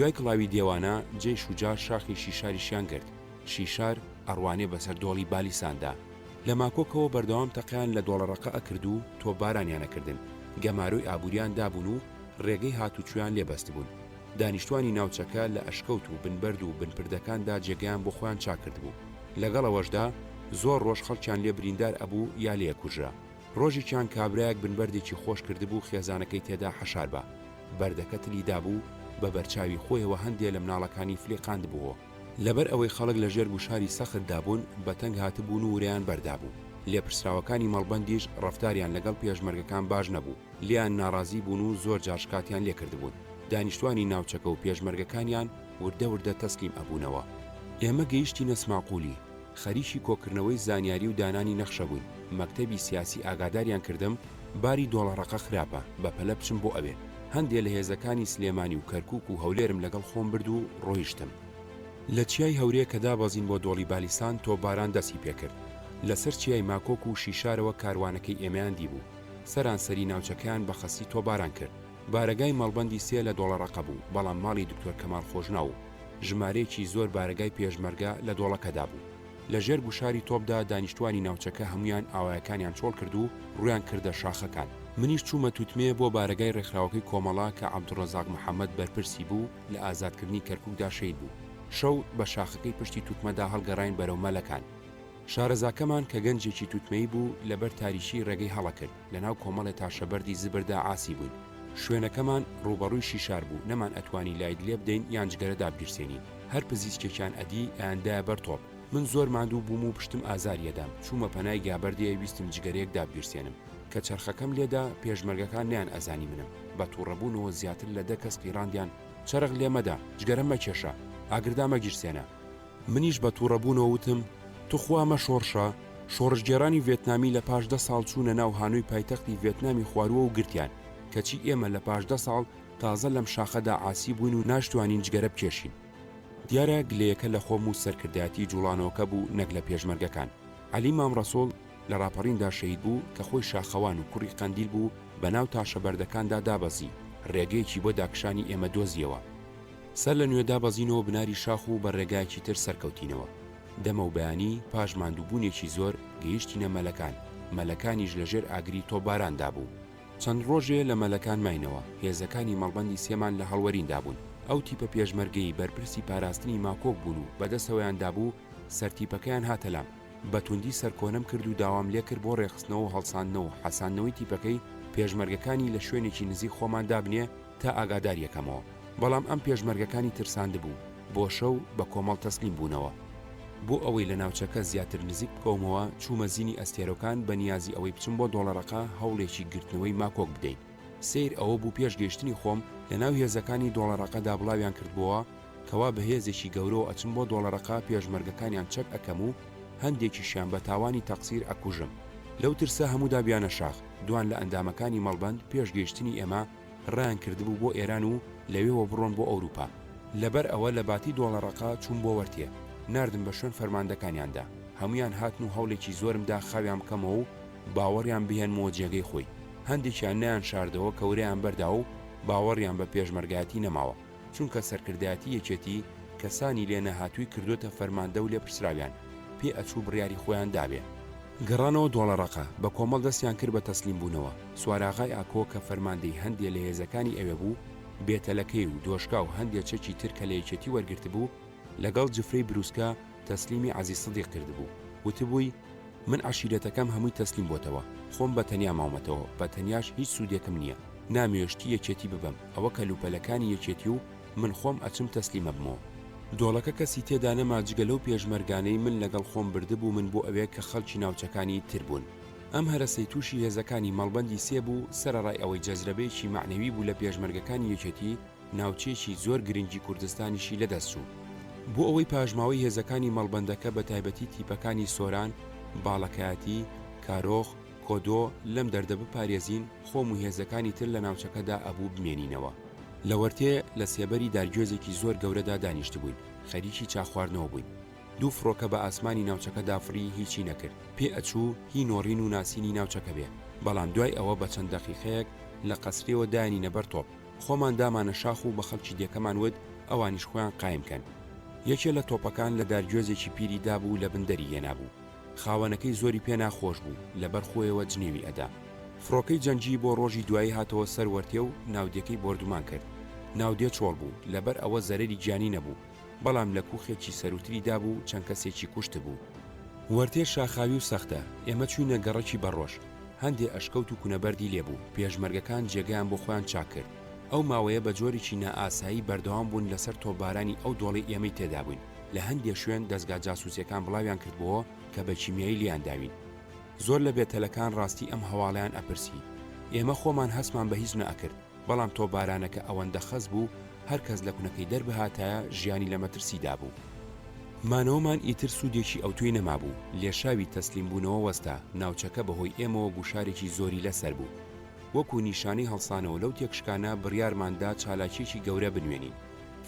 دوای کڵاوی دێوانە، جەیش و جاش شاخی شیشاریشیان گرت. شیشار ئەڕوانێ بەسەر دۆڵی بالیساندا. لە ماکۆکەوە بەردەوام تەقەیان لە دۆڵەڕەقە ئەکرد و تۆپبارانیان ئەکردن. گەمارۆی ئابووریان دابوون و ڕێگەی هاتوچۆیان لێ بەستبوون. دانیشتوانی ناوچەکە لە ئەشکەوت و بن بەرد و بن پردەکاندا جێگەیان بۆ خۆیان چاک کردبوو. لەگەڵ ئەوەشدا زۆر ڕۆژ خەڵکیان لێ بریندار ئەبوو یا لێ ئەکوژرا. ڕۆژێکیان کابرایەک بن بەردێکی خۆش کردبوو خێزانەکەی تێدا حەشار با. بەردەکە تلی دابوو، بە بەرچاوی خۆیەوە هەندێ لە مناڵەکانی فلیقاندبووەوە. لەبەر ئەوەی خەڵک لە ژێر گوشاری سەختدا بوون، بە تەنگ هاتبوون و ورەیان بەردابوو. لێپرسراوەکانی مەڵبەندیش ڕەفتاریان لەگەڵ پێشمەرگەکان باش نەبوو، لێیان ناڕازی بوون و زۆر جار شکاتیان لێ کردبوون. دانیشتوانی ناوچەکە و پێشمەرگەکانیان وردە وردە تەسلیم ئەبوونەوە. ئێمە گەیشتینە سماقولی، خەریکی کۆکردنەوەی زانیاری و دانانی نەخشە بووین، مەکتەبی سیاسی ئاگاداریان کردم باری دۆڵەڕەقە خراپە، بە پەلە بچم بۆ ئەوێ. هەندێ لە هێزەکانی سلێمانی و کەرکووک و هەولێرم لەگەڵ خۆم برد و ڕۆیشتم. لە چیای هەورێ کە دابەزین بۆ دۆڵی بالیسان تۆپباران دەستی پێکرد. لەسەر چیای ماکۆک و شیشارەوە کاروانەکەی ئێمەیان دیبوو. سەرانسەری ناوچەکەیان بە خەستی تۆپباران کرد. بارەگای مەڵبەندی سێ لە دۆڵەڕەقە بوو، بەڵام ماڵی دکتۆر کەمال خۆشناو و ژمارەیەکی زۆر بارەگای پێشمەرگە لە دۆڵەکەدا بوو. لە ژێر گوشاری تۆپدا دانیشتوانی ناوچەکە هەموویان ئاوایەکانیان چۆڵ کرد و ڕوویان کردە شاخەکان. منیش چوومە توتمێ بۆ بارەگای ڕێکخراوەکەی کۆمەڵە کە عەبدولڕەزاق محەمەد بەرپرسی بوو لە ئازادکردنی کەرکوکدا شەهید بوو. شەو بە شاخەکەی پشتی توتمەدا هەڵگەڕاین بەرەو مەلەکان. شارەزاکەمان کە گەنجێکی توتمەیی بوو لەبەر تاریکیی ڕێگەی هەڵە کرد، لەناو کۆمەڵێ تاشەبەردی زبردا عاسی بووین. شوێنەکەمان ڕووبەڕووی شیشار بوو، نەمان ئەتوانی لایت لێ بدەین یان جگەرە دابگیرسێنین. هەر پزیسکێکیان ئەدی، ئەیاندایە بەر تۆپ. من زۆر ماندوو بووم و پشتم ئازاری ئەدام، چوومە پەنای گابەردێ ویستم جگەرەیەک دابگیرسێنم. کە چەرخەکەم لێدا، پێشمەرگەکان نەیانئەزانی منم. بە تووڕەبوونەوە زیاتر لە دە کەس قیڕاندیان، چەرخ لێ مەدە، جگەرە مەکێشە، ئاگر دامەگیرسێنە! منیش بە تووڕەبوونەوە وتم، توخوا ئەمە شۆڕشە؟ شۆڕشگێڕانی ڤێتنامی لە پاش دە ساڵ چوونە ناو هانۆی پایتەختی ڤێتنامی خوارووە و گرتیان، کەچی ئێمە لە پاش دە ساڵ تازە لەم شاخەدا عاسی بووین و ناشتوانین جگەرە بکێشین. دیارە گلەیەکە لە خۆم و سەرکردایەتی جوڵانەوەکە بوو نەک لە پێشمەرگەکان. عەلی مام ڕەسوڵ لە ڕاپەڕیندا شەهید بوو کە خۆی شاخەوان و کوڕی قەندیل بوو بە ناو تاشەبەردەکاندا دابەزی، ڕێگەیەکی بۆ داکشانی ئێمە دۆزییەوە. سەر لە نوێ دابەزینەوە بناری شاخ و بە ڕێگایەکی تر سەرکەوتینەوە. دەمەو بەیانی، پاش ماندووبوونێکی زۆر، گەیشتینە مەلەکان. مەلەکانیش لە ژێر ئاگری تۆپباراندا بوو. چەند ڕۆژێ لە مەلەکان ماینەوە. هێزەکانی مەڵبەندی سێمان لە هەڵوەریندا بوون. ئەو تیپە پێشمەرگەی بەرپرسی پاراستنی ماکۆک بوون و بە دەستەوەیان دابوو، سەرتیپەکەیان هاتە لام. بە توندی سەرکۆنەم کرد و داوام لێکرد بۆ ڕێکخستنەوە و هەڵساندنەوە و حەساندنەوەی تیپەکەی پێشمەرگەکانی لە شوێنێکی نزیک خۆمان دابنێ تا ئاگاداریەکەمەوە. بەڵام ئەم پێشمەرگەکانی ترساندبوو، بۆ شەو بە کۆمەڵ تەسلیم بوونەوە. بۆ ئەوەی لە ناوچەکە زیاتر نزیک بکەومەوە، چوومە زینی ئەستێرۆکان بە نیازی ئەوەی بچم بۆ دۆڵەڕەقە هەوڵێکی گرتنەوەی ماکۆک بدەین. سەیر ئەوە بوو پێش گەیشتنی خۆم، لە ناو هێزەکانی دۆڵەڕەقەدا بڵاویان کردبۆوە کەوا بە هێزێکی گەورەوە ئەچم بۆ دۆڵەڕەقە پێشمەرگەکانیان چەک ئەکەم و هەندێکیشیان بە تاوانی تەقسیر ئەکوژم. لەو ترسە هەموو دابیانە شاخ. دوان لە ئەندامەکانی مەڵبەند پێش گەیشتنی ئێمە ڕایان کردبوو بۆ ئێران و لەوێوە بڕۆن بۆ ئەوروپا. لەبەر ئەوە لە باتی دۆڵەڕەقە چووم بۆ وەرتێ. ناردم بە شوێن فەرماندەکانیاندا. هەموویان هاتن و هەوڵێکی زۆرم دا خاویان بکەمەوە و باوەڕیان بهێنمەوە جێگەی خۆی. هەندێکیان نەیانشاردەوە کە ورەیان بەردا و باوەڕیان بە پێشمەرگایەتی نەماوە. چونکە سەرکردایەتی یەکێتی کەسانی لێ نەهاتووی کردۆتە فەرماندە و لێپرسراویان پێ ئەچوو بڕیاری خۆیان دابێ. گەڕانەوە دۆڵەڕەقە، بە کۆمەڵ دەستیان کرد بە تەسلیم بوونەوە. سواراغای ئاکۆ کە فەرماندەی هەندێ لە هێزەکانی ئەوێ بوو، بێتەلەکەی و دۆشکا و هەندێ چەکی تر کە لە یەکێتی وەرگرتبوو، لەگەڵ جفرەی بروسکە تەسلیمی عەزیز سدیق کردبوو. وتبووی، من عەشیرەتەکەم هەمووی تەسلیم بۆتەوە، خۆم بە تەنیا ماومەتەوە، بە تەنیاش هیچ سوودێکم نییە، نامەوێ شتی یەکێتی ببەم، ئەوە کەلوپەلەکانی یەکێتی و من خۆم ئەچم تەسلیمەبمەوە. دۆڵەکە کەسی تێدا نەما جگە لەو پێشمەرگانەی من لەگەڵ خۆم بردبوومن بۆ ئەوێ کە خەڵکی ناوچەکانی تر بوون. ئەم هەرەسەی تووشی هێزەکانی مەڵبەندی سێ بوو، سەرەڕای ئەوەی جەزرەبەیەکی مەعنەوی بوو لە پێشمەرگەکانی یەکێتی، ناوچەیەکی زۆر گرنگی کوردستانیشی لەدەست چوو. بۆ ئەوەی پاشماوەی هێزەکانی مەڵبەندەکە بە تایبەتی تیپەکانی سۆران، باڵەکایەتی، کارۆخ، کۆدۆ، لەم دەردە بپارێزین، خۆم و هێزەکانی تر لە ناوچەکەدا ئەبوو بمێنینەوە. لە وەرتێ لە سێبەری دارگوێزێکی زۆر گەورەدا دانیشتبووین، خەریکی چا خواردنەوە بووین. دوو فڕۆکە بە ئاسمانی ناوچەکەدا فڕی هیچی نەکرد، پێ ئەچوو هی نۆڕین و ناسینی ناوچەکە بێ، بەڵام دوای ئەوە بە چەند دەقیقەیەک لە قەسرێوە دایانینە بەر تۆپ. خۆمان دامانە شاخ و بە خەڵکی دێکەمان وت ئەوانیش خۆیان قایم کەن. یەکێ لە تۆپەکان لە دارگوێزێکی پیری دابوو لە بن دەری هێنابوو. خاوەنەکەی زۆری پێ ناخۆش بوو، لەبەر خۆیەوە جنێوی ئەدا. فڕۆکەی جەنگی بۆ ڕۆژی دوایی هاتەوە سەر وەرتێ و ناودێکەی بۆردومان کرد. ناودێ چۆڵ بوو، لەبەر ئەوە زەرەری گیانی نەبوو، بەڵام لە کوخێکی سەرووتری دابوو چەند کەسێکی کوشتبوو. وەرتێ شاخاوی و سەختە، ئێمە چووینە گەڕەکی بەڕۆژ. هەندێ ئەشکەوت و کونەبەردی لێ بوو، پێشمەرگەکان جێگەیان بۆ خۆیان چاک کرد. ئەو ماوەیە بە جۆرێکی نائاسایی بەردەوام بوون لەسەر تۆپبارانی ئەو دۆڵەی ئێمەی تێدا بووین. لە هەندێ شوێن دەزگا جاسووسیەکان بڵاویان کردبۆوە کە بە کیمیایی لێیان داوین. زۆر لە بێتەلەکان ڕاستی ئەم هەواڵەیان ئەپرسی. ئێمە خۆمان هەستمان بە هیچ نەئەکرد، بەڵام تۆپبارانەکە ئەوەندە خەست بوو هەر کەس لە کونەکەی دەربهاتایە ژیانی لە مەترسیدا بوو. مانەوەمان ئیتر سوودێکی ئەوتۆی نەمابوو، لێشاوی تەسلیمبوونەوە وەستا، ناوچەکە بە هۆی ئێمەوە گوشارێکی زۆری لە سەر بوو. وەکوو نیشانەی هەڵسانەوە لەو تێکشکانە بڕیارمان دا چالاکییەکی گەورە بنوێنین.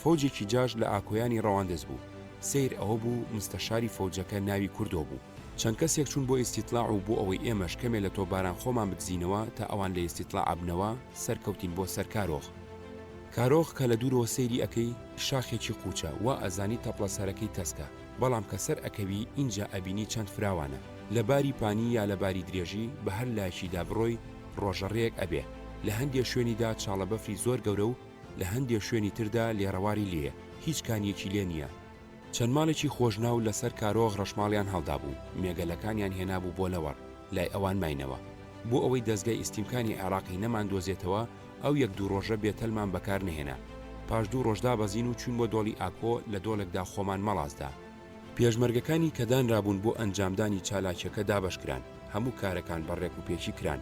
فەوجێکی جاش لە ئاکۆیانی ڕەواندز بوو. سەیر ئەوە بوو مستەشاری فەوجەکە ناوی کوردۆ بوو. چەند کەسێک چوون بۆ ئیستیتلاع و بۆ ئەوەی ئێمەش کەمێ لە تۆپباران خۆمان بدزینەوە تا ئەوان لە ئیستیتلاع ئەبنەوە، سەرکەوتین بۆ سەر کارۆخ. کارۆخ کە لە دوورەوە سەیری ئەکەی شاخێکی قووچە، وا ئەزانی تەپڵە سەرەکەی تەسکە، بەڵام کە سەر ئەکەوی ئینجا ئەبینی چەند فراوانە. لە باری پانی یا لە باری درێژی بە هەر لایەکیدا بڕۆی ڕۆژە ڕێیەک ئەبێ. لە هەندێ شوێنیدا چاڵە بەفری زۆر گەورە و لە هەندێ شوێنی تردا لێڕەواری لێیە، هیچ کانییەکی لێ نییە. چەند ماڵێکی خۆشناو لە سەر کارۆخ ڕەشماڵیان هەڵدابوو، مێگەلەکانیان هێنابوو بۆ لەوەڕ، لای ئەوان ماینەوە. بۆ ئەوەی دەزگای ئیستیمکانی عێڕاقی نەماندۆزێتەوە، ئەو یەک دوو ڕۆژە بێتەلمان بەکار نەهێنا. پاش دوو ڕۆژ دابەزین و چووین بۆ دۆڵی ئاکۆ، لە دۆڵێکدا خۆمان مەڵاس دا. پێشمەرگەکانی کە دانرابوون بۆ ئەنجامدانی چالاکیەکە دابەشکران، هەموو کارەکان بە ڕێک و پێکی کران،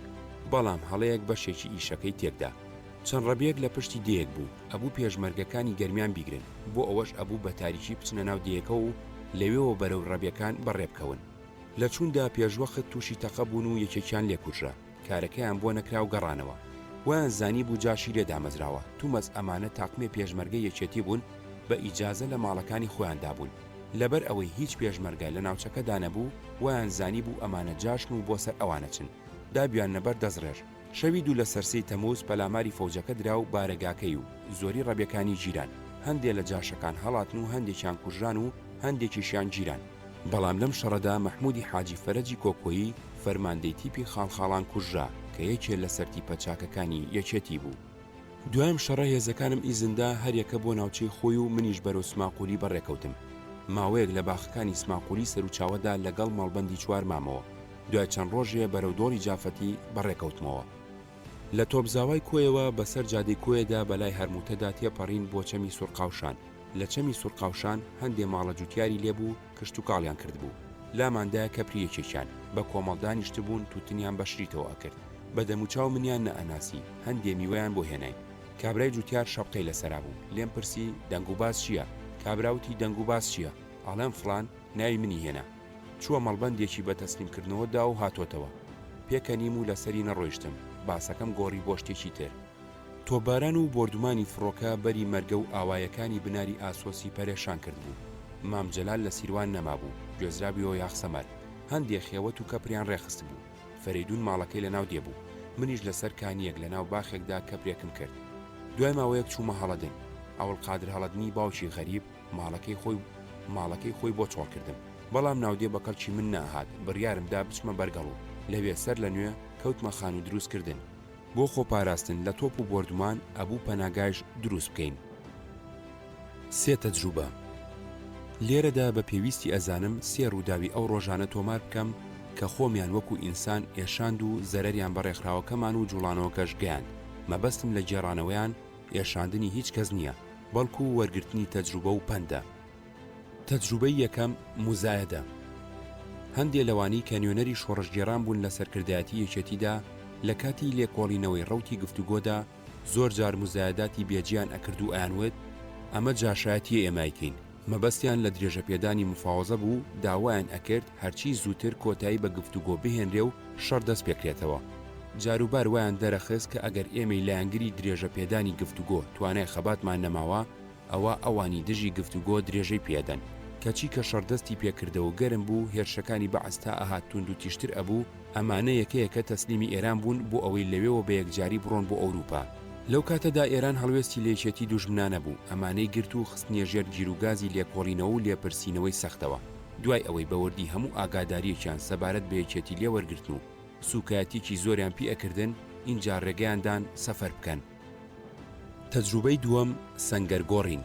بەڵام هەڵەیەک بەشێکی ئیشەکەی تێکدا. چەند ڕەبیەک لە پشتی دێیەک بوو، ئەبوو پێشمەرگەکانی گەرمیان بیگرن، بۆ ئەوەش ئەبوو بە تاریکی بچنە ناو دێیەکەوە و لەوێوە بەرەو ڕەبیەکان بەڕێ بکەون. لە چووندا پێشوەخت تووشی تەقە بوون و یەکێکیان لێ کوژرا. کارەکەیان بۆ نەکرا و گەڕانەوە. وایان زانیبوو جاشی لێ دامەزراوە. تومەز ئەمانە تاقمێ پێشمەرگەی یەکێتی بوون بە ئیجازە لە ماڵەکانی خۆیاندا بوون. لەبەر ئەوەی هیچ پێشمەرگە لە ناوچەکەدا نەبوو، وایان زانیبوو ئەمانە جاشن و بۆ سەر ئەوان ئەچن. دابویاننە بەر دەستڕێژ. شەوی دوو لەسەر سێی تەمووز پەلاماری فەوجەکە درا و بارەگاکەی و زۆری ڕەبیەکانی گیران. هەندێ لە جاشەکان هەڵاتن و هەندێکیان کوژران و هەندێکیشیان گیران. بەڵام لەم شەڕەدا مەحموودی حاجی فەرەجی کۆکۆیی فەرماندەی تیپی خاڵخاڵان کوژرا کە یەکێ لە سەرتیپە چاکەکانی یەکێتی بوو. دوای ئەم شەڕە هێزەکانم ئیزن دا هەریەکە بۆ ناوچەی خۆی و منیش بەرەو سماقولی بەڕێکەوتم. ماوەیەک لە باخەکانی سماقولی سەروچاوەدا لە گەڵ مەڵبەندی چوار مامەوە. دوای چەند ڕۆژێ بەرەو دۆڵی جافەتی بەڕێکەوتمەوە. لە تۆپزاوای کۆیەوە بە سەر جادەی کۆیەدا بە لای هەرموتەدا تێپەڕین بۆ چەمی سورقاوشان. لە چەمی سورقاوشان هەندێ ماڵە جوتیاری لێ بوو کشتوکاڵیان کردبوو. لامان دایە کەپری یەکێکیان. بە کۆمەڵ دانیشتبوون توتنیان بە شریتەوە ئەکرد. بە دەموچاو منیان نەئەناسی. هەندێ میوەیان بۆ هێناین. کابرای جوتیار شەپقەی لە سەرا بوو. لێم پرسی، دەنگ و باس چییە؟ کابرا وتی، دەنگ و باس چییە؟ ئەڵێم فڵان، ناوی منی هێنا. چووە مەڵبەندێکی بە تەسلیمکردنەوە دا و هاتۆتەوە. پێکەنیم و لەسەری نەڕۆیشتم، باسەکەم گۆڕی بۆ شتێکی تر. تۆپباران و بۆردومانی فڕۆکە بەری مەرگە و ئاوایەکانی بناری ئاسۆسی پەرێشان کردبوو. مام جەلال لە سیروان نەمابوو، گوێزرابوویەوە یاخسەمەر. هەندێ خێوەت و کەپریان ڕێخستبوو. فەرەیدوون ماڵەکەی لە ناو دێ بوو. منیش لە سەر کانییەک لە ناو باخێکدا کەپرێکم کرد. دوای ماوەیەک چوومە هەڵەدن. عەوڵقادر هەڵەدنی باوکی غەریب، ماڵەکەی خۆی ماڵەکەی خۆی بۆ چۆڵ کردم. بەڵام ناودێ بە کەڵکی من نەئەهات، بڕیارم دا بچمە بەرگەڵو. لەوێ سەر لە نوێ کەوتمە خانوو دروست کردن. بۆ خۆپاراستن لە تۆپ و بۆردومان ئەبوو پەناگایش دروست بکەین. سێ تەجروبە. لێرەدا بە پێویستی ئەزانم سێ ڕووداوی ئەو ڕۆژانە تۆمار بکەم کە خۆمیان وەکوو ئینسان ئێشاند و زەرەریان بە ڕێکخراوەکەمان و جووڵانەوەکەش گەیاند. مەبەستم لە گێڕانەوەیان ئێشاندنی هیچ کەس نییە، بەڵکوو وەرگرتنی تەجروبە و پەندە. تەجروبەی یەکەم، موزایەدە. هەندێ لەوانەی کە نوێنەری شۆڕشگێڕان بوون لە سەرکردایەتی یەکێتیدا، لە کاتی لێکۆڵینەوەی ڕەوتی گفتوگۆدا، زۆر جار موزایەداتی بێجیان ئەکرد و ئەیانوت، ئەمە جاشایەتییە ئێمە ئەیکەین. مەبەستیان لە درێژەپێدانی مفاوەزە بوو، داوایان ئەکرد هەرچی زووتر کۆتایی بە گفتوگۆ بهێنرێ و شەڕ دەست پێکرێتەوە. جاروبار وایان دەرەخست کە ئەگەر ئێمەی لایەنگری درێژەپێدانی گفتوگۆ توانای خەباتمان نەماوە، ئەوا ئەوانی دژی گفتوگۆ درێژەی پێئەدەن. کەچی کە شەڕ دەستی پێکردەوە و گەرم بوو، هێرشەکانی بەعس تا ئەهات توندوتیژتر ئەبوو، ئەمانە یەکە یەکە تەسلیمی ئێران بوون بۆ ئەوەی لەوێوە بە یەکجاری بڕۆن بۆ ئەوروپا. لەو کاتەدا ئێران هەڵوێستی لە یەکێتی دوژمنانە بوو، ئەمانەی گرت و خستنیە ژێر گیروگازی لێکۆڵینەوە و لێپرسینەوەی سەختەوە، دوای ئەوەی بە وردی هەموو ئاگادارییەکیان سەبارەت بە یەکێتی لێ وەرگرتن و سووکایەتییەکی زۆریان پی ئەکردن، ئینجا رێگەیان دان سەفەر بکەن. تەجروبەی دووەم، سەنگەر گۆڕین.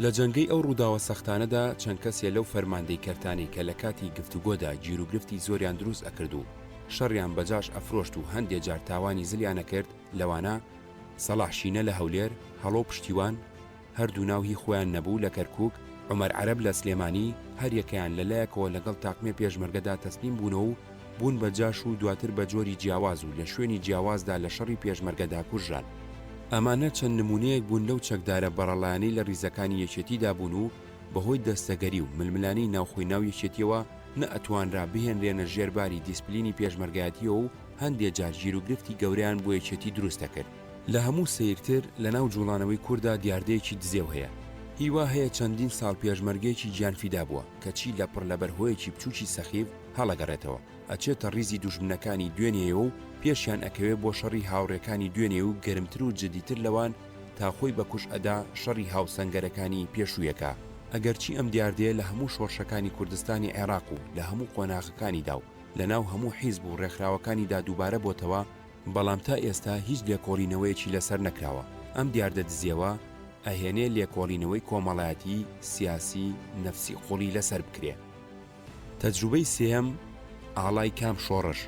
لە جەنگەی ئەو ڕووداوە سەختانەدا چەند کەسێ لەو فەرماندەی کەرتانەی کە لە کاتی گفتوگۆدا گیروگرفتی زۆریان دروست ئەکرد و شەڕیان بە جاش ئەفرۆشت و هەندێ جار تاوانی زلیان ئەکرد لەوانە، سەڵاح شینە لە هەولێر، هەڵۆ پشتیوان، هەردوو ناو هی خۆیان نەبوو لە کەرکوک، عومەر عەرەب لە سلێمانی، هەریەکەیان لە لایەکەوە لەگەڵ تاقمێ پێشمەرگەدا تەسلیم بوونەوە و بوون بە جاش و دواتر بە جۆری جیاواز و لە شوێنی جیاوازدا لە شەڕی پێشمەرگەدا کوژران. ئەمانە چەند نموونەیەک بوون لەو چەکدارە بەڕەڵایانەی لە ڕیزەکانی یەکێتیدا بوون و بەهۆی دەستەگەری و ململانێی ناوخۆی ناو یەکێتیەوە نەئەتوانرا بهێنرێنە ژێر باری دیسپلینی پێشمەرگایەتیەوە و هەندێ جار گیروگرفتی گەورەیان بۆ یەکێتی دروست دەکرد. لە هەموو سەیرتر لە ناو جوڵانەوەی کورددا دیاردەیەکی دزێو هەیە. هی وا هەیە چەندین ساڵ پێشمەرگەیەکی گیانفیدا بووە، کەچی لە پڕ لەبەر هۆیەکی بچووکی سەخیف هەڵەگەڕێتەوە، ئەچێتە ڕیزی دوژمنەکانی دوێنێیەوە و پێشیان ئەکەوێ بۆ شەڕی هاوڕێکانی دوێنێ و گەرمتر و جدیتر لەوان تا خۆی بە کوش ئەدا شەڕی هاوسەنگەرەکانی پێشوویەکا. ئەگەرچی ئەم دیاردەیە لە هەموو شۆڕشەکانی کوردستانی عێڕاق و لە هەموو قۆناغەکانیدا و لە ناو هەموو حیزب و ڕێکخراوەکانیدا دووبارە بۆتەوە، بەڵام تا ئێستا هیچ لێکۆڵینەوەیەکی لەسەر نەکراوە، ئەم دیاردە دزێوە ئەهێنێ لێکۆڵینەوەی کۆمەڵایەتی، سیاسی، نەفسی قوڵی لەسەر بکرێ. تەجروبەی سێیەم، ئاڵای کام شۆڕش؟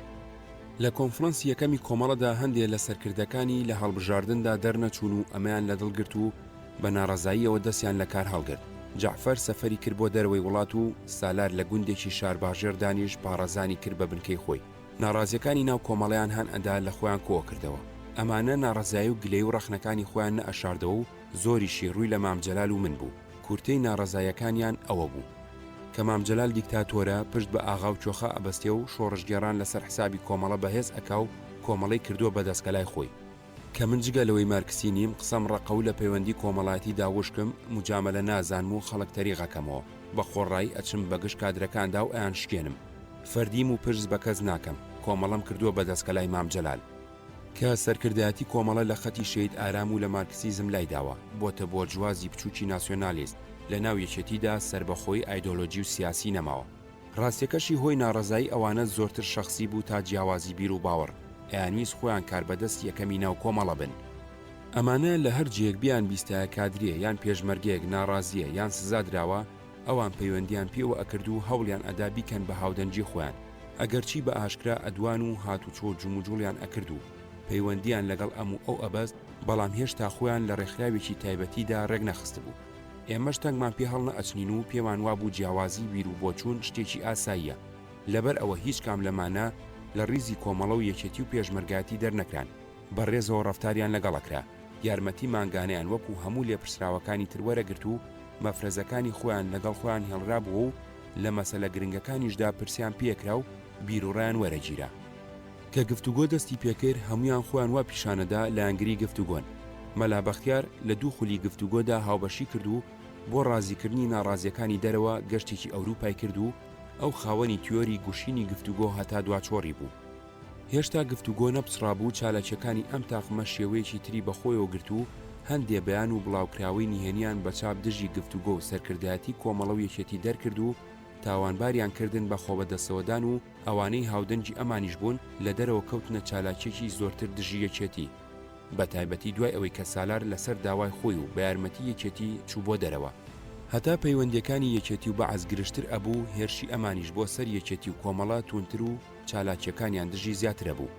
لە کۆنفرانسی یەکەمی کۆمەڵەدا هەندێ لە سەرکردەکانی لە هەڵبژاردندا دەرنەچوون و ئەمەیان لە دڵ گرت و بە ناڕەزاییەوە دەستیان لە کار هەڵگرت. جەعفەر سەفەری کرد بۆ دەرەوەی وڵات و سالار لە گوندێکی شارباژێڕ دانیشت پاڕەزانی کرد بە بنکەی خۆی. ناڕازیەکانی ناو کۆمەڵەیان هان ئەدا لە خۆیان کۆئەکردەوە. ئەمانە ناڕەزایی و گلەیی و ڕەخنەکانی خۆیان نەئەشاردەوە و زۆریشی ڕووی لە مام جەلال و من بوو. کورتەی ناڕەزاییەکانیان ئەوە بوو. کە مام جەلال دیکتاتۆرە، پشت بە ئاغا و کۆخا ئەبەستێ و شۆڕشگێڕان لەسەر حسابی کۆمەڵە بەهێز ئەکا و کۆمەڵەی کردووە بە دەسکەلای خۆی. کە من جگە لەوەی مارکسی نیم، قسەم ڕەقە و لە پەیوەندی کۆمەڵایەتیدا وشکم، موجامەلە نازانم و خەڵک تەریق ئەکەمەوە. بە خۆڕایی ئەچم بە گژ کادرەکاندا و ئەیانشکێنم. فەردیم و پشت بە کەس ناکەم. کۆمەڵەم کردووە بە دەسکەلای مام جەلال. کە سەرکردایەتی کۆمەڵە لە خەتی شەهید ئارام و لە مارکسیزم لایداوە، بۆتە بۆرجوازی بچووکی ناسیۆنالیست، لە ناو یەکێتیدا سەربەخۆیی ئایدۆلۆجی و سیاسی نەماوە. ڕاستیەکەشی هۆی ناڕەزایی ئەوانە زۆرتر شەخسی بوو تا جیاوازی بیر و باوەڕ، ئەیانویست خۆیان کاربەدەستی یەکەمی ناو کۆمەڵە بن. ئەمانە لە هەر جێیەک بیانبیستایە کادرێ یان پێشمەرگەیەک ناڕازییە یان سزا دراوە، ئەوان پەیوەندیان پێوە ئەکرد و هەوڵیان ئەدا بیکەن بە هاودەنگی خۆیان، ئەگەرچی بە ئاشکرا ئەدوان و هاتوچۆ و جموجوڵیان ئەکرد و پەیوەندییان لەگەڵ ئەم و ئەو ئەبەست، بەڵام هێشتا خۆیان لە ڕێکخراوێکی تایبەتیدا ڕێکنەخستبوو. ئێمەش تەنگمان پێ هەڵنەئەچنین و پێمان وابوو جیاوازیی بیر و بۆچوون شتێکی ئاساییە، لەبەر ئەوە هیچ کام لەمانە لە ڕیزی کۆمەڵە و یەکێتی و پێشمەرگایەتی دەرنەکران، بە ڕێزەوە ڕەفتاریان لەگەڵ ئەکرا، یارمەتی مانگانەیان وەکوو هەموو لێپرسراوەکانی تر وەرەگرت و مەفرەزەکانی خۆیان لەگەڵ خۆیان هێڵرابووە و لە مەسەلە گرنگەکانیشدا پرسیان پێکرا و بیروڕایان وەرەگیرا. کە گفتوگۆ دەستی پێکرد هەموویان خۆیان وا پیشانەدا لایەنگری گفتوگۆن. مەلا بەختیار لە دوو خولی گفتوگۆدا هاوبەشی کرد و بۆ ڕازیکردنی ناڕازیەکانی دەرەوە گەشتێکی ئەوروپای کرد و ئەو خاوەنی تیۆری گوشینی گفتوگۆ هەتا دواچۆڕی بوو. هێشتا گفتوگۆ نەپچڕابوو چالاکیەکانی ئەم تاقمە شێوەیەکی تری بەخۆیەوە گرت و هەندێ بەیان و بڵاوکراوەی نهێنیان بە چاپ دژی گفتوگۆ و سەرکردایەتی کۆمەڵە و یەکێتی دەرکرد و تاوانباریان کردن بە خۆبەدەستەوەدان و ئەوانەی هاودەنگی ئەمانیش بوون لە دەرەوە کەوتنە چالاکیەکی زۆرتر دژی یەکێتی بە تایبەتی دوای ئەوەی کە سالار لەسەر داوای خۆی و بە یارمەتی یەکێتی چوو بۆ دەرەوە. هەتا پەیوەندیەکانی یەکێتی و بەعس گرژتر ئەبوو هێرشی ئەمانیش بۆ سەر یەکێتی و کۆمەڵە توندتر و چالاکیەکانیان دژی زیاترە بوو.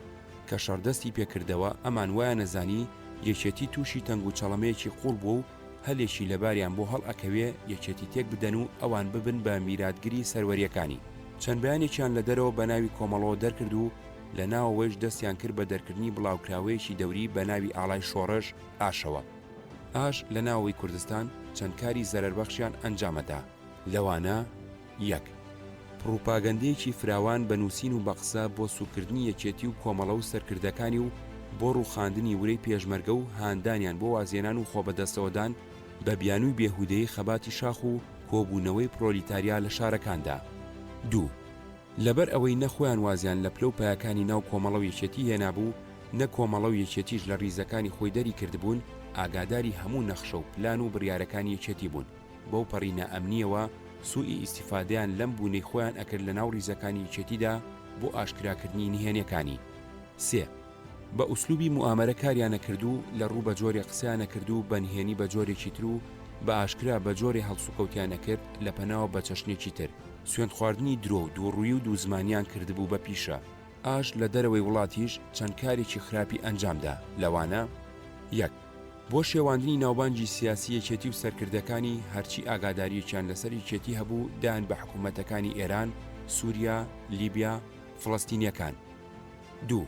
کە شەڕ دەستی پێکردەوە ئەمان وایانەزانی یەکێتی تووشی تەنگوچەڵەمەیەکی قوڵ بووە و هەلێکی لەباریان بۆ هەڵئەکەوێ یەکێتی تێک بدەن و ئەوان ببن بە میراتگری سەروەریەکانی. چەند بەیانێکیان لە دەرەوە بە ناوی کۆمەڵەوە دەرکرد و لە ناوەوەیش دەستیان کرد بە دەرکردنی بڵاوکراوەیەکی دەوری بە ناوی ئاڵای شۆڕش ئاشەوە. ئاش لە ناوەوەی کوردستان چەند کاری زەرەربەخشیان ئەنجامەدا، لەوانە، یەک. پڕوپاگەندەیەکی فراوان بە نووسین و بە قسە بۆ سووککردنی یەکێتی و کۆمەڵە و سەرکردەکانی و بۆ ڕووخاندنی ورەی پێشمەرگە و هاندانیان بۆ وازهێنان و خۆبەدەستەوەدان بە بیانووی بێهودەیی خەباتی شاخ و کۆبوونەوەی پرۆلیتاریا لە شارەکاندا. دوو. لەبەر ئەوەی نە خۆیان وازیان لە پلە و پایەکانی ناو کۆمەڵە و یەکێتی هێنابوو، نە کۆمەڵە و یەکێتیش لە ڕیزەکانی خۆی دەری کردبوون، ئاگاداری هەموو نەخشە و پلان و بڕیارەکانی یەکێتی بوون، بەو پەڕی نائەمنییەوە سوئی ئیستیفادەیان لەم بوونەی خۆیان ئەکرد لە ناو ڕیزەکانی یەکێتیدا بۆ ئاشکراکردنی نهێنیەکانی. سێ. بە ئوسلوبی موئامەرە کاریان ئەکرد و لە ڕوو بە جۆرێ قسەیان ئەکرد و بە نهێنی بە جۆرێکی تر و بە ئاشکرا بە جۆرێ هەڵسوکەوتیان ئەکرد لە پەناوە بە چەشنێکی تر سوێندخواردنی درۆ و دووڕووی و دووزمانیان کردبوو بە پیشە. ئاش لە دەرەوەی وڵاتیش چەند کارێکی خراپی ئەنجامدا، لەوانە. یەک. بۆ شێواندنی ناوبانگی سیاسی یەکێتی و سەرکردەکانی، هەرچی ئاگادارییەکیان لەسەر یەکێتی هەبوو دایان بە حکوومەتەکانی ئێران، سووریا، لیبیا، فڵەستینییەکان. دوو.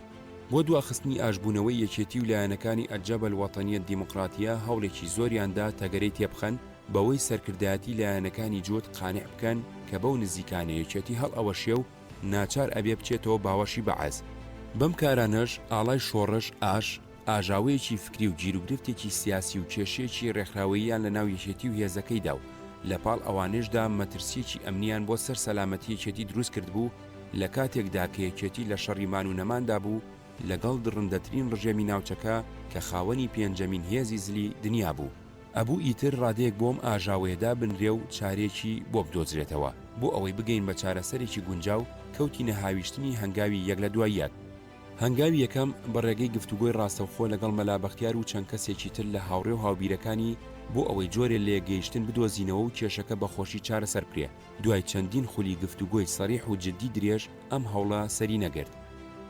بۆ دواخستنی ئاشبوونەوەی یەکێتی و لایەنەکانی الجبهە الوطنیە الدیمقراطیە هەوڵێکی زۆریان دا تەگەرەی تێبخەن بەوەی سەرکردایەتی لایەنەکانی جووت قانع بکەن کە بەو نزیکانە یەکێتی هەڵئەوەشێ و ناچار ئەبێ بچێتەوە باوەشی بەعس. بەم کارانەش ئاڵای شۆڕش، ئاش، ئاژاوەیەکی فکری و گیروگرفتێکی سیاسی و کێشەیەکی ڕێکخراوەییان لە ناو یەکێتی و هێزەکەیدا و لە پاڵ ئەوانەشدا مەترسییەکی ئەمنییان بۆ سەر سەلامەتی یەکێتی دروست کردبوو لە کاتێکدا کە یەکێتی لە شەڕی مان و نەماندا بوو لەگەڵ دڕندەترین ڕژێمی ناوچەکە کە خاوەنی پێنجەمین هێزی زلی دنیا بوو. ئەبوو ئیتر ڕادەیەک بۆم ئاژاوەیە دابنرێ و چارەیەکی بۆ بدۆزرێتەوە، بۆ ئەوەی بگەین بە چارەسەرێکی گونجاو، کەوتینە هاویشتنی هەنگاوی یەک لە دوای یەک. هەنگاوی یەکەم، بە ڕێگەی گفتوگۆی ڕاستەوخۆ لەگەڵ مەلا بەختیار و چەند کەسێکی تر لە هاوڕێ و هاوبیرەکانی بۆ ئەوەی جۆرێ لەیەکگەیشتن بدۆزینەوە و کێشەکە بە خۆشی چارەسەر بکرێ. دوای چەندین خولی گفتوگۆی سەریح و جدی درێژ، ئەم هەوڵە سەری نەگرت.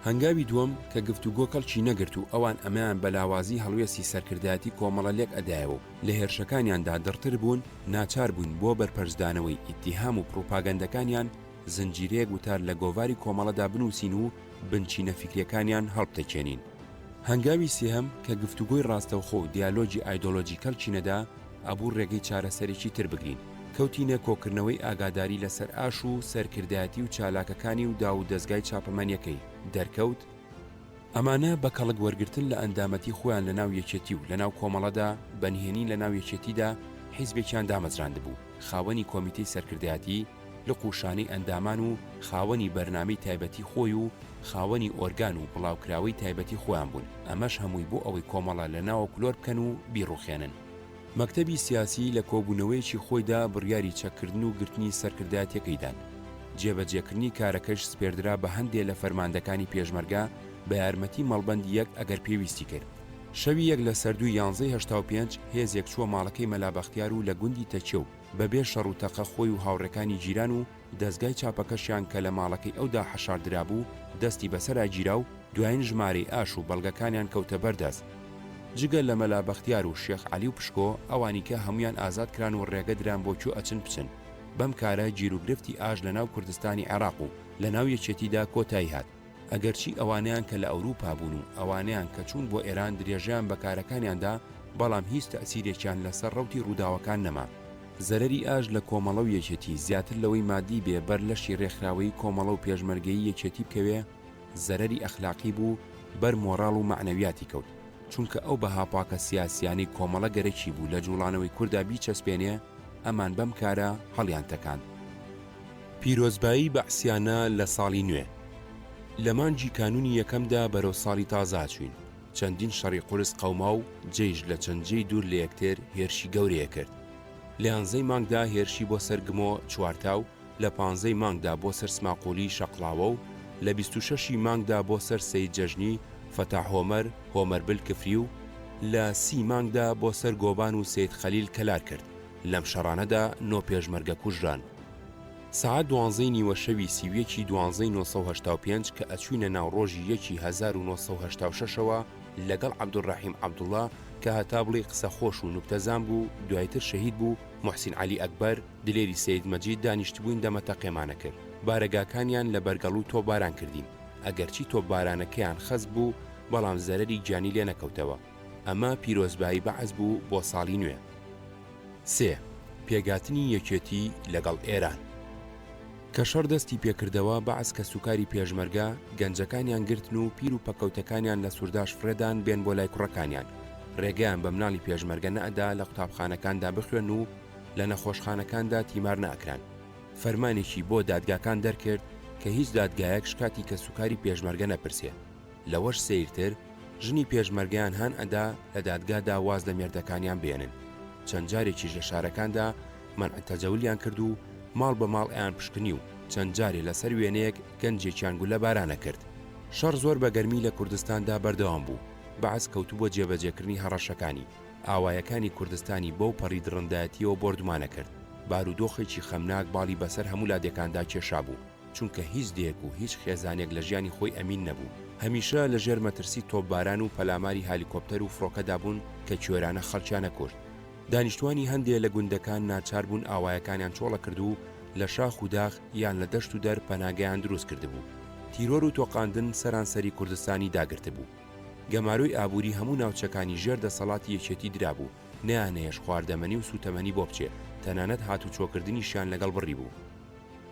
هەنگاوی دووەم، کە گفتوگۆ کەڵکی نەگرت و ئەوان ئەمەیان بە لاوازی هەڵوێستی سەرکردایەتی کۆمەڵە لێک ئەدایەوە و لە هێرشەکانیاندا دڕتر بوون، ناچار بووین بۆ بەرپەرچدانەوەی ئیتیهام و پڕوپاگەندەکانیان زنجیرەیەک وتار لە گۆڤاری کۆمەڵەدا بنووسین و بنچینە فیکریەکانیان هەڵبتەکێنین. هەنگاوی سێهەم، کە گفتوگۆی ڕاستەوخۆ و دیالۆگی ئایدۆلۆجی کەڵکی نەدا، ئەبوو ڕێگەی چارەسەرێکی تر بگرین. کەوتینە کۆکردنەوەی ئاگاداری لەسەر ئاش و سەرکردایەتی و چالاکەکانی و داو و دەزگای چاپەمەنیەکەی، دەرکەوت، ئەمانە بە کەڵک وەرگرتن لە ئەندامەتی خۆیان لە ناو یەکێتی و لە ناو کۆمەڵەدا بە نهێنی لە ناو یەکێتیدا حیزبێکیان دامەزراندبوو، خاوەنی کۆمیتەی سەرکردایەتی، لق و شانەی ئەندامان و خاوەنی بەرنامەی تایبەتی خۆی و خاوەنی ئۆرگان و بڵاوکراوەی تایبەتی خۆیان بوون، ئەمەش هەمووی بۆ ئەوەی کۆمەڵە لە ناوە کلۆر بکەن و بیڕوخێنن. مەکتەبی سیاسی لە کۆبوونەوەیەکی خۆیدا بڕیاری چەککردن و گرتنی سەرکردایەتیەکەی دان. جێبەجێکردنی کارەکەش سپێردرا بە هەندێ لە فەرماندەکانی پێشمەرگە بە یارمەتی مەڵبەندی یەک ئەگەر پێویستی کرد. شەوی یەک لەسەر دووی یانزەی 85 هێزێک چووە ماڵەکەی مەلا بەختیار و لە گوندی تەکیە و بە بێ شەڕ و تەقە خۆی و هاوڕێکانی گیران و دەزگای چاپەکەشیان کە لە ماڵەکەی ئەودا حەشار درابوو دەستی بەسەرا گیرا و دوایین ژمارەی ئاش و بەڵگەکانیان کەوتە بەر دەست. جگە لە مەلا بەختیار و شێخ عەلی و پشکۆ، ئەوانیکە هەموویان ئازاد کران و ڕێگە دران بۆ کوێ ئەچن بچن. بەم کارە گیروگرفتی ئاش لە ناو کوردستانی عێڕاق و لە ناو یەکێتیدا کۆتایی هات. ئەگەرچی ئەوانەیان کە لە ئەوروپا بوون و ئەوانەیان کە چوون بۆ ئێران درێژەیان بە کارەکانیان دا، بەڵام هیچ تەئسیرێکیان لە سەر ڕەوتی ڕووداوەکان نەما. زەرەری ئاش لە کۆمەڵە و یەکێتی زیاتر لەوەی مادی بێ بەر لەشی ڕێکخراوەیی کۆمەڵە و پێشمەرگەیی یەکێتی بکەوێ، زەرەری ئەخلاقی بوو بەر مۆڕاڵ و مەعنەویاتی کەوت، چونکە ئەو بەها پاکە سیاسیانەی کۆمەڵە گەرەکی بوو لە جوڵانەوەی کوردا بیچەسپێنێ، ئەمان بەم کارە هەڵیان تەکاند. پیرۆزبایی بەعسیانە لە ساڵی نوێ. لە مانگی کانوونی یەکەمدا بەرەو ساڵی تازە ئەچووین. چەندین شەڕی قورس قەوما و جەیش لە چەند جێی دوور لە یەکتر هێرشی گەورەیە کرد. لە یانزەی مانگدا هێرشی بۆ سەر گمۆ چوارتا و لە پانزەی مانگدا بۆ سەر سماقولی شەقڵاوە و لە 26 ی مانگدا بۆ سەر سەید جەژنی، فەتاح هۆمەر، هۆمەربل کفری و لە سی مانگدا بۆ سەر گۆبان و سەید خەلیل کەلار کرد. لەم شەڕانەدا نۆ پێشمەرگە کوژران. سەعات دوانزەی نیوە شەوی 31 ی دوانزەی 985 کە ئەچووینە ناو ڕۆژی یەکی 1986 ەوە لەگەڵ عەبدولڕەحیم عەبدوڵا کە هەتا بڵێی قسە خۆش و نوکتەزان بوو دوایتر شەهید بوو موحسین عەلی ئەکبەر دلێری سەید مەجید دانیشتبووین دەمەتەقێمان ئەکرد بارەگاکانیان لە بەرگەڵوو تۆپباران کردین ئەگەرچی تۆپبارانەکەیان خەست بوو بەڵام زەرەری گیانی لێ نەکەوتەوە ئەمە پیرۆزبایی بەعس بوو بۆ ساڵی نوێ. سێ، پێگاتنی یەکێتی لەگەڵ ئێران. کە شەڕ دەستی پێکردەوە بەعس کەسوکاری پێشمەرگە گەنجەکانیان گرتن و پیر و پەککەوتەکانیان لە سورداش فڕێدان بێن بۆ لای کوڕەکانیان ڕێگەیان بە مناڵی پێشمەرگە نەئەدا لە قوتابخانەکاندا بخوێن و لە نەخۆشخانەکاندا تیمار نەئەکران فەرمانێکی بۆ دادگاکان دەرکرد کە هیچ دادگایەک شکاتی کەسوکاری پێشمەرگە نەپرسێ لەوەش سەیرتر. ژنی پێشمەرگەیان هان ئەدا لە دادگادا واز لە مێردەکانیان بێنن. چەند جارێکیش لە شارەکاندا مەنع تەجەولیان کرد و ماڵ بە ماڵ ئەیان پشکنی و چەند جارێ لەسەر وێنەیەک گەنجێکیان گولە باران ئەکرد. شەڕ زۆر بە گەرمی لە کوردستاندا بەردەوام بوو. بەعس کەوتبووە جێبەجێکردنی هەڕەشەکانی. ئاوایەکانی کوردستانی بەو پەڕی دڕندایەتییەوە بۆردومان ئەکرد. بارودۆخێکی خەمناک باڵی بەسەر هەموو لادێکاندا کێشابوو. چونکە هیچ دێیەک و هیچ خێزانێک لە ژیانی خۆی ئەمین نەبوو. هەمیشە لە ژێر مەترسی تۆپباران و پەلاماری هالیکۆپتەر و فڕۆکەدا بوون کە کوێرانە خەڵکیان ئەکوشت. دانیشتوانی هەندێ لە گوندەکان ناچار بوون ئاوایەکانیان چۆڵەکرد و لە شاخ و داخ یان لە دەشت و دەر پەناگەیان دروست کردبوو. تیرۆر و تۆقاندن سەرانسەری کوردستانی داگرتبوو. گەمارۆی ئابووری هەموو ناوچەکانی ژێر دەسەڵاتی یەکێتی درابوو، نەیانەهێشت خواردەمەنی و سووتەمەنی بۆ بچێ، تەنانەت هاتوچۆکردنیشیان لەگەڵ بڕیبوو.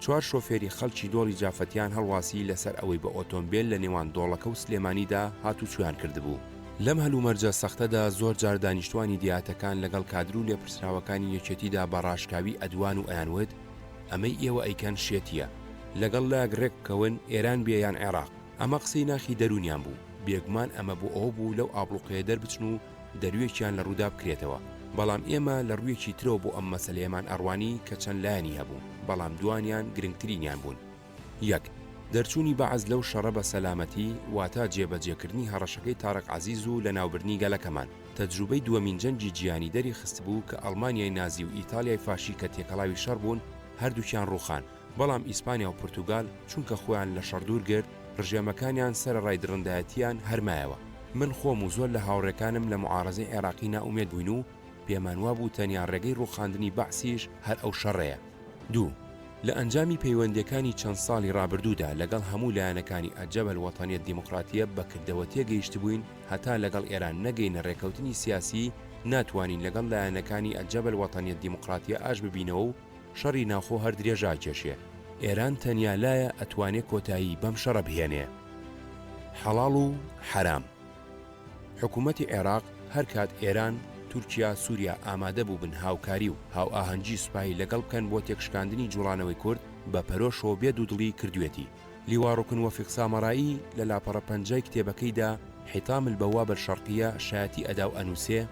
چوار شۆفێری خەڵکی دۆڵی جافەتیان هەڵواسی لەسەر ئەوەی بە ئۆتۆمبێل لە نێوان دۆڵەکە و سلێمانیدا هاتوچۆیان کردبوو. لەم هەلومەرجە سەختەدا زۆر جار دانیشتوانی دێهاتەکان لەگەڵ کادر و لێپرسراوەکانی یەکێتیدا بە ڕاشکاوی ئەدوان و ئەیانوت ئەمەی ئێوە ئەیکەن شێتییە. لەگەڵ لایەک ڕێک بکەون ئێران بێ یان عێراق. ئەمە قسەی ناخی دەروونیان بوو. بێگومان ئەمە بۆ ئەوە بوو لەو ئابڵوقەیە دەربچن و دەروویەکیان لە ڕوودا بکرێتەوە. بەڵام ئێمە لە ڕوویەکی ترەوە بۆ ئەم مەسەلەیەمان ئەڕوانی کە چەند لایەنی هەبوو، بەڵام دووانیان گرنگترینیان بوون. یەک، دەرچوونی بەعس لەو شەڕە بە سەلامەتی، واتە جێبەجێکردنی هەڕەشەکەی تارق عەزیز و لەناوبردنی گەلەکەمان. تەجروبەی دووەمین جەنگی جیهانی دەری خستبوو کە ئەڵمانیای نازی و ئیتاڵیای فاشی کە تێکەڵاوی شەڕ بوون، هەردووکیان ڕووخان. بەڵام ئیسپانیا و پورتوگال چونکە خۆیان لە شەڕ دوور گرت، ڕژێمەکانیان سەرەڕای دڕندایەتییان هەر مایەوە. من خۆم و زۆر لە هاوڕێکانم لە موعارەزەی عێراقی نائومێد بووین و پێمان وابوو تەنیا ڕێگەی ڕووخاندنی بەعسیش هەر ئەو شەڕەیە. دوو، لە ئەنجامی پەیوەندییەکانی چەند ساڵی ڕابردوودا لەگەڵ هەموو لایەنەکانی الجبهە الوطنیە الدیموقراتیە بە کردەوە تێگەیشتبووین هەتا لەگەڵ ئێران نەگەینە ڕێکەوتنی سیاسی ناتوانین لەگەڵ لایەنەکانی الجبهە الوطنیە الدیموقراتیە ئاش ببینەوە و شەڕی ناوخۆ هەر درێژە ئەکێشێ. ئێران تەنیا لایە ئەتوانێ کۆتایی بەم شەڕە بهێنێ. حەڵاڵ و حەرام. حکوومەتی عێراق هەر کات ئێران، تورکیا، سووریا ئامادە بووبن هاوکاری و هاوئاهەنگی سوپایی لەگەڵ بکەن بۆ تێکشکاندنی جووڵانەوەی کورد، بە پەرۆشەوە بێ دوودڵی کردوێتی. لیوا ڕوکن وەفیق سامەڕایی لە لاپەڕە پەنجای کتێبەکەیدا، حطام البوابە الشرقیە، شایەتی ئەدا و ئەنووسێ،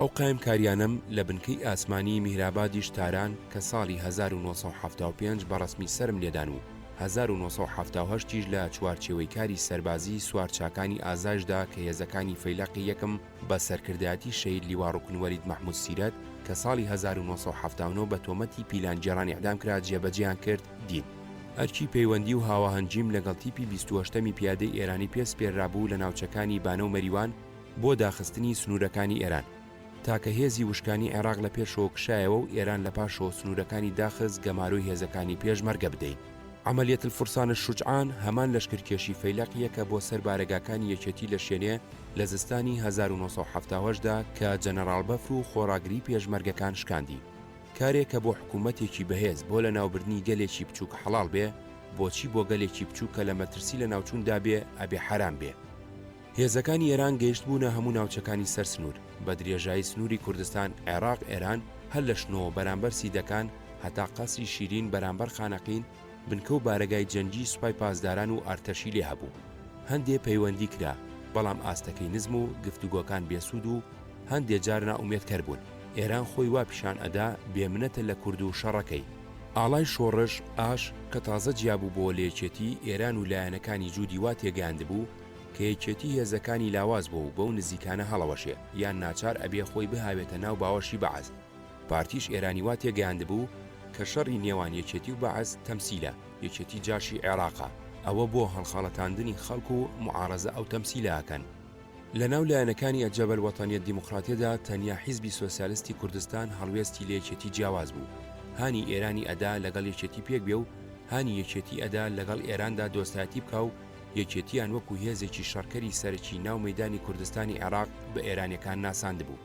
ئەو قایمکاریانەم لە بنکەی ئاسمانیی میهرابادیش تاران کە ساڵی 1975 بە ڕەسمی سەرم لێدان و 1978 یش لە چوارچێوەی کاری سەربازیی سوارچاکانی ئازایشدا کە هێزەکانی فەیلەقی یەکم بە سەرکردایەتی شەهید لیوا ڕوکن وەلید مەحموود سیرەت کە ساڵی 1979 بە تۆمەتی پیلانگێڕان ئیعدام کرا جێبەجێیان کرد دین. ئەرکی پەیوەندی و هاواهەنگیم لەگەڵ تیپی بیست و هەشتەمی پیادەی ئێرانی پێ سپێررابوو لە ناوچەکانی بانە و مەریوان بۆ داخستنی سنوورەکانی ئێران. تاکە هێزی وشکانی عێراق لە پێشەوە کشایەوە و ئێران لە پاشەوە سنوورەکانی داخست گەمارۆی هێزەکانی پێشمەرگە بدەین. عملیە الفرسان الشجعان هەمان لەشکرکێشی فەیلەقیە کە بۆ سەر بارەگاکانی یەکێتی لە شێنێ لە زستانی 1978 دا کە جەنەڕاڵ بەفر و خۆڕاگری پێشمەرگەکان شکاندی. کارێ کە بۆ حکوومەتێکی بەهێز بۆ لەناوبردنی گەلێکی بچووک حەڵاڵ بێ، بۆچی بۆ گەلێکی بچووک کە لە مەترسی لەناوچوون دا بێ ئەبێ حەرام بێ؟ هێزەکانی ئێران گەیشتبوونە هەموو ناوچەکانی سەر سنوور، بە درێژایی سنووری کوردستان، عێراق، ئێران، هەر لە شنۆوە بەرامبەر سیدەکان هەتا قەسری شیرین بەرامبەر خانەقین، بنکە و بارەگای جەنگیی سوپای پاسداران و ئارتەشی لێ هەبوو. هەندێ پەیوەندی کرا، بەڵام ئاستەکەی نزم و گفتوگۆکان بێسوود و هەندێ جار نائومێدکەر بوون. ئێران خۆی وا پیشان ئەدا بێمنەتە لە کورد و شەڕەکەی. ئاڵای شۆڕش، ئاش، کە تازە جیابووبۆوە لە یەکێتی، ئێران و لایەنەکانی جوودی وا تێگەیاندبوو کە یەکێتی هێزەکانی لاواز بووە و بەو نزیکانە هەڵەوەشێ، یان ناچار ئەبێ خۆی بهاوێتە ناو باوەشی بەعس. پارتیش ئێرانی وا تێگەیاندبوو کە شەڕی نێوان یەکێتی و بەعس تەمسیلە، یەکێتی جاشی عێراقە، ئەوە بۆ هەڵخەڵەتاندنی خەڵک و موعارەزە ئەو تەمسیلە ئەکەن. لە ناو لایەنەکانی الجبهە الوطنیە الدیموقراتیەدا تەنیا حیزبی سۆسیالستی کوردستان هەڵوێستی لە یەکێتی جیاواز بوو، هانی ئێرانی ئەدا لەگەڵ یەکێتی پێک بێ و هانی یەکێتی ئەدا لەگەڵ ئێراندا دۆستایەتی بکا و یەکێتییان وەکو هێزێکی شەڕکەری سەرەکی ناو مەیدانی کوردستانی عێراق بە ئێرانیەکان ناساندبوو.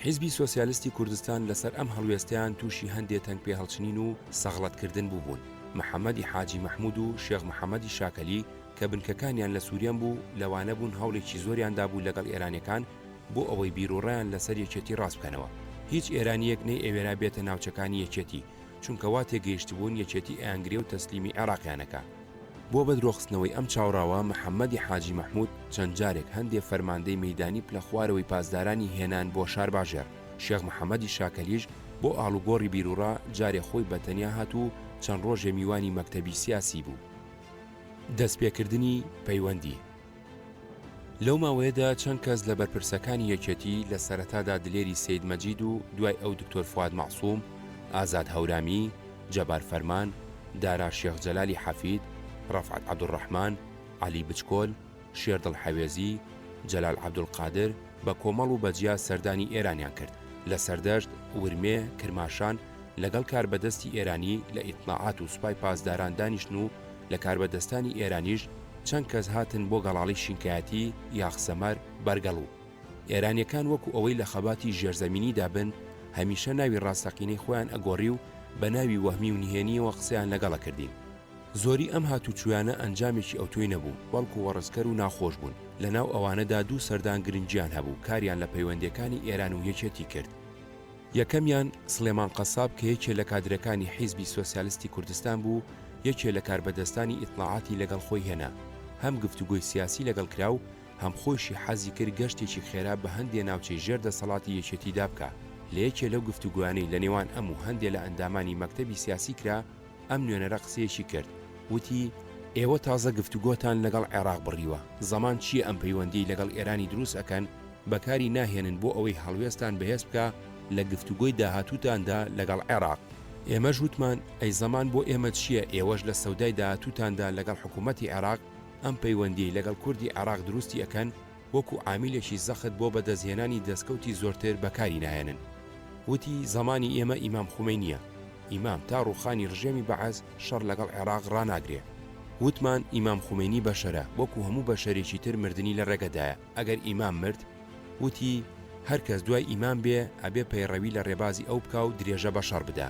حیزبی سۆسیالستی کوردستان لەسەر ئەم هەڵوێستەیان تووشی هەندێ تەنگ پێهەڵچنین و سەغڵەت کردن بووبوون. محەمەدی حاجی مەحموود و شێخ محەمەدی شاکەلی کە بنکەکانیان لە سوریەن بوو لەوانە بوون هەوڵێکی زۆریان دابوو لەگەڵ ئێرانیەکان بۆ ئەوەی بیروڕایان لەسەر یەکێتی ڕاست بکەنەوە. هیچ ئێرانیەک نەیئەوێرا بێتە ناوچەکانی یەکێتی، چونکە وا تێگەیشتبوون یەکێتی ئەیانگرێ و تەسلیمی عێراقیان ئەکا. بۆ بەدرۆخستنەوەی ئەم چاوڕاوە محەممەدی حاجی مەحموود چەند جارێک هەندێ فەرماندەی مەیدانی پلە خوارەوەی پاسدارانی هێنان بۆ شارباژێڕ. شێخ محەممەدی شاکەلیش بۆ ئاڵوگۆڕی بیروڕا جارێ خۆی بە تەنیا هات و چەند ڕۆژێ میوانی مەکتەبی سیاسی بوو. دەستپێکردنی پەیوەندی. لەو ماوەیەدا چەند کەس لە بەرپرسەکانی یەکێتی، لە سەرەتادا دلێری سەید مەجید و دوای ئەو دکتۆر فواد مەعسوم، ئازاد هەورامی، جەبار فەرمان، دارا شێخ جەلالی حەفید، ڕەفعەت عەبدولڕەحمان، عەلی بچکۆل، شێردڵ حەوێزی، جەلال عەبدولقادر، بە کۆمەڵ و بە جیا سەردانی ئێرانیان کرد. لە سەردەشت، ورمێ، کرماشان، لەگەڵ کاربەدەستی ئێرانی لە ئیتڵاعات و سوپای پاسداران دانیشتن و لە کاربەدەستانی ئێرانیش چەند کەس هاتن بۆ گەڵاڵەی شینکایەتی، یاخسەمەر، بەرگەڵو. ئێرانیەکان وەکو ئەوەی لە خەباتی ژێرزەمینیدا بن، هەمیشە ناوی ڕاستەقینەی خۆیان ئەگۆڕی و بە ناوی وەهمی و نهێنیەوە قسەیان لەگەڵ ئەکردین. زۆری ئەم هاتوچویانە ئەنجامێکی ئەوتۆی نەبوو، بەڵکو وەڕسکەر و ناخۆش بوون. لە ناو ئەوانەدا دوو سەردان گرنگیان هەبوو، کاریان لە پەیوەندیەکانی ئێران و یەکێتی کرد. یەکەمیان، سڵێمان قەساب کە یەکێ لە کادرەکانی حیزبی سۆسیالستی کوردستان بوو، یەکێ لە کاربەدەستانی ئیتڵاعاتی لەگەڵ خۆی هێنا، هەم گفتوگۆی سیاسی لەگەڵ کرا و هەم خۆیشی حەزی کرد گەشتێکی خێرا بە هەندێ ناوچەی ژێر دەسەڵاتی یەکێتیدا بکا. لە یەکێ لەو گفتوگۆیانەی لە نێوان ئەم و هەندێ لە ئەندامانی مەکتەبی سیاسی کرا، ئەم نوێنەرە قسەیەکی کرد، وتی، ئێوە تازە گفتوگۆتان لەگەڵ عێراق بڕیوە، زەمان چییە ئەم پەیوەندیەی لەگەڵ ئێرانی دروست ئەکەن بەکاری ناهێنن بۆ ئەوەی هەڵوێستان بەهێز بکا لە گفتوگۆی داهاتووتاندا لەگەڵ عێراق؟ ئێمەش وتمان، ئەی زەمان بۆ ئێمە چییە ئێوەش لە سەودای داهاتووتاندا لەگەڵ حکوومەتی عێراق ئەم پەیوەندیەی لەگەڵ کوردی عێراق دروستی ئەکەن وەکو عامیلێکی زەخت بۆ بەدەستهێنانی دەستکەوتی زۆرتر بەکاری ناهێنن. وتی، زەمانی ئێمە ئیمام خومەینییە. ئیمام تا ڕووخانی ڕژێمی بەعس شەڕ لەگەڵ عێراق ڕاناگرێ. وتمان، ئیمام خومەینی بەشەرە، وەکو هەموو بەشەرێکی تر مردنی لە ڕێگەدایە، ئەگەر ئیمام مرد؟ وتی، هەر کەس دوای ئیمام بێ، ئەبێ پەیڕەوی لە ڕێبازی ئەو بکا و درێژە بە شەڕ بدا.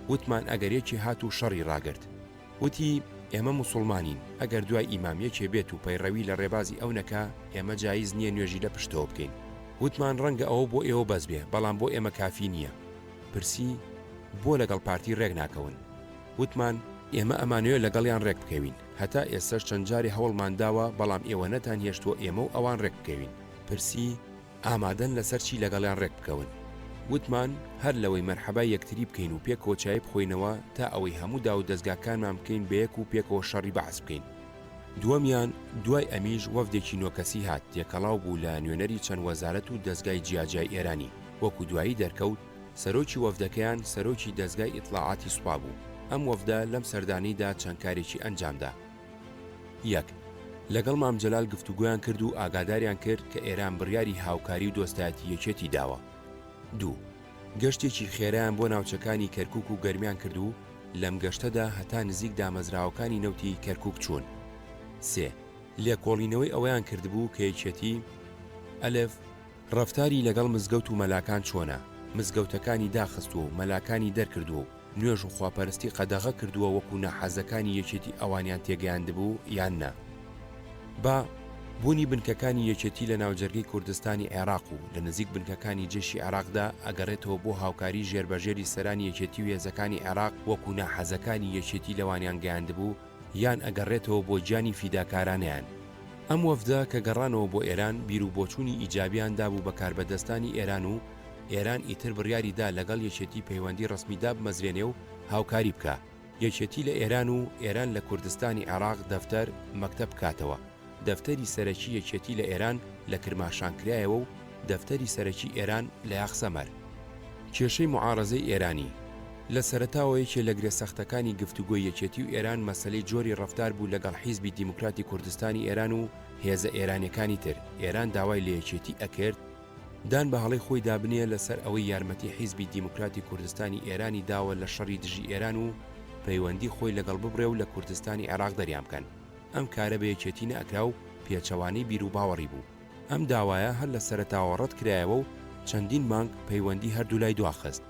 وتمان، ئەگەر یەکێ هات و شەڕی ڕاگرت؟ وتی، ئێمە موسوڵمانین، ئەگەر دوای ئیمام یەکێ بێت و پەیڕەوی لە ڕێبازی ئەو نەکا، ئێمە جایز نییە نوێژی لە پشتەوە بکەین. وتمان، ڕەنگە ئەوە بۆ ئێوە بەس بێ، بەڵام بۆ ئێمە کافی نییە. پرسی، بۆ لەگەڵ پارتی ڕێک ناکەون؟ وتمان، ئێمە ئەمانەوێ لەگەڵیان ڕێک بکەوین، هەتا ئێستەش چەند جارێ هەوڵمان داوە، بەڵام ئێوە نەتانهێشتووە ئێمە و ئەوان ڕێک بکەوین. پرسی، ئامادەن لەسەر چی لەگەڵیان ڕێک بکەون؟ وتمان، هەر لەوەی مەرحەبای یەکتری بکەین و پێکەوە چای بخۆینەوە تا ئەوەی هەموو داوودەزگاکانمان بکەین بەیەک و پێکەوە شەڕی بەعس بکەین. دووەمیان، دوای ئەمیش وەفدێکی نۆکەسی هات، تێکەڵاو بوو لە نوێنەری چەند وەزارەت و دەزگای جیاجیای ئێرانی، وەکو دوایی دەرکەوت، سەرۆکی وەفدەکەیان سەرۆکی دەزگای ئیتڵاعاتی سوپا بوو، ئەم وەفدە لەم سەردانەیدا چەند کارێکی ئەنجامدا. یەک، لەگەڵ مام جەلال گفتوگۆیان کرد و ئاگاداریان کرد کە ئێران بڕیاری هاوکاری و دۆستایەتی یەکێتی داوە. دوو، گەشتێکی خێرایان بۆ ناوچەکانی کەرکوک و گەرمیان کرد و لەم گەشتەدا هەتا نزیک دامەزراوەکانی نەوتی کەرکوک چوون. سێ، لێکۆڵینەوەی ئەوەیان کردبوو کە یەکێتی، ئەلف، ڕەفتاری لەگەڵ مزگەوت و مەلاکان چۆنە، مزگەوتەکانی داخستووە و مەلاکانی دەرکردووە و نوێژ و خواپەرستی قەدەغە کردووە وەکو ناحەزەکانی یەکێتی ئەوانیان تێگەیاندبوو یان نا؟ با، بوونی بنکەکانی یەکێتی لە ناوجەرگەی کوردستانی عێراق و لە نزیک بنکەکانی جەیشی عێراقدا ئەگەڕێتەوە بۆ هاوکاری ژێربەژێری سەرانی یەکێتی و هێزەکانی عێراق وەکو ناحەزەکانی یەکێتی لەوانیان گەیاندبوو یان ئەگەڕێتەوە بۆ گیانی فیداکارانەیان. ئەم وەفدە کە گەڕانەوە بۆ ئێران بیروبۆچوونی ئیجابیان دابوو بە کاربەدەستانی ئێران و ئێران ئیتر بڕیاری دا لەگەڵ یەکێتی پەیوەندی ڕەسمی دابمەزرێنێ و هاوکاری بکا. یەکێتی لە ئێران و ئێران لە کوردستانی عێراق دەفتەر، مەکتەب بکاتەوە. دەفتەری سەرەکی یەکێتی لە ئێران لە کرماشان کرایەوە و دەفتەری سەرەکی ئێران لە یاخسەمەر. کێشەی موعارەزەی ئێرانی. لە سەرەتاوە یەکێ لە گرێ سەختەکانی گفتوگۆی یەکێتی و ئێران مەسەلەی جۆری ڕەفتار بوو لەگەڵ حیزبی دیموکراتی کوردستانی ئێران و هێزە ئێرانیەکانی تر، ئێران داوای لە یەکێتی ئەکرد، دان بە هەڵەی خۆیدا بنێ لە سەر ئەوەی یارمەتی حیزبی دیموکراتی کوردستانی ئێرانی داوە لە شەڕی دژی ئێران و پەیوەندی خۆی لەگەڵ ببڕێ و لە کوردستانی عێراق دەریان بکەن. ئەم کارە بە یەکێتی نەئەکرا و پێچەوانەی بیروباوەڕی بوو. ئەم داوایە هەر لە سەرەتاوە ڕەت کرایەوە و چەندین مانگ پەیوەندی هەردوولای دواخست.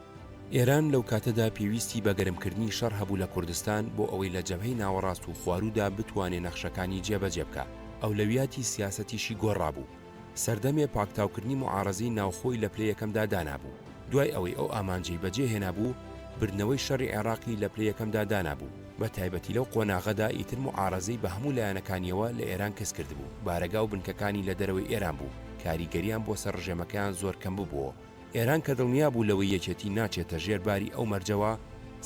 ئێران لەو کاتەدا پێویستی بە گەرمکردنی شەڕ هەبوو لە کوردستان بۆ ئەوەی لە جەبهەی ناوەڕاست و خواروودا بتوانێ نەخشەکانی جێبەجێ بکا. ئەولەویاتی سیاسەتیشی گۆڕابوو. سەردەمێ پاکتاوکردنی موعارەزەی ناوخۆی لە پلەی یەکەمدا دانابوو. دوای ئەوەی ئەو ئامانجەی بەجێ هێنابوو، بردنەوەی شەڕی عێڕاقی لە پلەی یەکەمدا دانابوو. بە تایبەتی لەو قۆناغەدا ئیتر موعارەزەی بە هەموو لایەنەکانیەوە لە ئێران کز کردبوو، بارەگا و بنکەکانی لە دەرەوەی ئێران بوو، کاریگەریان بۆ سەر ڕژێمەکەیان زۆر کەم ببووەوە. ئێران کە دڵنیا بوو لەوەی یەکێتی ناچێتە ژێر باری ئەو مەرجەوە،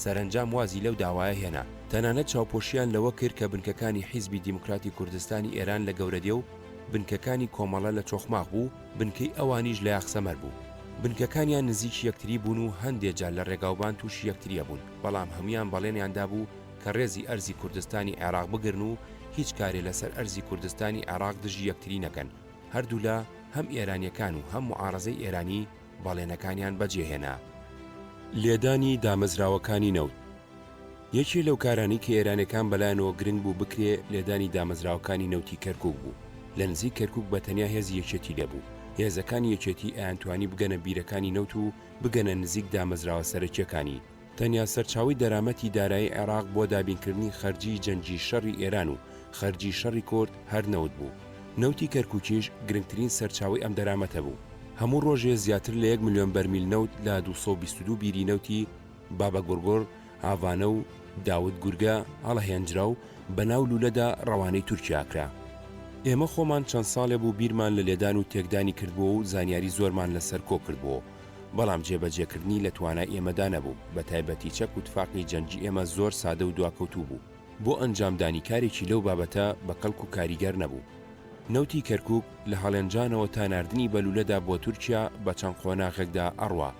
سەرەنجام وازی لەو داوایە هێنا. تەنانەت چاوپۆشییان لەوە کرد کە بنکەکانی حیزبی دیموکراتی کوردستانی ئێران لە گەورەدێ و بنکەکانی کۆمەڵە لە چۆخماخ بوو، بنکەی ئەوانیش لە یاخسەمەر بوو. بنکەکانیان نزیکی یەکتری بوون و هەندێ جار لە ڕێگاوبان تووشی یەکتری ئەبوون، بەڵام هەموویان بەڵێنیان دابوو کە ڕێزی ئەرزی کوردستانی عێراق بگرن و هیچ کارێ لەسەر ئەرزی کوردستانی عێراق دژی یەکتری نەکەن. هەردوولا، هەم ئێرانییەکان و هەم موعارەزەی ئێرانی، بەڵێنەکانیان بەجێهێنا. لێدانی دامەزراوەکانی نەوت یەکێ لەو کارانەی کە ئێرانیەکان بەلایانەوە گرنگ بوو بکرێ لێدانی دامەزراوەکانی نەوتی کەرکوک بوو. لە نزیک کەرکوک بە تەنیا هێزی یەکێتی لێ بوو. هێزەکانی یەکێتی ئەیانتوانی بگەنە بیرەکانی نەوت و بگەنە نزیک دامەزراوە سەرەکیەکانی. تەنیا سەرچاوەی دەرامەتی دارایی عێراق بۆ دابینکردنی خەرجیی جەنگی شەڕی ئێران و خەرجی شەڕی کورد هەر نەوت بوو. نەوتی کەرکوکیش گرنگترین سەرچاوەی ئەم دەرامەتە بوو. هەموو ڕۆژێ زیاتر لە یەک ملیۆن بەرمیل نەوت لە 222 بیری نەوتی بابەگوڕگوڕ، هاڤانە و داود گورگە هەڵەهێنجرا و بە ناو لوولەدا ڕەوانەی تورکیا کرا. ئێمە خۆمان چەند ساڵێ بوو بیرمان لە لێدان و تێکدانی کردبۆوە و زانیاری زۆرمان لە سەر کۆ کردبۆوە. بەڵام جێبەجێکردنی لە توانای ئێمەدا نەبوو، بەتایبەتی چەک و تفاقی جەنگی ئێمە زۆر سادە و دواکەوتوو بوو، بۆ ئەنجامدانی کارێکی لەو بابەتە بە کەڵک و کاریگەر نەبوو. نەوتی کەرکوک لە هەڵێنجانەوە تا ناردنی بە لولەدا بۆ تورکیا بە چەند قۆناغێکدا ئەڕوا.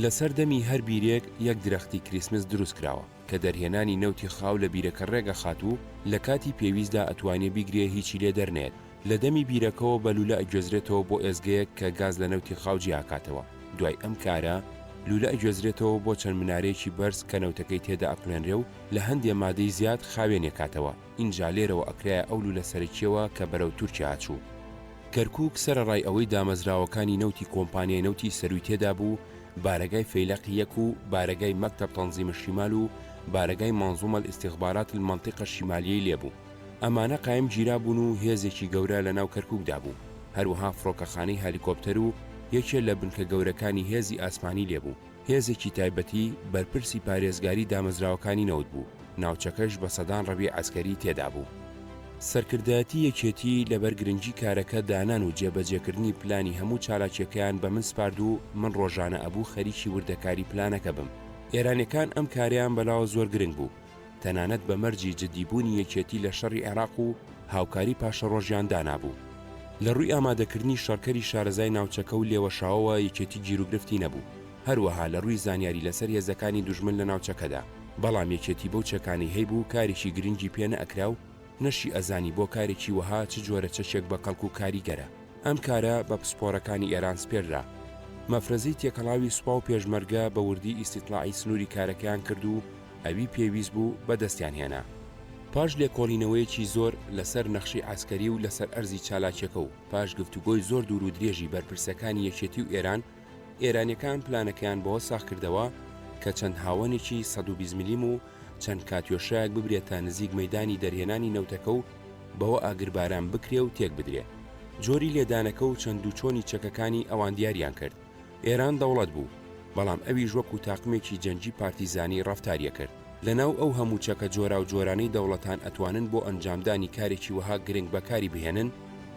لەسەر دەمی هەر بیرێک یەک درەختی کریسمس دروست کراوە، کە دەرهێنانی نەوتی خاو لە بیرەکە ڕێک ئەخات و لە کاتی پێویستدا ئەتوانێ بیگرێ هیچی لێ دەرنەیەت. لە دەمی بیرەکەوە بە لولە ئەگوێزرێتەوە بۆ ئێزگەیەک کە گاز لە نەوتی خاو جیاکاتەوە، دوای ئەم کارە لولە ئەگوێزرێتەوە بۆ چەند منارەیەکی بەرز کە نەوتەکەی تێدا ئەکوڵێنرێ و لە هەندێ مادەی زیاد خاوێنێکاتەوە، ئینجا لێرەوە ئەکرایە ئەو لولە سەرەکیەوە کە بەرەو تورکیا ئەچوو. کەرکوک سەرەڕای ئەوەی دامەزراوەکانی نەوتی کۆمپانیای نەوتی سەرووی تێدا بوو، بارەگای فەیلەقی یەک و بارەگای مەکتەب تەنزیم الشیمال و بارەگای منظومە الاستخبارات المنطقە الشیمالیەی لێ بوو. ئەمانە قایم گیرابوون و هێزێکی گەورە لە ناو کەرکوکدا بوو، هەروەها فڕۆکەخانەی هەلیکۆپتەر و یەکێ لە بنکە گەورەکانی هێزی ئاسمانی لێ بوو. هێزێکی تایبەتی بەرپرسی پارێزگاری دامەزراوەکانی نەوت بوو، ناوچەکەش بە سەدان ڕەوی عەسکەری تێدا بوو. سەرکردایەتی یەکێتی لەبەر گرنگی کارەکە دانان و جێبەجێکردنی پلانی هەموو چالاکیەکەیان بە من سپارد و من ڕۆژانە ئەبوو خەریکی وردەکاری پلانەکە بم. ئێرانیەکان ئەم کارەیان بەلاوە زۆر گرنگ بوو. تەنانەت بە مەرجی جدی بوونی یەکێتی لە شەڕی عێراق و هاوکاری پاشەڕۆژیان دانابوو. لە ڕووی ئامادەکردنی شەڕکەری شارەزای ناوچەکە و لێوەشاوەوە یەکێتی گیروگرفتی نەبوو، هەروەها لە ڕووی زانیاری لەسەر هێزەکانی دوژمن لە ناوچەکەدا. بەڵام یەکێتی بەو چەکانەی هەیبوو کارێکی گرنگی پێ نەئەکرا و نەشی ئەزانی بۆ کارێکی وەها چ جۆرە چەکێک بە کەڵک و کاریگەرە. ئەم کارە بە پسپۆرەکانی ئێران سپێررا. مەفرەزەی تێکەڵاوی سوپا و پێشمەرگە بە وردی ئیستیتڵاعی سنووری کارەکەیان کرد و ئەوی پێویست بوو بە دەستیان هێنا. پاش لێکۆڵینەوەیەکی زۆر لە سەر نەخشەی عەسکەری و لە سەر ئەرزی چالاکیەکە و پاش گفتوگۆی زۆر دوور و درێژی بەرپرسەکانی یەکێتی و ئێران، ئێرانیەکان پلانەکەیان بەوە ساغ کردەوە کە چەند هاوەنێکی 120 ملیم و چەند کاتیۆشایەک ببرێتە نزیک مەیدانی دەرهێنانی نەوتەکە و بەوە ئاگرباران بکرێ و تێک بدرێ. جۆری لێدانەکە و چەند و چۆنی چەکەکانی ئەوان دیاریان کرد. ئێران دەوڵەت بوو، بەڵام ئەویش وەکو تاقمێکی جەنگی پارتیزانی ڕەفتاری ئەکرد. لەناو ئەو هەموو چەکە جۆراوجۆرانەی دەوڵەتان ئەتوانن بۆ ئەنجامدانی کارێکی وەها گرنگ بەکاری بهێنن،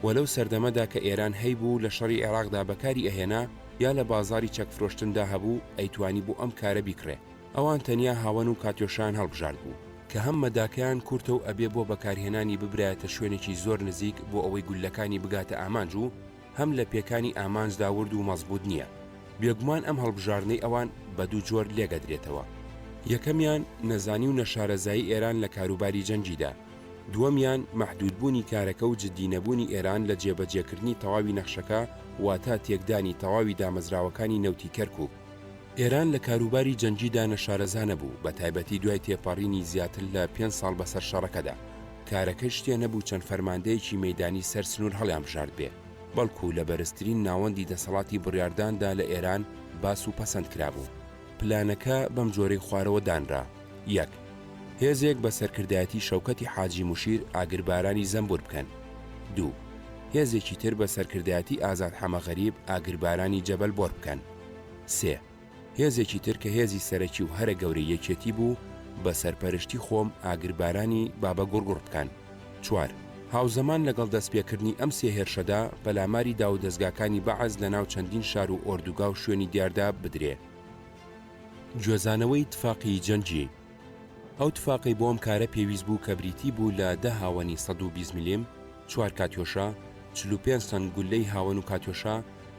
وە لەو سەردەمەدا کە ئێران هەیبوو لە شەڕی عێراقدا بەکاری ئەهێنا یا لە بازاڕی چەک فرۆشتندا هەبوو ئەیتوانی بۆ ئەم کارە بیکڕێ. ئەوان تەنیا هاوەن و کاتیۆشایان هەڵبژاردبوو، کە هەم مەداکەیان کورتە و ئەبێ بۆ بەکارهێنانی ببرایەتە شوێنێکی زۆر نزیک بۆ ئەوەی گوللەکانی بگاتە ئامانج و هەم لە پێکانی ئامانجدا ورد و مەزبووت نییە. بێگومان ئەم هەڵبژاردنەی ئەوان بە دوو جۆر لێکئەدرێتەوە. یەکەمیان، نەزانی و نەشارەزایی ئێران لە کاروباری جەنگیدا. دووەمیان، مەحدوودبوونی کارەکە و جددی نەبوونی ئێران لە جێبەجێکردنی تەواوی نەخشەکە، واتە تێکدانی تەواوی دامەزراوەکانی نەوتی کەرکووک. ئێران لە کاروباری جەنگیدا نەشارەزا نەبوو، بەتایبەتی دوای تێپەڕینی زیاتر لە پێنج ساڵ بەسەر شەڕەکەدا. کارەکە شتێ نەبوو چەند فەرماندەیەکی مەیدانی سەر سنوور هەڵیانبژاردبێ، بەڵکو لە بەرزترین ناوەندی دەسەڵاتی بڕیارداندا لە ئێران باس و پەسەند کرابوو. پلانەکە بەم جۆرەی خوارەوە دانرا، یەک. هێزێک بە سەرکردایەتی شەوکەتی حاجی موشیر ئاگربارانی زەمبور بکەن. دوو. هێزێکی تر بە سەرکردایەتی ئازاد حەمە غەریب ئاگربارانی جەبەل بۆر بکەن. سێ. هێزێکی تر کە هێزی سەرەکی و هەرە گەورەی یەکێتی بوو، بە سەرپەرشتی خۆم ئاگربارانی بابە گوڕگوڕ بکەن. چوار. هاوزەمان لەگەڵ دەستپێکردنی ئەم سێ هێرشەدا، پەلاماری داوودەزگاکانی بەعس لەناو چەندین شار و ئۆردوگا و شوێنی دیاردا بدرێ. گوێزانەوەی تفاقی جەنگی. ئەو تفاقەی بۆ ئەم کارە پێویست بوو کە بریتی بوو لە دە هاوەنی 120 ملم، چوار کاتیۆشا، 45 تەن گوللەی هاوەن و کاتیۆشا،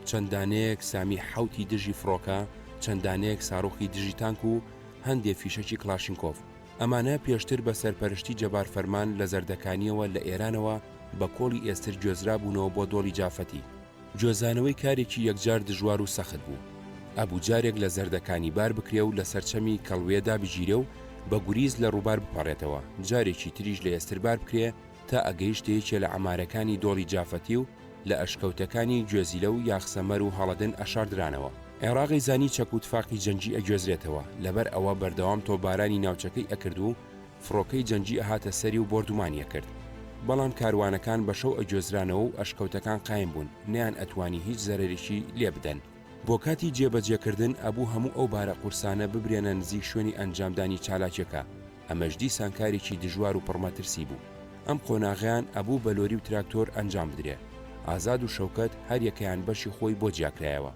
چەند دانەیەک سامی حەوتی دژی فڕۆکە، چەند دانەیەک ساروخی دژی تانک و هەندێ فیشەکی کڵاشینکۆف. ئەمانە پێشتر بە سەرپەرشتی جەبار فەرمان لە زەردەکانییەوە لە ئێرانەوە بە کۆڵی ئێستر گوێزرابوونەوە بۆ دۆڵی جافەتی. گوێزانەوەی کارێکی یەکجار دژوار و سەخت بوو. ئەبوو جارێک لە زەردەکانی بار بکرێ و لەسەر چەمی کەڵوێ دابگیرێ و بە گوریس لە ڕووبار بپەڕێتەوە، جارێکی تریش لە ئێستر بار بکرێ تا ئەگەیشتە یەکێ لە عەمارەکانی دۆڵی جافەتی و لە ئەشکەوتەکانی گوێزیلە و یاخسەمەر و هەڵەدن ئەشاردرانەوە. عێڕاق ئەیزانی چەک و تفاقی جەنگی ئەگوێزرێتەوە، لەبەر ئەوە بەردەوام تۆپبارانی ناوچەکەی ئەکرد و فڕۆکەی جەنگی ئەهاتە سەری و بۆردومانی ئەکرد. بەڵام کاروانەکان بە شەو ئەگوێزرانەوە و ئەشکەوتەکان قایم بوون، نەیان ئەتوانی هیچ زەرەرێکی لێ بدەن. بۆ کاتی جێبەجێکردن ئەبوو هەموو ئەو بارە قورسانە ببرێنە نزیک شوێنی ئەنجامدانی چالاکیەکە، ئەمەش دیسان کارێکی دژوار و پڕمەترسی بوو. ئەم قۆناغەیان ئەبوو بە لۆری و تراکتۆر ئەنجام بدرێ. ئازاد و شەوکەت هەریەکەیان بەشی خۆی بۆ جیاکرایەوە.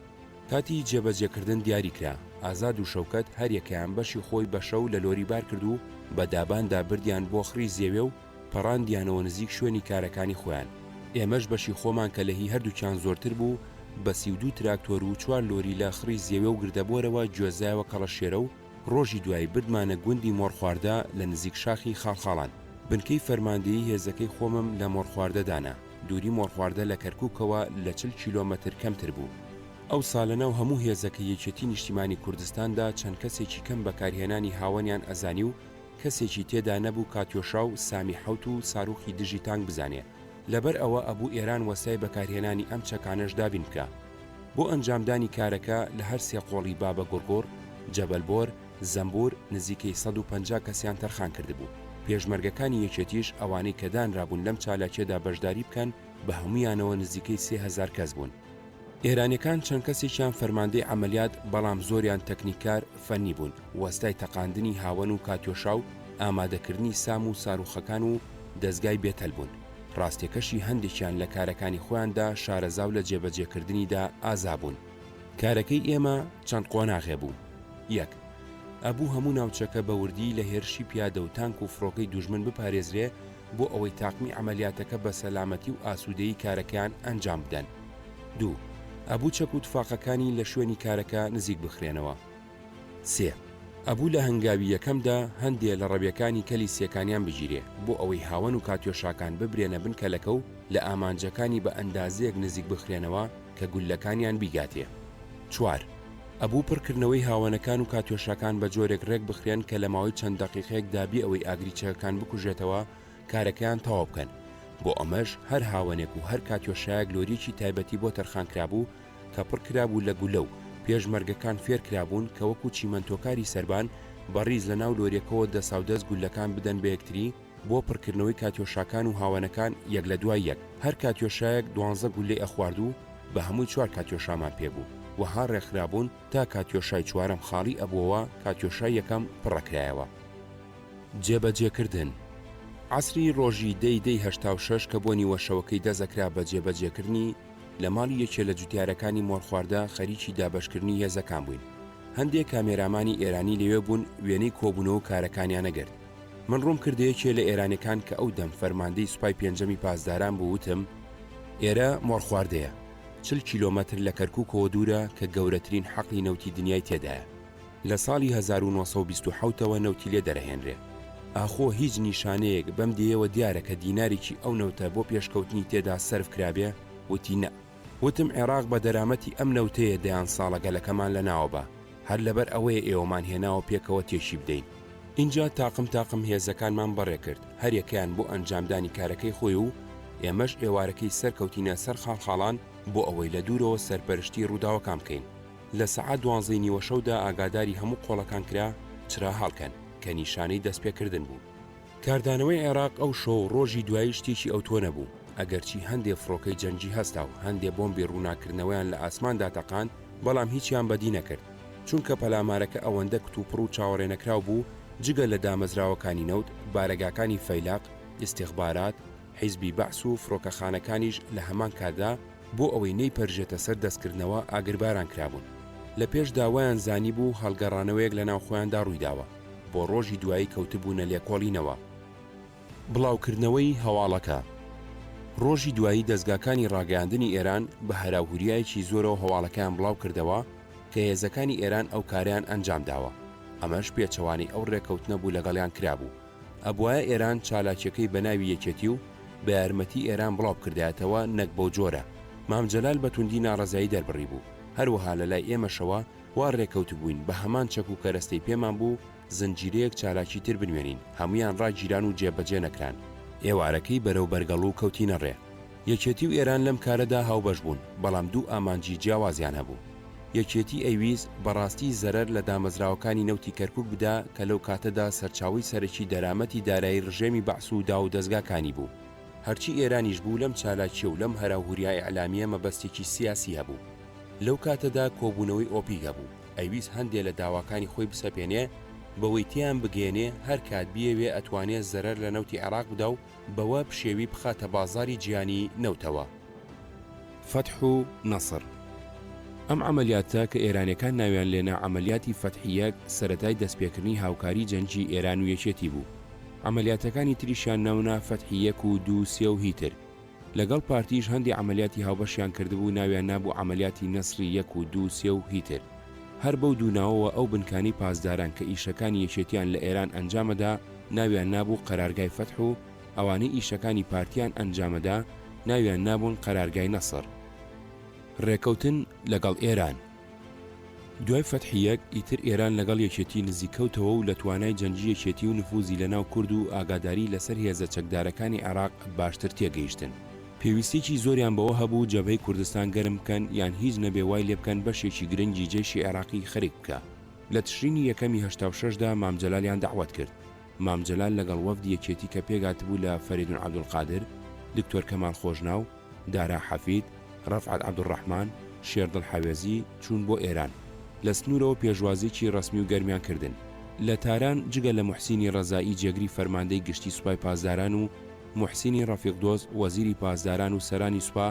کاتی جێبەجێکردن دیاری کرا، ئازاد و شەوکەت هەریەکەیان بەشی خۆی بە شەو لە لۆری بار کرد و بە داباندا بردیان بۆ خڕی زێوێ و پەڕاندیانەوە نزیک شوێنی کارەکانی خۆیان. ئێمەش بەشی خۆمان کە لە هی هەردووکیان زۆرتر بوو بە 32 تراکتۆر و چوار لۆری لە خڕی زێوێ و گردەبۆرەوە گوێزایەوە کەڵەشێرە و ڕۆژی دوایی بردمانە گوندی مۆڕخواردە لە نزیک شاخی خاڵخاڵان. بنکەی فەرماندەیی هێزەکەی خۆمم لە مۆڕخواردە دانا. دووری مۆڕخواردە لە کەرکووکەوە لە 40 کیلۆمەتر کەمتر بوو. ئەوسا لەناو هەموو هێزەکەی یەکێتی نیشتیمانی کوردستاندا چەند کەسێکی کەم بەکارهێنانی هاوەنیان ئەزانی و کەسێکی تێدا نەبوو کاتیۆشا و سامی حەوت و ساروخی دژی تانک بزانێ. لەبەر ئەوە ئەبوو ئێران وەستای بەکارهێنانی ئەم چەکانەش دابین بکا. بۆ ئەنجامدانی کارەکە لە هەر سێ قۆڵی بابە گوڕگوڕ، جەبەل بۆر، زەمبوور نزیکەی 150 کەسیان تەرخان کردبوو. پێشمەرگەکانی یەکێتیش ئەوانەی کە دانرابوون لەم چالاکیەدا بەشداری بکەن بە هەموویانەوە نزیکەی 3000 کەس بوون. ئێرانیەکان چەند کەسێکیان فەرماندەی عەمەلیات بەڵام زۆریان تەکنیککار فەنی بوون، وەستای تەقاندنی هاوەن و کاتیۆشا و ئامادەکردنی سام و ساروخەکان و دەزگای بێتەل بوون. ڕاستیەکەشی هەندێکیان لە کارەکانی خۆیاندا شارەزا و لە جێبەجێکردنیدا ئازا بوون. کارەکەی ئێمە چەند قۆناغێ بوو. یەک. ئەبوو هەموو ناوچەکە بە وردی لە هێرشی پیادە و تانک و فڕۆکەی دوژمن بپارێزرێ بۆ ئەوەی تاقمی عەمەلیاتەکە بە سەلامەتی و ئاسوودەیی کارەکەیان ئەنجام بدەن. دوو. ئەبوو چەک و تفاقەکانی لە شوێنی کارەکە نزیک بخرێنەوە. سێ. ئەبوو لە هەنگاوی یەکەمدا هەندێ لە ڕەویەکانی کەلی سێکانیان بگیرێ بۆ ئەوەی هاوەن و کاتیۆشاکان ببرێنە بن کەلەکە و لە ئامانجەکانی بە ئەندازەیەک نزیک بخرێنەوە کە گوللەکانیان بیگاتێ. چوار. ئەبوو پڕکردنەوەی هاوەنەکان و کاتیۆشاکان بە جۆرێک ڕێک بخرێن کە لە ماوەی چەند دەقیقەیەکدا بێ ئەوەی ئاگری چەکەکان بکوژێتەوە کارەکەیان تەواو بکەن. بۆ ئەمەش هەر هاوەنێک و هەر کاتیۆشایەک لۆریەکی تایبەتی بۆ تەرخان کرابوو کە پڕ کرابوو لە گولە و پێشمەرگەکان فێر کرابوون کە وەکو چیمەنتۆکاری سەربان بە ڕیز لە ناو لۆریەکەوە دەساودەست گوللەکان بدەن بە یەکتری بۆ پڕکردنەوەی کاتیۆشاکان و هاوەنەکان یەک لە دوای یەک هەر کاتیۆشایەک دوانزە گوللەی ئەخوارد و بە هەمووی چوار کاتیۆشامان پێ بوو وەها ڕێکخرابوون تا کاتیۆشای چوارەم خاڵی ئەبۆوە کاتیۆشای یەکەم پڕەکرایەوە. جێبەجێکردن. عەسری ڕۆژی دە ی دەی 86 کە بۆ نیوەشەوەکەی دەست ئەکرا بە جێبەجێکردنی، لە ماڵی یەکێ لە جوتیارەکانی مۆرخواردە خەریکی دابەشکردنی هێزەکان بووین. هەندێ کامێرامانی ئێرانی لەوێ بوون وێنەی کۆبوونەوە و کارەکانیان ئەگرت. من ڕووم کردە یەکێ لە ئێرانیەکان کە ئەو دەم فەرماندەی سوپای پێنجەمی پاسداران بوو وتم، ئێرە مۆرخواردەیە، 40 کیلۆمەتر لە کەرکووکەوە دوورە کە گەورەترین حەقلی نەوتی دنیای تێدایە. لە ساڵی 1927 ەوە نەوتی لێ دەرەهێنرێ. ئاخۆ هیچ نیشانەیەک بەم دێیەوە دیارە کە دینارێکی ئەو نەوتە بۆ پێشکەوتنی تێدا سەرف کرابێ؟ وتی نەء. وتم عێراق بە دەرامەتی ئەم نەوتەیە دەیان ساڵە گەلەکەمان لەناوە با. هەر لەبەر ئەوەیە ئێوەمان هێناوە پێکەوە تێکی بدەین. ئینجا تاقم تاقم هێزەکانمان بەڕێ کرد، هەریەکەیان بۆ ئەنجامدانی کارەکەی خۆی و ئێمەش ئێوارەکەی سەرکەوتینە سەر خاڵخاڵان بۆ ئەوەی لە دوورەوە سەرپەرشتی ڕووداوەکان بکەین. لە سەعات دوانزەی نیوەشەودا ئاگاداری هەموو قۆڵەکان کرا چرا هەڵکەن، کە نیشانەی دەستپێکردن بوو. کاردانەوەی عێراق ئەو شەو و ڕۆژی دوایی شتێکی ئەوتۆ نەبوو، ئەگەرچی هەندێ فڕۆکەی جەنگی هەستا و هەندێ بۆمبی ڕووناککردنەوەیان لە ئاسماندا تەقاند، بەڵام هیچیان بەدی نەکرد، چونکە پەلامارەکە ئەوەندە کتوپڕ و چاوەڕێنەکراو بوو جگە لە دامەزراوەکانی نەوت، بارەگاکانی فەیلەق، ئیستیخبارات، حیزبی بەعس و فڕۆکەخانەکانیش لە هەمان کاتدا بۆ ئەوەی نەیپەرژێتە سەر دەستکردنەوە ئاگرباران کرابوون. لە پێشدا وایان زانیبوو هەڵگەڕانەوەیەک لە ناو خۆیاندا ڕوویداوە. بۆ ڕۆژی دوایی کەوتبوونە لێکۆڵینەوە. بڵاوکردنەوەی هەواڵەکە ڕۆژی دوایی دەزگاکانی ڕاگەیاندنی ئێران بە هەراوهوریایەکی زۆرەوە هەواڵەکەیان بڵاوکردەوە کە هێزەکانی ئێران ئەو کارەیان ئەنجامداوە، ئەمەش پێچەوانەی ئەو ڕێکەوتنە بوو لەگەڵیان کرابوو. ئەبوایە ئێران چالاکیەکەی بە ناوی یەکێتی و بە یارمەتی ئێران بڵاوبکردایەتەوە نەک بەو جۆرە. مام جەلال بە توندی ناڕەزایی دەربڕیبوو. هەروەها لە لای ئێمەشەوە وا ڕێکەوتبووین بە هەمان چەک و کەرەستەی پێمان بوو زنجیرەیەک چالاکی تر بنوێنین، هەموویان ڕاگیران و جێبەجێ نەکران. ئێوارەکەی بەرەو بەرگەڵوو کەوتینە ڕێ. یەکێتی و ئێران لەم کارەدا هاوبەش بوون، بەڵام دوو ئامانجی جیاوازیان هەبوو. یەکێتی ئەیویست بە ڕاستی زەرەر لە دامەزراوەکانی نەوتی کەرکوک بدا کە لەو کاتەدا سەرچاوەی سەرەکی دەرامەتی دارایی ڕژێمی بەعس و داوودەزگاکانی بوو. هەرچی ئێرانیش بوو لەم چالاکییە و لەم هەراوهوریا ئیعلامییە مەبەستێکی سیاسی هەبوو. لەو کاتەدا کۆبوونەوەی ئۆپیک هەبوو، ئەیویست هەندێ لە داواکانی خۆی بسەپێنێ بەوەی تێیان بگەیەنێ هەر کات بیەوێ ئەتوانێ زەرەر لە نەوتی عێراق بدا و بەوە پشێوی بخاتە بازاری جیهانی نەوتەوە. فەتح و نەسر. ئەم عەمەلیاتە کە ئێرانیەکان ناویان لێنا عەمەلیاتی فەتحی یەک سەرەتای دەستپێکردنی هاوکاری جەنگی ئێران و یەکێتی بوو. عەمەلیاتەکانی تریشیان ناونا فەتحی یەک و دوو و سێ و هیتر. لەگەڵ پارتیش هەندێ عەمەلیاتی هاوبەشیان کردبوو ناویان نابوو عەمەلیاتی نەسری یەک و دوو و سێ و هیتر. هەر بەو دوو ناوەوە ئەو بنکانەی پاسداران کە ئیشەکانی یەکێتیان لە ئێران ئەنجامەدا ناویان نابوو قەرارگای فەتح و ئەوانەی ئیشەکانی پارتیان ئەنجامەدا ناویان نابوون قەرارگای نەسر. رێکەوتن لەگەڵ ئێران. دوای فەتحی یەک ئیتر ئێران لەگەڵ یەکێتی نزیککەوتەوە و لە توانای جەنگی یەکێتی و نفوزی لەناو کورد و ئاگاداریی لەسەر هێزە چەکدارەکانی عێراق باشتر تێگەیشتن. پێویستیەکی زۆریان بەوە هەبوو جەبهەی کوردستان گەرم بکەن یان هیچ نەبێ وای لێبکەن بەشێکی گرنگی جەیشی عێراقی خەریک بکا. لە تشرینی یەکەمی 86 دا مام جەلالیان دەعوەت کرد. مام جەلال لەگەڵ وەفدی یەکێتی کە پێکهاتبوو لە فەرێدون عەبدولقادر، دکتۆر کەمال خۆشناو، دارا حەفید، ڕەفعەت عەبدولڕەحمان، شێردڵ حەوێزی، چوون بۆ ئێران. لە سنوورەوە پێشوازییەکی ڕەسمی و گەرمیان کردن. لە تاران جگە لە موحسینی ڕەزایی جێگری فەرماندەی گشتی سوپای پاسداران و موحسینی ڕەفیقدۆست وەزیری پاسداران و سەرانی سوپا،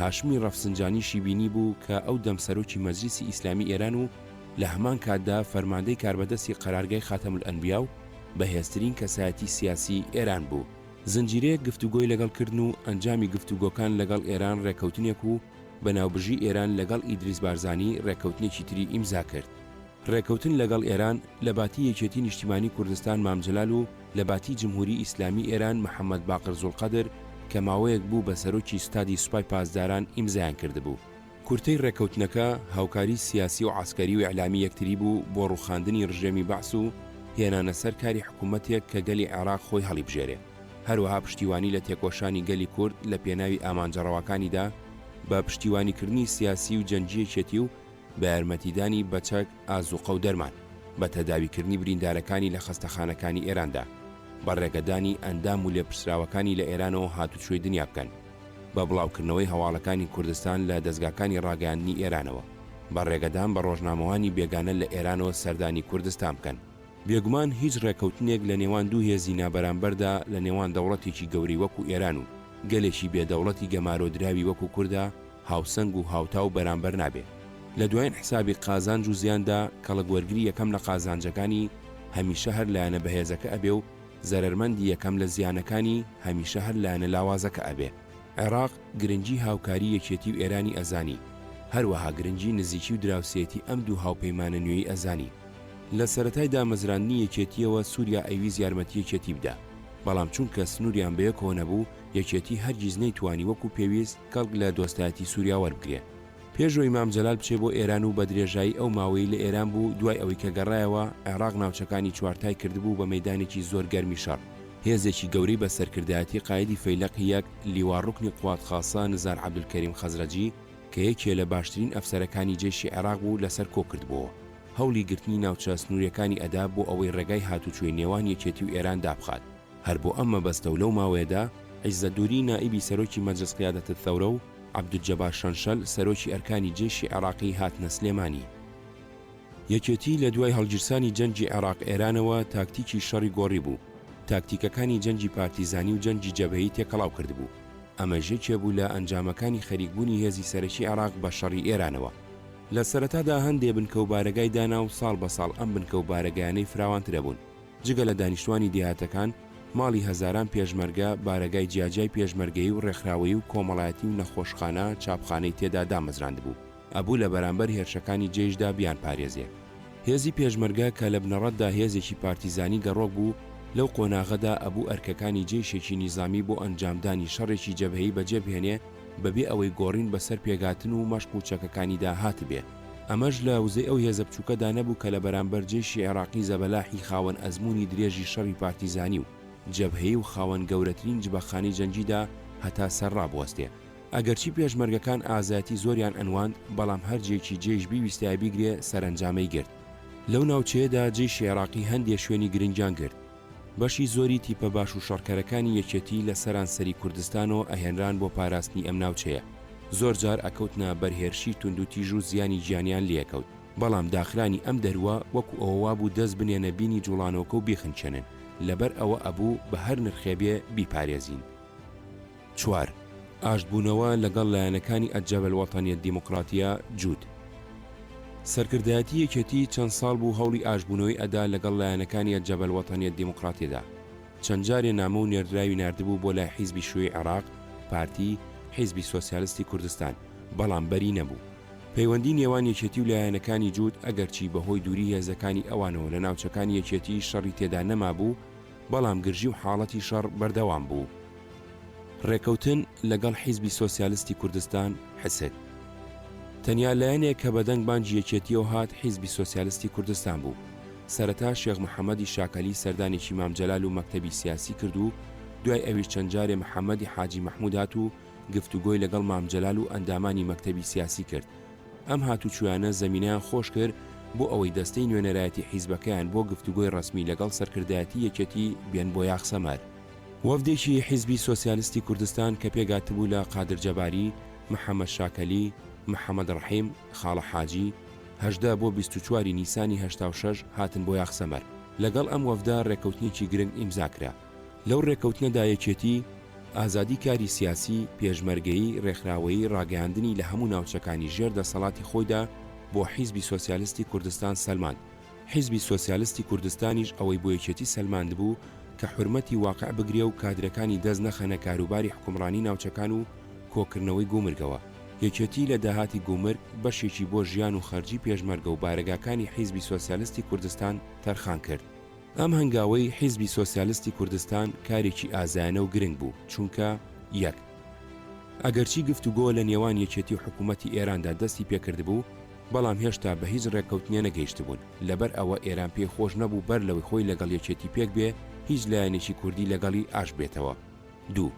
هاشمی ڕەفسنجانیشی بینیبوو کە ئەو دەم سەرۆکی مەجلیسی ئیسلامی ئێران و لە هەمان کاتدا فەرماندەی کاربەدەستی قەرارگای خاتەمولئەنبیا و بەهێزترین کەسایەتی سیاسی ئێران بوو. زنجیرەیەک گفتوگۆی لەگەڵ کردن و ئەنجامی گفتوگۆکان لەگەڵ ئێران ڕێکەوتنێک و بە ناوبژی ئێران لەگەڵ ئیدریس بارزانی ڕێکەوتنێکی تری ئیمزا کرد. ڕێکەوتن لەگەڵ ئێران لە باتی یەکێتی نیشتیمانی کوردستان مام جەلال و لە باتی جمهوری ئیسلامی ئێران محەمەد باقر زوڵقەدر کە ماوەیەک بوو بە سەرۆکی ستادی سوپای پاسداران ئیمزایان کردبوو. کورتەی ڕێکەوتنەکە هاوکاری سیاسی و عەسکەری و ئیعلامی یەکتری بوو بۆ ڕوخاندنی ڕژێمی بەعس و هێنانە سەر کاری حکومەتێک کە گەلی عێراق خۆی هەڵیبژێرێ هەروەها پشتیوانی لە تێکۆشانی گەلی کورد لە پێناوی ئامانجە ڕەواکانیدا بە پشتیوانیکردنی سیاسی و جەنگی یەکێتی و بە یارمەتیدانی بە چەک، ئازوقە و دەرمان، بە تەداویکردنی بریندارەکانی لە خەستەخانەکانی ئێراندا، بە ڕێگەدانی ئەندام و لێپرسراوەکانی لە ئێرانەوە هاتوچۆی دنیا بکەن. بە بڵاوکردنەوەی هەواڵەکانی کوردستان لە دەزگاکانی ڕاگەیاندنی ئێرانەوە، بە ڕێگەدان بە ڕۆژنامەوانی بێگانە لە ئێرانەوە سەردانی کوردستان بکەن. بێگومان هیچ ڕێکەوتنێک لە نێوان دوو هێزی نابەرامبەردا لە نێوان دەوڵەتێکی گەورەی وەکو ئێران و گەلێکی بێ دەوڵەتی گەمارۆدراوی وەکو کوردا هاوسەنگ و هاوتا و بەرامبەر نابێ. لە دوایین حسابی قازانج و زیاندا کەڵک وەرگری یەکەم لە قازانجەکانی هەمیشە هەر لایەنە بەهێزەکە ئەبێ و زەرەرمەندی یەکەم لە زیانەکانی هەمیشە هەر لایەنە لاوازەکە ئەبێ. عێراق گرنگی هاوکاری یەکێتی و ئێرانی ئەزانی، هەروەها گرنگی نزیکی و دراوسێیەتی ئەم دوو هاوپەیمانە نوێی ئەزانی. لە سەرەتای دامەزراندنی یەکێتییەوە سوریا ئەیویست یارمەتی یەکێتی بدا، بەڵام چونکە سنوریان بەیەکەوە نەبوو، یەکێتی هەرگیز نەیتوانی وەکو پێویست کەڵک لە دۆستایەتی سوریا وەربگرێ. پێش ئەوەی مام جەلال بچێ بۆ ئێران و بە درێژایی ئەو ماوەیەی لە ئێران بوو، دوای ئەوەی کە گەڕایەوە، عێراق ناوچەکانی چوارتای کردبوو بە مەیدانێکی زۆر گەرمی شەڕ. هێزێکی گەورەی بە سەرکردایەتی قایدی فەیلەقی یەک، لیوا ڕوکنی قوات خاسە نزار عەبدولکەریم خەزرەجی کە یەکێ لە باشترین ئەفسەرەکانی جەیشی عێراق بوو لەسەر کۆ کردبۆوە، هەوڵی گرتنی ناوچە سنووریەکانی ئەدا بۆ ئەوەی ڕێگای هاتوچۆی نێوان یەکێتی و ئێران دابخات. هەر بۆ ئەم مەبەستە و لەو ماوەیەدا عیزەت دوری نائیبی سەرۆکی مەجلس قیادەت الثورە و عەبدولجەبار شەنشەل سەرۆکی ئەرکانی جەیشی عێراقی هاتنە سلێمانی. یەکێتی لە دوای هەڵگیرسانی جەنگی عێراق ئێرانەوە تاکتیکی شەڕی گۆڕیبوو، تاکتیکەکانی جەنگی پارتیزانی و جەنگی جەبهەیی تێکەڵاو کردبوو. ئەمەش یەکێ بوو لە ئەنجامەکانی خەریکبوونی هێزی سەرەکی عێراق بە شەڕی ئێرانەوە. لە سەرەتادا هەندێ بنکە و بارەگای دانا و ساڵ بە ساڵ ئەم بنکە و بارەگایانەی فراوانتر ئەبوون. جگە لە دانیشتوانی دێهاتەکان، ماڵی هەزاران پێشمەرگە، بارەگای جیاجیای پێشمەرگەیی و ڕێکخراوەیی و کۆمەڵایەتی و نەخۆشخانە، چاپخانەی تێدا دامەزراندبوو. ئەبوو لە بەرامبەر هێرشەکانی جەیشدا بیانپارێزێ. هێزی پێشمەرگە کە لە بنەڕەتدا هێزێکی پارتیزانی گەڕۆک بوو، لەو قۆناغەدا ئەبوو ئەرکەکانی جەیشێکی نیزامی بۆ ئەنجامدانی شەڕێکی جەبهەیی بەجێ بهێنێ بەبێ ئەوەی گۆڕین بەسەر پێکهاتن و مەشق و چەکەکانیدا هاتبێ. ئەمەش لە وزەی ئەو هێزە بچووکەدا نەبوو کە لە بەرامبەر جەیشی عێڕاقی زەبەلاحی خاوەن ئەزموونی درێژی شەڕی پارتیزانی و جەبهەیی و خاوەن گەورەترین جبەخانەی جەنگیدا هەتا سەر ڕابوەستێ. ئەگەرچی پێشمەرگەکان ئازایەتی زۆریان ئەنواند، بەڵام هەر جێیەکی جەیش بیویستایە بیگرێ سەرەنجامەی گرت. لەو ناوچەیەدا جەیشی عێراقی هەندێ شوێنی گرنگیان گرت. بەشی زۆری تیپە باش و شەڕکەرەکانی یەکێتی لە سەرانسەری کوردستانەوە ئەهێنران بۆ پاراستنی ئەم ناوچەیە. زۆر جار ئەکەوتنە بەر هێرشی توندوتیژ و زیانی گیانیان لێکەوت. بەڵام داخرانی ئەم دەرووە وەکو ئەوە وابوو دەست بنێنە بینی جوڵانەوەکە و بیخنکێنن. لەبەر ئەوە ئەبوو بە هەر نرخێ بێ بیپارێزین. چوار، ئاشتبوونەوە لەگەڵ لایەنەکانی الجبهە الوطنیە الدیموقراتیە، جود. سەرکردایەتی یەکێتی چەند ساڵ بوو هەوڵی ئاشتبوونەوەی ئەدا لەگەڵ لایەنەکانی الجبهە الوطنیە الدیموقراتیەدا. چەند جارێ نامە و نێردراوی ناردبوو بۆ لای حیزبی شیوعی عێراق، پارتی، حیزبی سۆسیالستی کوردستان، بەڵام بەری نەبوو. پەیوەندی نێوان یەکێتی و لایەنەکانی جود ئەگەرچی بەهۆی دووری هێزەکانی ئەوانەوە لە ناوچەکانی یەکێتی شەڕی تێدا نەمابوو، بەڵام گرژی و حاڵەتی شەڕ بەردەوام بوو. ڕێکەوتن لەگەڵ حیزبی سۆسیالستی کوردستان، حسک. تەنیا لایەنێک کە بەدەنگ بانگی یەکێتییەوە هات حیزبی سۆسیالستی کوردستان بوو. سەرەتا شێخ محەمەدی شاکەلی سەردانێکی مام جەلال و مەکتەبی سیاسی کرد و دوای ئەویش چەند جارێ محەمەدی حاجی مەحمود هات و گفتوگۆی لەگەڵ مام جەلال و ئەندامانی مەکتەبی سیاسی کرد. ئەم هاتوچۆیانە زەمینەیان خۆش کرد بۆ ئەوەی دەستەی نوێنەرایەتی حیزبەکەیان بۆ گفتوگۆی ڕەسمی لەگەڵ سەرکردایەتی یەکێتی بێن بۆ یاخسەمەر. وەفدێکی حیزبی سۆسیالستی کوردستان کە پێکهاتبوو لە قادر جەباری، محەمەد شاکەلی، محەمەد ڕەحیم، خاڵە حاجی، 18 بۆ 24 ی نیسانی 86 هاتن بۆ یاخسەمەر. لەگەڵ ئەم وەفدە ڕێکەوتنێکی گرنگ ئیمزا کرا. لەو ڕێکەوتنەدا یەکێتی، ئازادی کاری سیاسی، پێشمەرگەیی، ڕێکخراوەیی، ڕاگەیاندنی لە هەموو ناوچەکانی ژێر دەسەڵاتی خۆیدا بۆ حیزبی سۆسیالستی کوردستان سەلماند. حیزبی سۆسیالستی کوردستانیش ئەوەی بۆ یەکێتی سەلماندبوو کە حورمەتی واقع بگرێ و کادرەکانی دەست نەخەنە کاروباری حوکمڕانی ناوچەکان و کۆکردنەوەی گومرگەوە. یەکێتی لە داهاتی گومرگ بەشێکی بۆ ژیان و خەرجی پێشمەرگە و بارەگاکانی حیزبی سۆسیالستی کوردستان تەرخان کرد. ئەم هەنگاوەی حیزبی سۆسیالستی کوردستان کارێکی ئازایانە و گرنگ بوو، چونکە، یەک. ئەگەرچی گفتوگۆ لە نێوان یەکێتی و حکوومەتی ئێراندا دەستی پێکردبوو، بەڵام هێشتا بە هیچ ڕێککەوتنێ نەگەیشتبوون، لەبەر ئەوە ئێران پێی خۆش نەبوو بەر لەوەی خۆی لەگەڵ یەکێتی پێک بێ، هیچ لایەنێکی کوردی لەگەڵی ئاشت بێتەوە. دوو.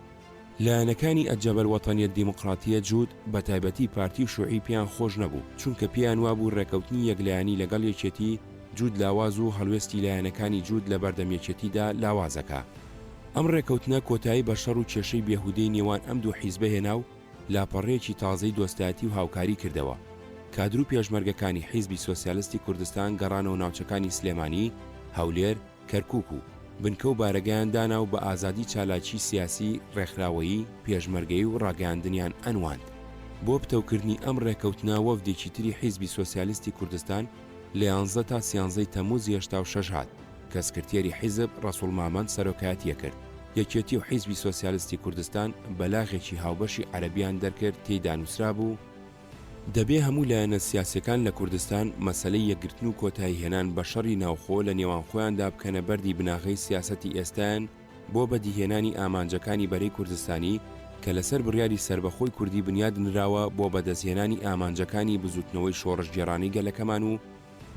لایەنەکانی الجبهە الوطنیە الدیموقراتیە جووت، بەتایبەتی پارتی و شوعی پێیان خۆش نەبوو، چونکە پێیان وابوو رێکەوتنی یەکلایەنی لەگەڵ یەکێتی جووت لاواز و هەڵوێستی لایەنەکانی جووت لەبەردەم یەکێتیدا لاوازەکا. ئەم رێکەوتنە کۆتایی بە شەڕ و کێشەی بێهودەی نێوان ئەم دوو حیزبە هێنا و لاپەڕەیەکی تازەی دۆستایەتی و هاوکاری کردەوە. کادر و پێشمەرگەکانی حیزبی سۆسیالستی کوردستان گەڕانەوە ناوچەکانی سلێمانی، هەولێر، کەرکوک و بنکە و بارەگایان دانا و بە ئازادی چالاکیی سیاسی، ڕێکخراوەیی، پێشمەرگەیی و ڕاگەیاندنیان ئەنواند. بۆ پتەوکردنی ئەم ڕێکەوتنە وەفدێکی تری حیزبی سۆسیالیستی کوردستان لە یانزە تا سیانزەی تەمموزی 86 هات کە سکرتێری حیزب ڕەسوڵ مامەند سەرۆکایەتی ئەکرد. یەکێتی و حیزبی سۆسیالستی کوردستان بەلاغێکی هاوبەشی عەرەبیان دەرکرد تێیدا نووسرابوو، دەبێ هەموو لایەنە سیاسیەکان لە کوردستان مەسەلەی یەکگرتن و کۆتاییهێنان بە شەڕی ناوخۆ لە نێوان خۆیاندا بکەنە بەردی بناغەی سیاسەتی ئێستایان بۆ بەدیهێنانی ئامانجەکانی بەرەی کوردستانی کە لەسەر بڕیاری سەربەخۆی کوردی بنیاد نراوە بۆ بەدەستهێنانی ئامانجەکانی بزوتنەوەی شۆڕشگێڕانەی گەلەکەمان و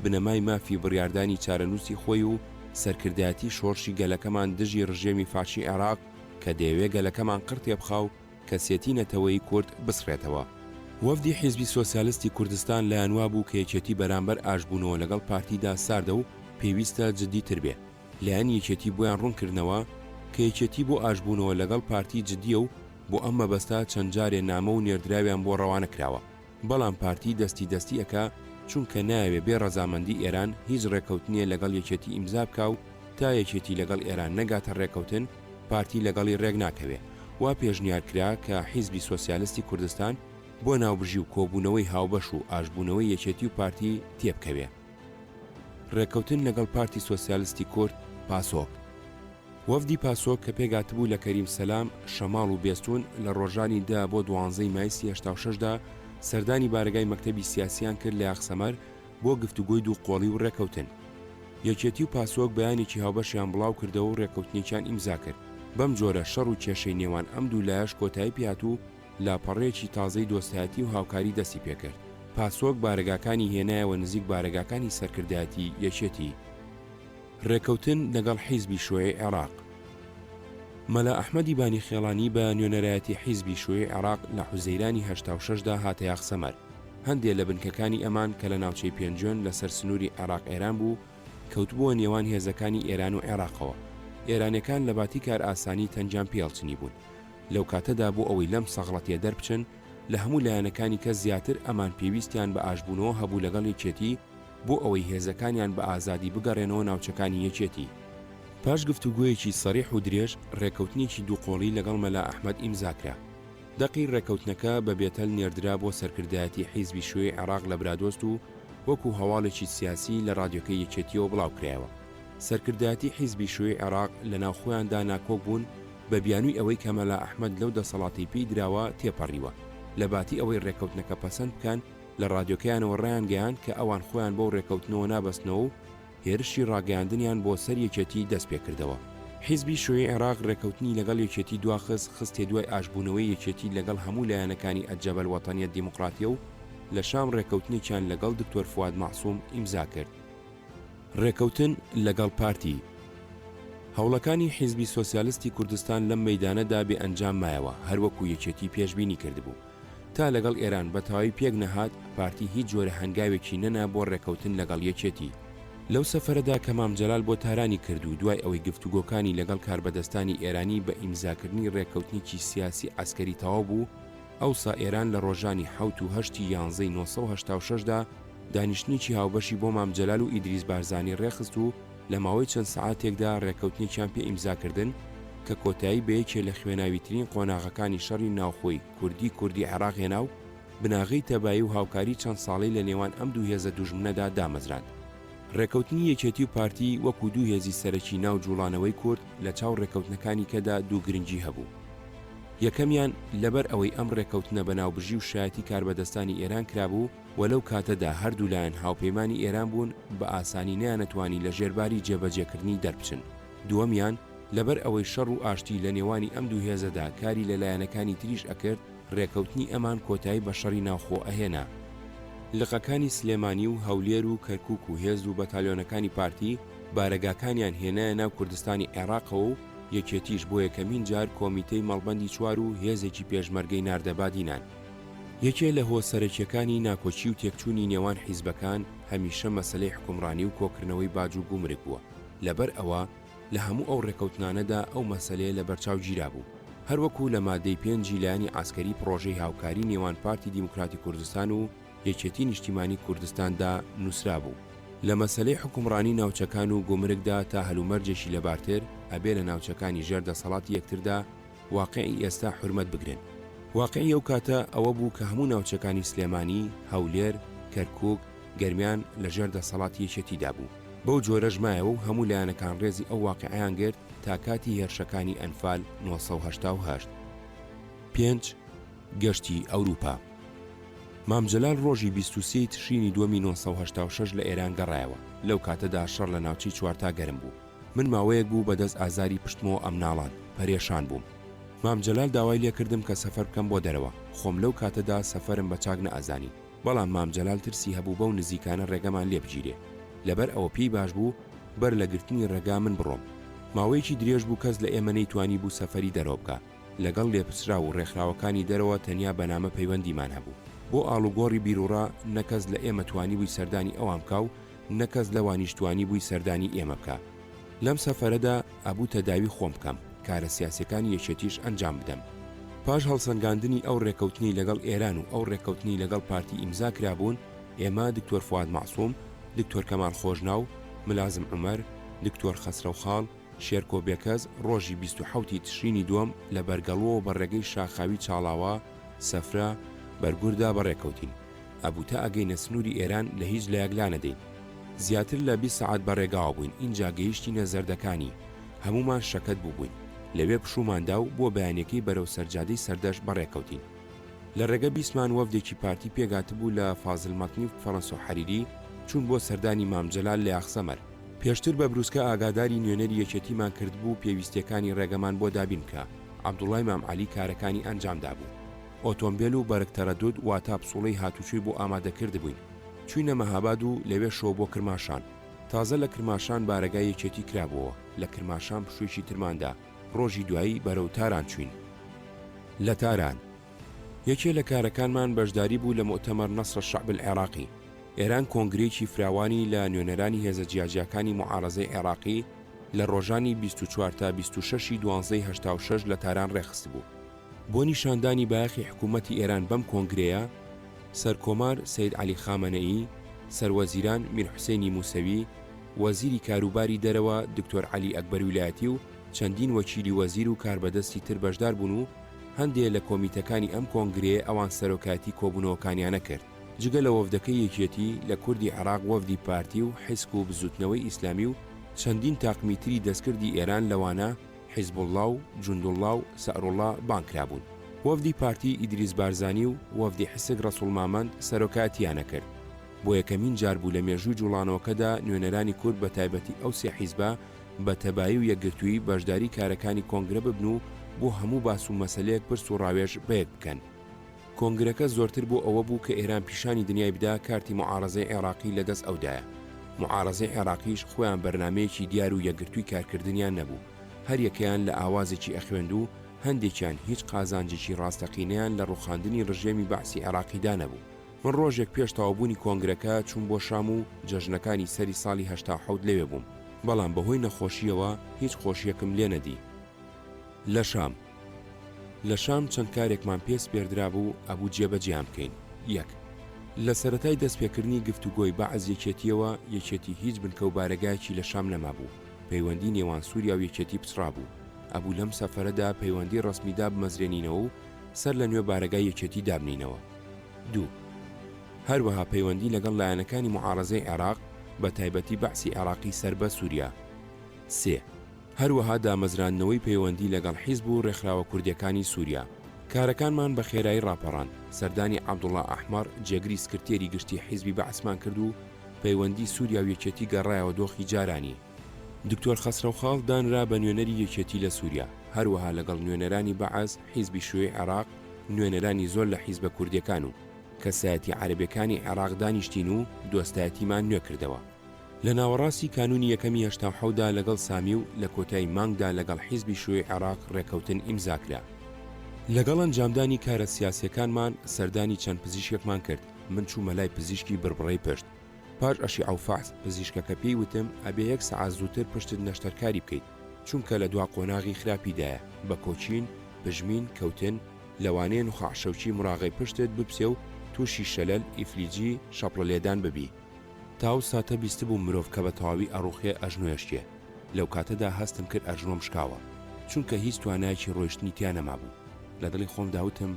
بنەمای مافی بڕیاردانی چارەنووسی خۆی و سەرکردایەتی شۆڕشی گەلەکەمان دژی ڕژێمی فاشی عێراق کە دەیەوێ گەلەکەمان قڕ تێبخا و کەسێتی نەتەوەیی کورد بسڕێتەوە. وەفدی حیزبی سۆسیالستی کوردستان لایان وابوو کە یەکێتی بەرامبەر ئاشتبوونەوە لەگەڵ پارتیدا ساردە و پێویستە جدی تر بێ. لایەنی یەکێتی بۆیان ڕوون کردنەوە کە یەکێتی بۆ ئاشتبوونەوە لەگەڵ پارتی جدییە و بۆ ئەم مەبەستە چەند جارێ نامە و نێردراویان بۆ ڕەوانە کراوە. بەڵام پارتی دەستی دەستی ئەکا. چونکە نایەوێ بێ ڕەزامەندی ئێران هیچ ڕێکەوتنێ لەگەڵ یەکێتی ئیمزا بکا و تا یەکێتی لەگەڵ ئێران نەگاتە ڕێکەوتن پارتی لەگەڵی ڕێک ناکەوێ. وا پێشنیار کرا کە حیزبی سۆسیالستی کوردستان بۆ ناوبژی و کۆبوونەوەی هاوبەش و ئاشبوونەوەی یەکێتی و پارتی تێبکەوێ. ڕێککەوتن لەگەڵ پارتی سۆسیالستی کورد، پاسۆک. وەفدی پاسۆک کە پێکهاتبوو لە کەریم سەلام، شەماڵ و بێستوون لە ڕۆژانی دە بۆ دوانزەی مایسی 86 دا سەردانی بارەگای مەکتەبی سیاسیان کرد لە یاخسەمەر بۆ گفتوگۆی دوو قۆڵی و ڕێککەوتن. یەکێتی و پاسۆک بەیانێکی هاوبەشیان بڵاو کردەوە و ڕێککەوتنێکیان ئیمزا کرد. بەم جۆرە شەڕ و کێشەی نێوان ئەم دوو لایەش کۆتایی پێهات و لاپەڕەیەکی تازەی دۆستایەتی و هاوکاری دەستی پێکرد. پاسۆک بارەگاکانی هێنایەوە نزیک بارەگاکانی سەرکردایەتی یەکێتی. رێکەوتن لەگەڵ حیزبی شوعی عێراق. مەلا ئەحمەدی بانیخێڵانی بە نوێنەرایەتی حیزبی شوعی عێراق لە حوزەیرانی 86 دا هاتە یاخسەمەر. هەندێ لە بنکەکانی ئەمان کە لە ناوچەی پێنجوێن لە سەر سنووری عێراق-ئێران بوو، کەوتبووە نێوان هێزەکانی ئێران و عێراقەوە. ئێرانیەکان لە باتی کارئاسانی تەنگیان پێ هەڵچنیبوون. لەو کاتەدا بۆ ئەوەی لەم سەغڵەتیە دەربچن، لە هەموو لایەنەکانی کە زیاتر ئەمان پێویستیان بە ئاشبوونەوە هەبوو لەگەڵ یەکێتی بۆ ئەوەی هێزەکانیان بە ئازادی بگەڕێنەوە ناوچەکانی یەکێتی. پاش گفتوگۆیەکی سەریح و درێژ ڕێکەوتنێکی دووقۆڵی لەگەڵ مەلا ئەحمەد ئیمزا کرا. دەقی ڕێکەوتنەکە بە بێتەل نێردرا بۆ سەرکردایەتی حیزبی شوعی عێراق لە برادۆست و وەکو هەواڵێکی سیاسی لە ڕادیۆکەی یەکێتیەوە بڵاوکرایەوە. سەرکردایەتی حیزبی شوعی عێراق لەناو خۆیاندا ناکۆک بوون بە بیانووی ئەوەی کە مەلا ئەحمەد لەو دەسەڵاتەی پێی دراوە تێپەڕیوە، لە باتی ئەوەی ڕێککەوتنەکە پەسەند بکەن، لە ڕادیۆکەیانەوە ڕایانگەیاند کە ئەوان خۆیان بەو ڕێککەوتنەوە نابەستنەوە و هێرشی ڕاگەیاندنیان بۆ سەر یەکێتی دەست پێکردەوە. حیزبی شوعی عێراق ڕێککەوتنی لەگەڵ یەکێتی دواخست، خستیە دوای ئاشبوونەوەی یەکێتی لەگەڵ هەموو لایەنەکانی الجبهە الوطنیە الدیموقراتیە و لە شام ڕێککەوتنێکیان لەگەڵ دکتۆر فواد مەعسوم ئیمزا کرد. ڕێکەوتن لەگەڵ پارتی. هەوڵەکانی حیزبی سۆسیالستی کوردستان لەم مەیدانەدا بێ ئەنجام مایەوە، هەروەکو یەکێتی پێشبینی کردبوو. تا لەگەڵ ئێران بە تەواوی پێک نەهات، پارتی هیچ جۆرە هەنگاوێکی نەنا بۆ ڕێکەوتن لەگەڵ یەکێتی. لەو سەفەرەدا کە مام جەلال بۆ تارانی کرد و دوای ئەوەی گفتوگۆکانی لەگەڵ کاربەدەستانی ئێرانی بە ئیمزاکردنی ڕێککەوتنێکی سیاسی عەسکەری تەواو بوو، ئەوسا ئێران لە ڕۆژانی حەوت و هەشتی یانزەی 986 دا دانیشتنێکی هاوبەشی بۆ مام جەلال و ئیدریس بارزانی ڕێکخست و لە ماوەی چەند سەعاتێکدا ڕێککەوتنێکیان پێ ئیمزا کردن کە کۆتایی بە یەکێ لە خوێناویترین قۆناغەکانی شەڕی ناوخۆی کوردی کوردی عێراق هێنا و بناغەی تەبایی و هاوکاری چەند ساڵەی لە نێوان ئەم دوو هێزە دوژمنەدا دامەزراند. ڕێکەوتنی یەکێتی و پارتی وەکو دوو هێزی سەرەکی ناو جوڵانەوەی کورد لە چاو ڕێکەوتنەکانی کەدا دوو گرنگی هەبوو. یەکەمیان لەبەر ئەوەی ئەم ڕێکەوتنە بە ناوبژی و شایەتی کاربەدەستانی ئێران کرابوو و لەو کاتەدا هەردوو لایەن هاوپەیمانی ئێران بوون بە ئاسانی نەیانەتوانی لە ژێر باری جێبەجێکردنی دەربچن. دووەمیان لەبەر ئەوەی شەڕ و ئاشتی لە نێوانی ئەم دوو هێزەدا کاری لە لایەنەکانی تریش ئەکرد، ڕێکەوتنی ئەمان کۆتایی بە شەڕی ناوخۆ ئەهێنا. لقەکانی سلێمانی و هەولێر و کەرکوک و هێز و بەتالیۆنەکانی پارتی بارەگاکانیان هێنایە ناو کوردستانی عێڕاقەوە و یەکێتیش بۆ یەکەمین جار کۆمیتەی مەڵبەندی چوار و هێزێکی پێشمەرگەی ناردە بادینان. یەکێ لە هۆ سەرەکیەکانی ناکۆکی و تێکچوونی نێوان حیزبەکان هەمیشە مەسەلەی حوکمڕانی و کۆکردنەوەی باج و گومرگ بووە، لەبەر ئەوە لە هەموو ئەو ڕێکەوتنانەدا ئەو مەسەلەیە لە بەرچاو گیرابوو. هەروەکو لە مادەی پێنجی لایەنی عەسکەری پڕۆژەی هاوکاری نێوان پارتی دیموکراتی کوردستان و یەکێتی نیشتیمانی کوردستاندا نووسرابوو. لە مەسەلەی حوکمڕانی ناوچەکان و گومرگدا تا هەلومەرجێکی لەبارتر، ئەبێ لە ناوچەکانی ژێر دەسەڵاتی یەکتردا واقیعی ئێستا حورمەت بگرن. واقیعی ئەو کاتە ئەوە بوو کە هەموو ناوچەکانی سلێمانی، هەولێر، کەرکوک، گەرمیان لە ژێر دەسەڵاتی یەکێتیدا بوو. بەو جۆرەش مایەوە و هەموو لایەنەکان ڕێزی ئەو واقیعەیان گرت تا کاتی هێرشەکانی ئەنفال 988. پێنج، گەشتی ئەوروپا. مام جەلال ڕۆژی 23 ی تشرینی دووەمی 986 لە ئێران گەڕایەوە. لەو کاتەدا شەڕ لە ناوچەی چوارتا گەرم بوو. من ماوەیەک بوو بە دەست ئازاری پشتمەوە ئەمناڵاند، پەرێشان بووم. مام جەلال داوای لێکردم کە سەفەر بکەم بۆ دەرەوە. خۆم لەو کاتەدا سەفەرم بە چاک نەئەزانی. بەڵام مام جەلال ترسی هەبوو بەو نزیکانە ڕێگەمان لێ بگیرێ. لەبەر ئەوە پێی باش بوو بەر لە گرتنی ڕێگا من بڕۆم. ماوەیەکی درێژ بوو کەس لە ئێمە نەیتوانیبوو سەفەری دەرەوە بکا. لەگەڵ لێپرسراو و ڕێکخراوەکانی دەرەوە تەنیا بە نامە پەیوەندیمان هەبوو. بۆ ئاڵوگۆڕی بیروڕا نە کەس لە ئێمە توانیبووی سەردانی ئەوان بکا و نە کەس لەوانیش توانیبووی سەردانی ئێمە بکا. لەم سەفەرەدا ئەبوو تەداوی خۆم بکەم، کارە سیاسیەکانی یەکێتیش ئەنجام بدەم. پاش هەڵسەنگاندنی ئەو ڕێکەوتنەی لەگەڵ ئێران و ئەو ڕێکەوتنەی لەگەڵ پارتی ئیمزا کرابوون، ئێمە، دکتۆر فواد مەعسوم، دکتۆر کەمال خۆشناو، ملازم عومەر، دکتۆر خەسرەو خاڵ، شێرکۆ بێکەس، ڕۆژی 27 ی تشرینی دووەم لە بەرگەڵووەوە بە ڕێگەی شاخاوی چاڵاوا، سەفرە، بەرگوردا بەڕێکەوتین. ئەبوو تا ئەگەینە سنووری ئێران لە هیچ لایەک لانەدەین. زیاتر لە 20 سەعات بە ڕێگاوە بووین ئینجا گەیشتینە زەردەکانی. هەموومان شەکەت بووبووین. لەوێ پشوومان دا و بۆ بەیانیەکەی بەرەو سەرجادەی سەردەشت بەڕێکەوتین. لە ڕێگە بیستمان وەفدێکی پارتی پێکهاتبوو لە فازل مەتنی و فەرەنسۆ حەریری چوون بۆ سەردانی مام جەلال لە یاخسەمەر. پێشتر بە بروسکە ئاگاداری نوێنەری یەکێتیمان کردبوو پێویستیەکانی ڕێگەمان بۆ دابین بکا. عەبدوڵای مام عەلی کارەکانی ئەنجام دابوو. ئۆتۆمبێل و بەرگ تەرەدود واتا پسوڵەی هاتوچۆی بۆ ئامادە کردبووین. چووینە مەهاباد و لەوێشەوە بۆ کرماشان. تازە لە کرماشان بارەگای یەکێتی کرابۆوە. لە کرماشان پشوویەکی ترمان دا. ڕۆژی دوایی بەرەو تاران چووین. لە تاران یەکێ لە کارەکانمان بەشداری بوو لە مؤتمر نصر الشعب العراقی. ئێران کۆنگرەیەکی فراوانی لە نوێنەرانی هێزە جیاجیاکانی موعارەزەی عێراقی لە ڕۆژانی 24 تا 26 ی دوانزەی 86 لە تاران ڕێکخستبوو. بۆ نیشاندانی بایەخی حکوومەتی ئێران بەم کۆنگرەیە، سەرکۆمار سەید عەلی خامەنەیی، سەروەزیران میر حوسەینی موسەوی، وەزیری کاروباری دەرەوە دکتۆر عەلی ئەکبەر ویلایەتی و چەندین وەکیلی وەزیر و کاربەدەستی تر بەشدار بوون و هەندێ لە کۆمیتەکانی ئەم کۆنگرەیە ئەوان سەرۆکایەتی کۆبوونەوەکانیانە کرد. جگە لە وەفدەکەی یەکێتی، لە کوردی عێراق وەفدی پارتی و حیسک و بزووتنەوەی ئیسلامی و چەندین تاقمی تری دەستکردی ئێران لەوانە حیزبوڵڵا و جوندوڵڵا و سەئروڵڵا بانگ کرابوون. وەفدی پارتی ئیدریس بارزانی و وەفدی حیسک ڕەسوڵ مامەند سەرۆکایەتییانە کرد. بۆ یەکەمین جار بوو لە مێژووی جوڵانەوەکەدا نوێنەرانی کورد بە تایبەتی ئەو سێ حیزبە بە تەبایی و یەکگرتوویی بەشداری کارەکانی کۆنگرە ببن و بۆ هەموو باس و مەسەلەیەک پرس و ڕاوێژ بەیەک بکەن. کۆنگرەکە زۆرتر بۆ ئەوە بوو کە ئێران پیشانی دنیای بدا کارتی موعارەزەی عێڕاقی لە دەست ئەودایە. موعارەزەی عێڕاقیش خۆیان بەرنامەیەکی دیار و یەکگرتووی کارکردنیان نەبوو. هەر یەکەیان لە ئاوازێکی ئەخوێند و هەندێکیان هیچ قازانجێکی ڕاستەقینەیان لە ڕووخاندنی ڕژێمی بەعسی عێڕاقیدا نەبوو. من ڕۆژێک پێش تەواوبوونی کۆنگرەکە چووم بۆ شام و جەژنەکانی سەری ساڵی 87 لەوێ بووم، بەڵام بەهۆی نەخۆشییەوە هیچ خۆشییەکم لێ نەدی. لە شام لە شام چەند کارێکمان پێ سپێردرابوو ئەبوو جێبەجێیان بکەین، یەک. لە سەرەتای دەستپێکردنی گفتوگۆی بەعس یەکێتییەوە، یەکێتی هیچ بنکە و بارەگایەکی لە شام نەمابوو، پەیوەندی نێوان سووریا و یەکێتی پچڕابوو، ئەبوو لەم سەفەرەدا پەیوەندی ڕەسمی دابمەزرێنینەوە و سەر لە نوێ بارەگای یەکێتی دابنێینەوە. دوو. هەروەها پەیوەندی لەگەڵ لایەنەکانی موعارەزەی عێراق، بە تایبەتی بەعسی عێراقی سەر بە سووریا. سێ. هەروەها دامەزراندنەوەی پەیوەندی لەگەڵ حیزب و رێکخراوە کوردیەکانی سوریا. کارەکانمان بە خێرایی راپەڕاند، سەردانی عەبدوڵا ئەحمەڕ جێگری سکرتێری گشتی حیزبی بەعسمان کرد و پەیوەندی سوریا و یەکێتی گەڕایەوە دۆخی جارانی. دکتۆر خەسرەو خاڵ دانرا بە نوێنەری یەکێتی لە سوریا، هەروەها لەگەڵ نوێنەرانی بەعس، حیزبی شیوعی عێراق، نوێنەرانی زۆر لە حیزبە کوردیەکان و کەسایەتیە عەرەبیەکانی عێراق دانیشتین و دۆستایەتیمان نوێ کردەوە. لە ناوەڕاستی کانوونی یەکەمی 87 دا لەگەڵ سامی و لە کۆتایی مانگدا لەگەڵ حیزبی شیوعی عێراق ڕێکەوتن ئیمزا کرا. لەگەڵ ئەنجامدانی کارە سیاسیەکانمان سەردانی چەند پزیشکێکمان کرد، من چوومە لای پزیشکی بڕبڕەی پشت. پاش ئەشیعە و فەحس پزیشکەکە پێی وتم ئەبێ یەک سەعات زووتر پشتت نەشتەرکاری بکەیت، چونکە لە دوا قۆناغی خراپیدایە، بە کۆچین، پژمین، کەوتن، لەوانەیە نوخاع شەوکی مراغەی پشتت بپسێ و تووشی شەلەل، ئیفلیجی، شەپڵە لێدان ببی. تا ئەو ساتە بیستبووم مرۆڤ کە بە تەواوی ئەڕوخێ ئەژنۆیەشکێ. لەو کاتەدا هەستم کرد ئەژنۆم شکاوە. چونکە هیچ توانایەکی ڕۆیشتنی تیا نەمابوو. لە دڵی خۆمدا وتم،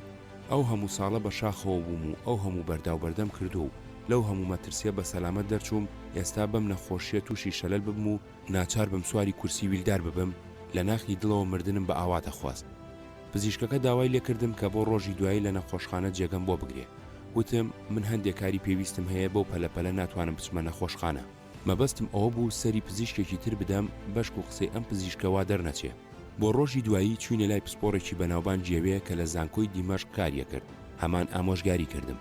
ئەو هەموو ساڵە بە شاخەوە بووم و ئەو هەموو بەرداوبەردەم کردووە و لەو هەموو مەترسییە بە سەلامەت دەرچووم، ئێستا بەم نەخۆشییە تووشی شەلەل ببم و ناچار بم سواری کورسی ویلدار ببم، لە ناخی دڵەوە مردنم بە ئاوات ئەخواست. پزیشکەکە داوای لێ کردم کە بۆ ڕۆژی دوایی لە نەخۆشخانە جێگەم بۆ بگرێ. وتم، من هەندێ کاری پێویستم هەیە بەو پەلە پەلە ناتوانم بچمە نەخۆشخانە. مەبەستم ئەوە بوو سەری پزیشکێکی تر بدەم بەشکو قسەی ئەم پزیشکە وا دەرنەچێ. بۆ ڕۆژی دوایی چووینە لای پسپۆڕێکی بەناوبانگی ئەوێ کە لە زانکۆی دیمەشق کاری ئەکرد، هەمان ئامۆژگاری کردم.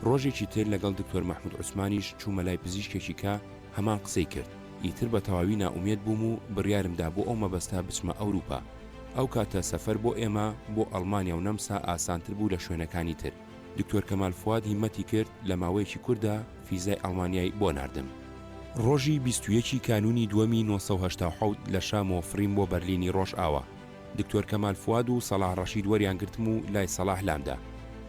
ڕۆژێکی تر لەگەڵ دکتۆر مەحمود عوسمانیش چوومە لای پزیشکێکی کە هەمان قسەی کرد. ئیتر بە تەواوی نائومێد بووم و بڕیارم دا بۆ ئەو مەبەستە بچمە ئەوروپا. ئەو کاتە سەفەر بۆ ئێمە بۆ ئەڵمانیا و نەمسا ئاسانتر بوو لە شوێنەکانی تر. دکتۆر کەمال فواد هیمەتی کرد لە ماوەیەکی کورتدا فیزای ئەڵمانیای بۆ ناردم. ڕۆژی 21 ی کانوونی دووەمی 987 لە شامەوە فڕیم بۆ بەرلینی ڕۆژئاوا. دکتۆر کەمال فواد و سەڵاح ڕەشید وەریان گرتم و لای سەڵاح لامدا.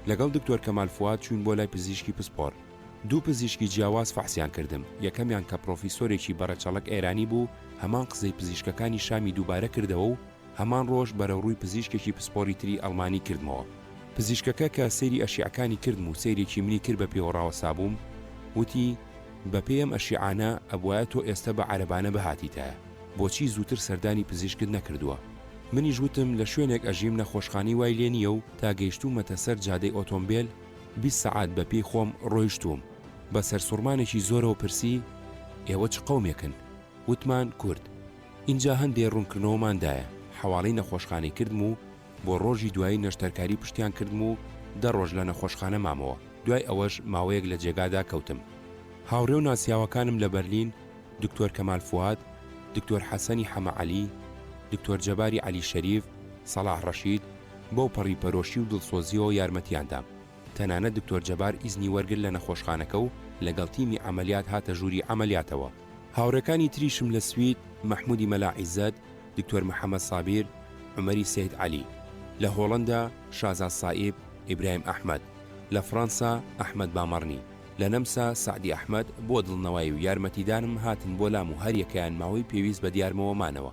لەگەڵ دکتۆر کەمال فواد چووین بۆ لای پزیشکی پسپۆڕ. دوو پزیشکی جیاواز فەحسیان کردم، یەکەمیان کە پڕۆفیسۆرێکی بەڕەچەڵەک ئێرانی بوو، هەمان قسەی پزیشکەکانی شامی دووبارە کردەوە و هەمان ڕۆژ بەرەوڕووی پزیشکێکی پسپۆڕی تری ئەڵمانی کردمەوە. پزیشکەکە کە سەیری ئەشیعەکانی کردم و سەیرێکی منی کرد بە پێوە ڕاوەستابووم، وتی، بە پێی ئەم ئەشیعانە ئەبوایە تۆ ئێستە بە عەرەبانە بهاتیتایە، بۆچی زووتر سەردانی پزیشکت نەکردووە؟ منیش وتم، لە شوێنێک ئەژیم نەخۆشخانەی وای لێ نییە و تا گەیشتوومەتە سەر جادەی ئۆتۆمبێل 20 سەعات بە پێی خۆم ڕۆیشتووم. بە سەرسوڕمانێکی زۆرەوە پرسی، ئێوە چ قەومێکن؟ وتمان، کورد. ئینجا هەندێ ڕوونکردنەوەمان دایە، حەواڵەی نەخۆشخانەی کردم و بۆ ڕۆژی دوایی نەشتەرکاری پشتیان کردم و دە ڕۆژ لە نەخۆشخانە مامەوە، دوای ئەوەش ماوەیەک لە جێگادا کەوتم. هاوڕێ و ناسیاوەکانم لە بەرلین، دکتۆر کەمال فواد، دکتۆر حەسەنی حەمە عەلی، دکتۆر جەباری عەلی شەریف، سەڵاح ڕەشید، بەو پەڕی پەرۆشی و دڵسۆزییەوە یارمەتیان دام. تەنانەت دکتۆر جەبار ئیزنی وەرگرت لە نەخۆشخانەکە و لەگەڵ تیمی عەمەلیات هاتە ژووری عەمەلیاتەوە. هاوڕێکانی تریشم لە سوید، مەحموودی مەلا عیزەت، دکتۆر محەمەد سابیر، عومەری سەید عەلی. لە هۆڵەندا، شازاد سائیب، ئیبراهیم ئەحمەد. لە فڕەنسا، ئەحمەد بامەڕنی. لە نەمسا، سەعدی ئەحمەد، بۆ دڵنەوایی و یارمەتیدانم هاتن بۆ لام و هەریەکەیان ماوەی پێویست بە دیارمەوە مانەوە.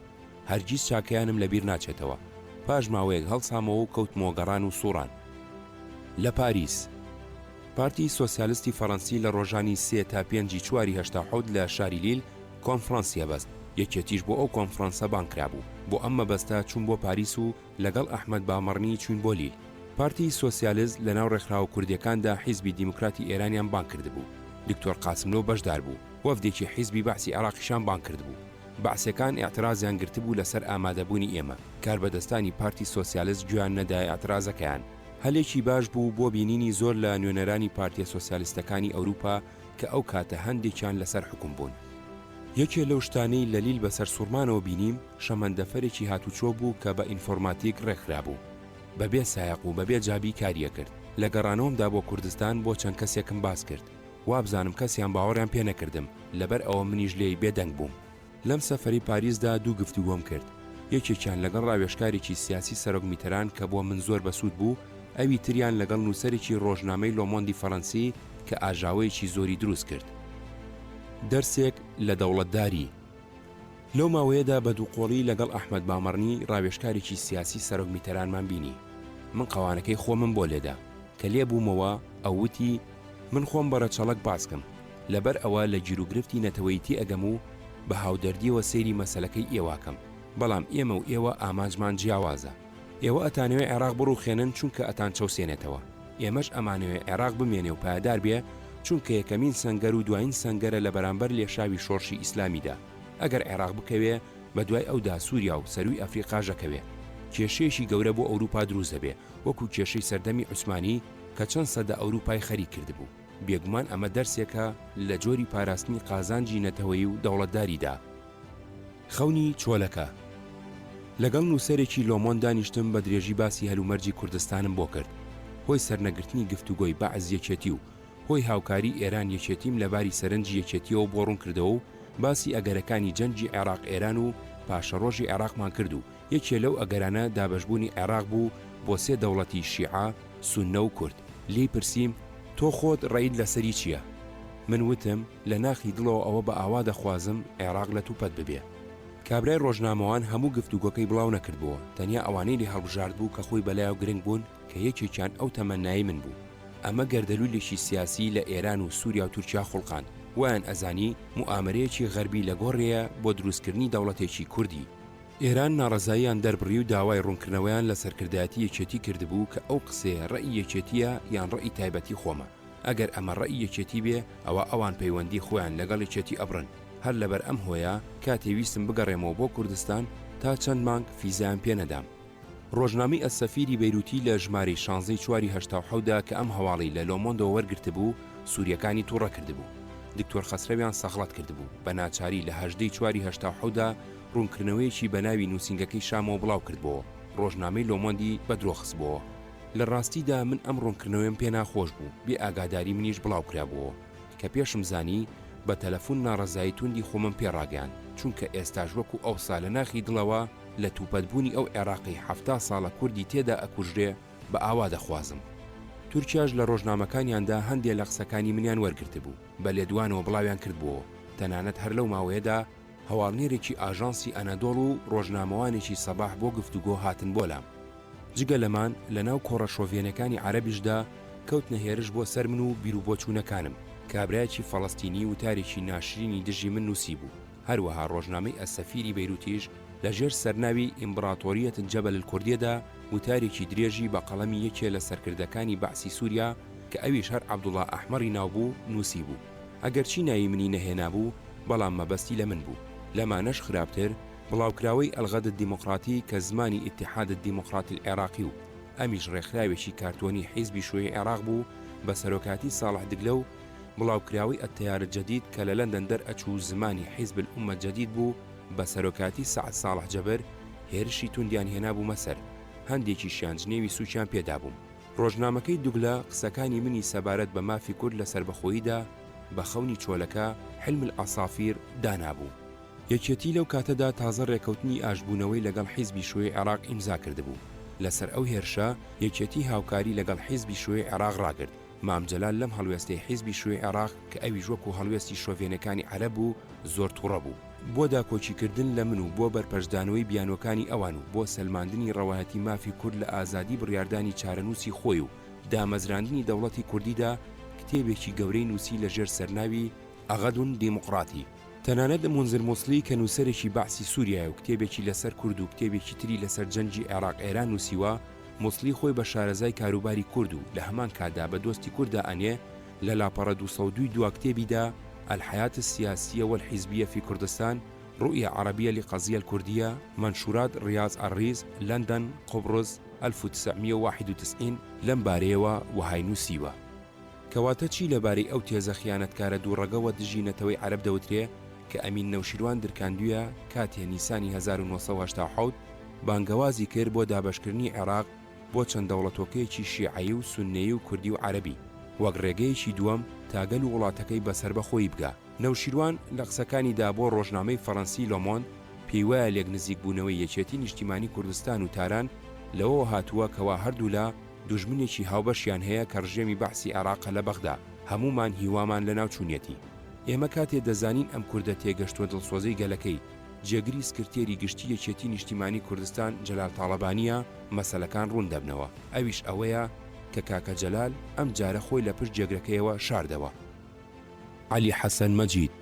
هەرگیز چاکەیانم لە بیر ناچێتەوە. پاش ماوەیەک هەڵسامەوە و کەوتمەوە گەڕان و سووڕان. لە پاریس. پارتی سۆسیالستی فەڕەنسی لە ڕۆژانی سێ تا پێنجی چواری 87 لە شاری لیل کۆنفڕانسی هەبەست، یەکێتیش بۆ ئەو کۆنفڕانسە بانگ کرابوو. بۆ ئەم مەبەستە چووم بۆ پاریس و لەگەڵ ئەحمەد بامەڕنی چووین بۆ لیل. پارتی سۆسیالست لەناو ڕێکخراوە کوردییەکاندا حیزبی دیموکراتی ئێرانیان بانگ کردبوو. دکتۆر قاسملۆ بەشدار بوو. وەفدێکی حیزبی بەعسی عێراقیشیان بانگ کردبوو. بەعسیەکان ئیعترازیان گرتبوو لەسەر ئامادەبوونی ئێمە. کاربەدەستانی پارتی سۆسیالست گوێیان نەدایە ئیعترازەکەیان. هەلێکی باش بوو بۆ بینینی زۆر لە نوێنەرانی پارتیە سۆسیالستەکانی ئەوروپا کە ئەو کاتە هەندێکیان لەسەر حوکم بوون. یەکێ لەو شتانەی لە لیل بە سەرسوڕمانەوە بینیم، شەمەندەفەرێکی هاتوچۆ بوو کە بە ئینفۆرماتیک ڕێکخرابوو. بە بێ سایەق و بە بێ جابی کاری ئەکرد. لە گەڕانەوەمدا بۆ کوردستان بۆ چەند کەسێکم باس کرد. وابزانم کەسیان باوەڕیان پێ نەکردم، لەبەر ئەوە منیش لێی بێدەنگ بووم. لەم سەفەرەی پاریسدا دوو گفتوگۆم کرد، یەکێکیان لەگەڵ ڕاوێژکارێکی سیاسی سەرۆک میتەران کە بۆ من زۆر بەسوود بوو، ئەوی تریان لەگەڵ نووسەرێکی ڕۆژنامەی لۆمۆندی فەرەنسی کە ئاژاوەیەکی زۆری دروست کرد. دەرسێک لە دەوڵەتداری. لەو ماوەیەدا بە دووقۆڵی لەگەڵ ئەحمەد بامەڕنی ڕاوێژکارێکی سیاسی سەرۆک میتەرانمان بینی. من قەوانەکەی خۆمم بۆ لێدا. کە لێبوومەوە، ئەو وتی، من خۆم بە ڕەچەڵەک باسکم، لەبەر ئەوە لە گیروگرفتی نەتەوەیی تێئەگەم و بە هاودەردییەوە سەیری مەسەلەکەی ئێوە ئەکەم، بەڵام ئێمە و ئێوە ئامانجمان جیاوازە. ئێوە ئەتانەوێ عێراق بڕوخێنن چونکە ئەتانچەوسێنێتەوە، ئێمەش ئەمانەوێ عێراق بمێنێ و پایەدار بێ چونکە یەکەمین سەنگەر و دوایین سەنگەرە لە بەرامبەر لێشاوی شۆڕشی ئیسلامیدا. ئەگەر عێراق بکەوێ، بە دوای ئەودا سووریا و سەرووی ئەفریقاش ئەکەوێ. کێشەیەکی گەورە بۆ ئەوروپا دروست دەبێ، وەکوو کێشەی سەردەمی عوسمانی کە چەند سەدە ئەوروپای خەریک کردبوو. بێگومان ئەمە دەرسێکە لە جۆری پاراستنی قازانجی نەتەوەیی و دەوڵەتداریدا. خەونی چۆلەکە. لەگەڵ نووسەرێکی لۆمۆند دانیشتم بە درێژی باسی هەلومەرجی کوردستانم بۆ کرد. هۆی سەرنەگرتنی گفتوگۆی بەعس یەکێتی و هۆی هاوکاری ئێران یەکێتیم لە باری سەرنجی یەکێتیەوە بۆ ڕوون کردەوە و باسی ئەگەرەکانی جەنگی عێراق ئێران و پاشەڕۆژی عێراقمان کرد و یەکێ لەو ئەگەرانە دابەشبوونی عێراق بوو بۆ سێ دەوڵەتی شیعە، سوننە و کورد. لێی پرسیم، تۆ خۆت ڕەئیت لەسەری چییە؟ من وتم، لە ناخی دڵەوە ئەوە بە ئاوا دەخوازم عێراق لەتوپەت ببێ. کابرای ڕۆژنامەوان هەموو گفتوگۆکەی بڵاو نەکردبۆوە، تەنیا ئەوانەی لێ هەڵبژاردبوو کە خۆی بەلایەوە گرنگ بوون کە یەکێکیان ئەو تەمەنایەی من بوو. ئەمە گەردەلوولێکی سیاسیی لە ئێران و سووریا و تورکیا خوڵقاند، وایان ئەزانی موئامەرەیەکی غەربی لە گۆڕێیە بۆ دروستکردنی دەوڵەتێکی کوردی. ئێران ناڕەزاییان دەربڕی و داوای ڕوونکردنەوەیان لە سەرکردایەتی یەکێتی کردبوو کە ئەو قسەیە ڕەئی یەکێتییە یان ڕەئی تایبەتی خۆمە، ئەگەر ئەمە ڕەئی یەکێتی بێ ئەوا ئەوان پەیوەندی خۆیان لەگەڵ یەکێتی ئەبڕن، هەر لەبەر ئەم هۆیە کاتێ ویستم بگەڕێمەوە بۆ کوردستان تا چەند مانگ فیزایان پێ نەدام. ڕۆژنامەی ئەلسەفیری بەیروتی لە ژمارەی شانزەی چواری 87 دا کە ئەم هەواڵەی لە لۆمۆندەوە وەرگرتبوو، سورییەکانی توڕە کردبوو. دکتۆر خەسرەویان سەغڵەت کردبوو. بە ناچاری لە هەژدەی چواری 87 دا ڕوونکردنەوەیەکی بە ناوی نووسینگەکەی شامەوە بڵاو کردبۆوە، ڕۆژنامەی لۆمۆندی بە درۆ خستبۆوە. لە ڕاستیدا من ئەم ڕوونکردنەوەیەم پێ ناخۆش بوو، بێ ئاگاداری منیش بڵاو کرابۆوە. کە پێشم زانی، بە تەلەفون ناڕەزایی توندی خۆمم پێ ڕاگەیاند، چونکە ئێستاش وەکو ئەوسا لە ناخی دڵەوە لە توپەت بوونی ئەو عێڕاقەی 70 ساڵە کوردی تێدا ئەکوژرێ بە ئاوا دەخوازم. تورکیاش لە ڕۆژنامەکانیاندا هەندێ لە قسەکانی منیان وەرگرتبوو، بە لێدوانەوە بڵاویان کردبووەوە. تەنانەت هەر لەو ماوەیەدا هەواڵنێرێکی ئاژانسی ئەنەدۆڵ و ڕۆژنامەوانێکی سەباح بۆ گفتوگۆ هاتن بۆ لام. جگە لەمان لەناو کۆڕە شۆڤێنەکانی عەرەبیشدا کەوتنە هێرش بۆ سەر من و بیروبۆچوونەکانم. کابرایەکی فەڵەستینی وتارێکی ناشرینی دژی من نووسیبوو. هەروەها ڕۆژنامەی ئەلسەفیری بەیروتیش لە ژێر سەرناوی ئیمبراتۆریەت جەبەل الکوردیەدا وتارێکی درێژی بە قەڵەمی یەکێ لە سەرکردەکانی بەعسی سوریا کە ئەویش هەر عەبدوڵا ئەحمەڕی ناو بوو نووسیبوو. ئەگەرچی ناوی منی نەهێنابوو بەڵام مەبەستی لە من بوو. لەمانەش خراپتر بڵاوکراوەی الغد الدیمقراطی کە زمانی اتحاد الدیمقراطی العراقی و ئەمیش ڕێکخراوێکی کارتۆنی حیزبی شوعی عێراق بوو بە سەرۆکاتی ساڵح دگلە و بڵاوکراوەی التیار الجدید کە لە لەندەن دەرئەچوو زمانی حیزب الامە الجدید بوو بە سەرۆکاتی سەعد ساڵح جەبر هێرشی توندیان هێنابوومە سەر، هەندێکیشیان جنێوی سووکیان پێ دابووم. ڕۆژنامەکەی دوگلە قسەکانی منی سەبارەت بە مافی کورد لە سەربەخۆییدا بە خەونی چۆلەکە، حلم العصافیر، دانابوو. یەکێتی لەو کاتەدا تازە ڕێکەوتنی ئاشتبوونەوەی لەگەڵ حیزبی شوعی عێراق ئیمزا کردبوو. لەسەر ئەو هێرشە، یەکێتی هاوکاری لەگەڵ حیزبی شوعی عێراق ڕاگرت. مام جەلال لەم هەڵوێستەی حیزبی شوعی عێراق کە ئەویش وەکو هەڵوێستی شۆڤێنەکانی عەرەب بوو، زۆر توڕە بوو. بۆ داکۆکیکردن لە من و بۆ بەرپەرچدانەوەی بیانووەکانی ئەوان و بۆ سەلماندنی ڕەوایەتی مافی کورد لە ئازادی بڕیاردانی چارەنووسی خۆی و دامەزراندنی دەوڵەتی کوردیدا کتێبێکی گەورەی نووسی لە ژێر سەرناوی ئەغەدون دیموقراتی. تەنانەت مونزر موسڵی کە نووسەرێکی بەعسی سووریایە و کتێبێکی لەسەر کورد و کتێبێکی تری لەسەر جەنگی عێراق-ئێران نووسیوە، موسڵی خۆی بە شارەزای کاروباری کورد و لە هەمان کاتدا بە دۆستی کورد دائەنێ، لە لاپەڕە 202 ی دوا کتێبیدا، الحیاة السیاسیە والحزبیە فی کردستان، رؤیە عربیە لقضیە الکردیە، منشورات ریاض الریز، لەندەن، قوبڕس، 1991، لەم بارەیەوە وەهای نووسیوە. کەواتە چی لەبارەی ئەو تێزە خیانەتکارە دووڕەگەوە دژی نەتەوەی عەرەب دەوترێ کە ئەمین نەوشیروان درکاندویە کاتێ نیسانی 1987 بانگەوازی کرد بۆ دابەشکردنی عێراق بۆ چەند دەوڵەتۆکەیەکی شیعەیی و سوننەیی و کوردی و عەرەبی وەک ڕێگەیەکی دووەم تا گەل و وڵاتەکەی بە سەربەخۆیی بگا. نەوشیروان لە قسەکانیدا بۆ ڕۆژنامەی فەڕەنسی لۆمۆند پێیوایە لێکنزیکبوونەوەی یەکێتی نیشتیمانی کوردستان و تاران لەوەوە هاتووە کەوا هەردوولا دوژمنێکی هاوبەشیان هەیە کە ڕژێمی بەعسی عێراقە لە بەغدا، هەموومان هیوامان لەناوچوونیەتی. ئێمە کاتێ دەزانین ئەم کوردە تێگەشتووە دڵسۆزەی گەلەکەی، جێگری سکرتێری گشتی یەکێتی نیشتیمانی کوردستان جەلال تاڵەبانییە، مەسەلەکان ڕوون دەبنەوە، ئەویش ئەوەیە کە کاکە جەلال ئەم جارە خۆی لە پشت جێگرەکەیەوە شاردەوە. عەلی حەسەن مەجید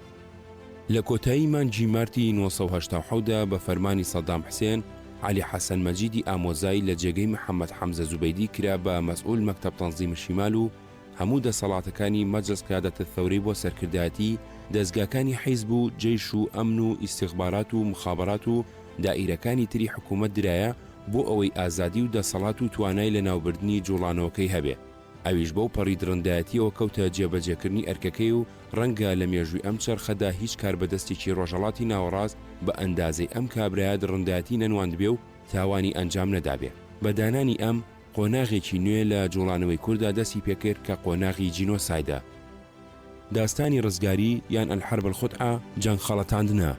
لە کۆتایی مانگی مارتی 987 دا بە فەرمانی سەدام حسێن، عەلی حەسەن مەجیدی ئامۆزای لە جێگەی محەمەد حەمزە زوبەیدی کرا بە مەسئول مەکتەب تەنزیم شیمال و هەموو دەسەڵاتەکانی مەجلس قیادەت الثورەی بۆ سەرکردایەتی دەزگاکانی حیزب و جەیش و ئەمن و ئیستیخبارات و موخابەرات و دائیرەکانی تری حکوومەت درایە بۆ ئەوەی ئازادی و دەسەڵات و توانای لەناوبردنی جوڵانەوەکەی هەبێ. ئەویش بەو پەڕی دڕندایەتیەوە کەوتە جێبەجێکردنی ئەرکەکەی و ڕەنگە لە مێژووی ئەم چەرخەدا هیچ کاربەدەستێکی ڕۆژهەڵاتی ناوەڕاست بە ئەندازەی ئەم کابرایە دڕندایەتی نەنواندبێ و تاوانی ئەنجام نەدابێ. بە دانانی ئەم، قۆناغێکی نوێ لە جوڵانەوەی کوردا دەستی پێکرد کە قۆناغی جینۆسایدە. داستانی ڕزگاری یان الحرب الخدعە، جەنگ خەڵەتاندنە.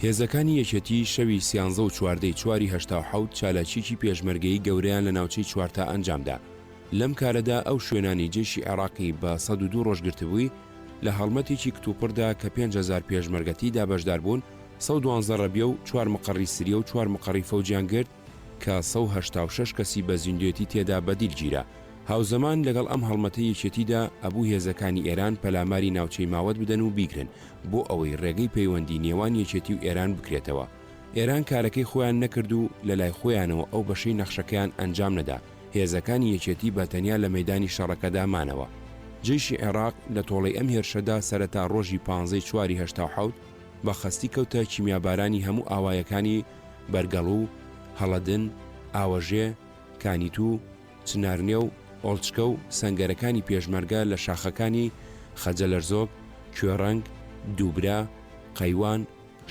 هێزەکانی یەکێتی شەوی سیانزە و چواردەی چواری 87 چالاکییەکی پێشمەرگەیی گەورەیان لە ناوچەی چوارتا ئەنجامدا. لەم کارەدا ئەو شوێنانەی جەیشی عێراقی بە 102 ڕۆژ گرتبووی، لە هەڵمەتێکی کتوپڕدا کە 5000 پێشمەرگە تییدا بەشدار بوون، 112 ڕەبیە و چوار مقەڕی سریە و چوار مقەڕی فەوجیان گرت کە 186 کەسی بە زیندوێتی تێدا بە دیل گیرا. هاوزەمان لەگەڵ ئەم هەڵمەتەی یەکێتیدا ئەبوو هێزەکانی ئێران پەلاماری ناوچەی ماوەت بدەن و بیگرن بۆ ئەوەی ڕێگەی پەیوەندی نێوان یەکێتی و ئێران بکرێتەوە. ئێران کارەکەی خۆیان نەکرد و لەلای خۆیانەوە ئەو بەشەی نەخشەکەیان ئەنجام نەدا، هێزەکانی یەکێتی بە تەنیا لە مەیدانی شەڕەکەدا مانەوە. جەیشی عێراق لە تۆڵەی ئەم هێرشەدا سەرەتا ڕۆژی پانزەی چواری 87 بە خەستی کەوتە کیمیابارانی هەموو ئاوایەکانی بەرگەڵو، هەڵەدن، ئاوەژێ، کانیتوو، چنارنێ و ئۆڵچکە و سەنگەرەکانی پێشمەرگە لە شاخەکانی، خەجەلەرزۆک، کوێڕەنگ، دووبرا، قەیوان،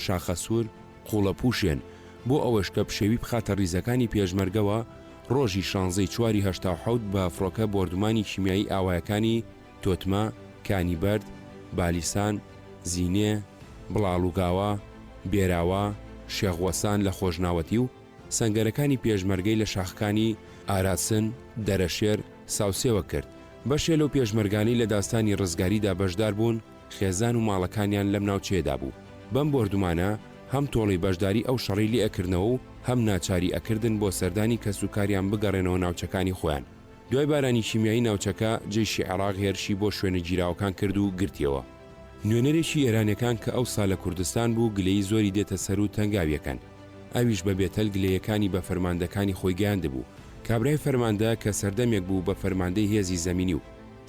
شاخەسوور، قوڵەپووشێن، بۆ ئەوەش کە پشێوی بخاتە ڕیزەکانی پێشمەرگەوە، ڕۆژی شانزەی چواری 87 بە فڕۆکە بۆردومانی کیمیایی ئاوایەکانی، تۆتمە، کانی بەرد، بالیسان، زینێ، بڵاڵوگاوە، بێراوە، شێخ وەسان لە خۆشناوەتی و سەنگەرەکانی پێشمەرگەی لە شاخکانی، ئاراسن، دەرەشێر، ساوسێوە کرد. بەشێ لەو پێشمەرگانەی لە داستانی ڕزگاریدا بەشدار بوون، خێزان و ماڵەکانیان لەم ناوچەیەدا بوو. بەم بۆردومانە هەم تۆڵەی بەشداری ئەو شەڕەی لێ ئەکردنەوە و هەم ناچاری ئەکردن بۆ سەردانی کەسوکاریان بگەڕێنەوە ناوچەکانی خۆیان. دوای بارانی کیمیایی ناوچەکە، جەیشی عێراق هێرشی بۆ شوێنە گیراوەکان کرد و گرتیەوە. نوێنەرێکی ئێرانیەکان کە ئەوسا لە کوردستان بوو گلەیی زۆری دێتە سەر و تەنگاویەکەن. ئەویش بە بێتەل گلەیەکانی بە فەرماندەکانی خۆی گەیاندبوو. کابرای فەرماندە کە سەردەمێک بوو بە فەرماندەی هێزی زەمینی و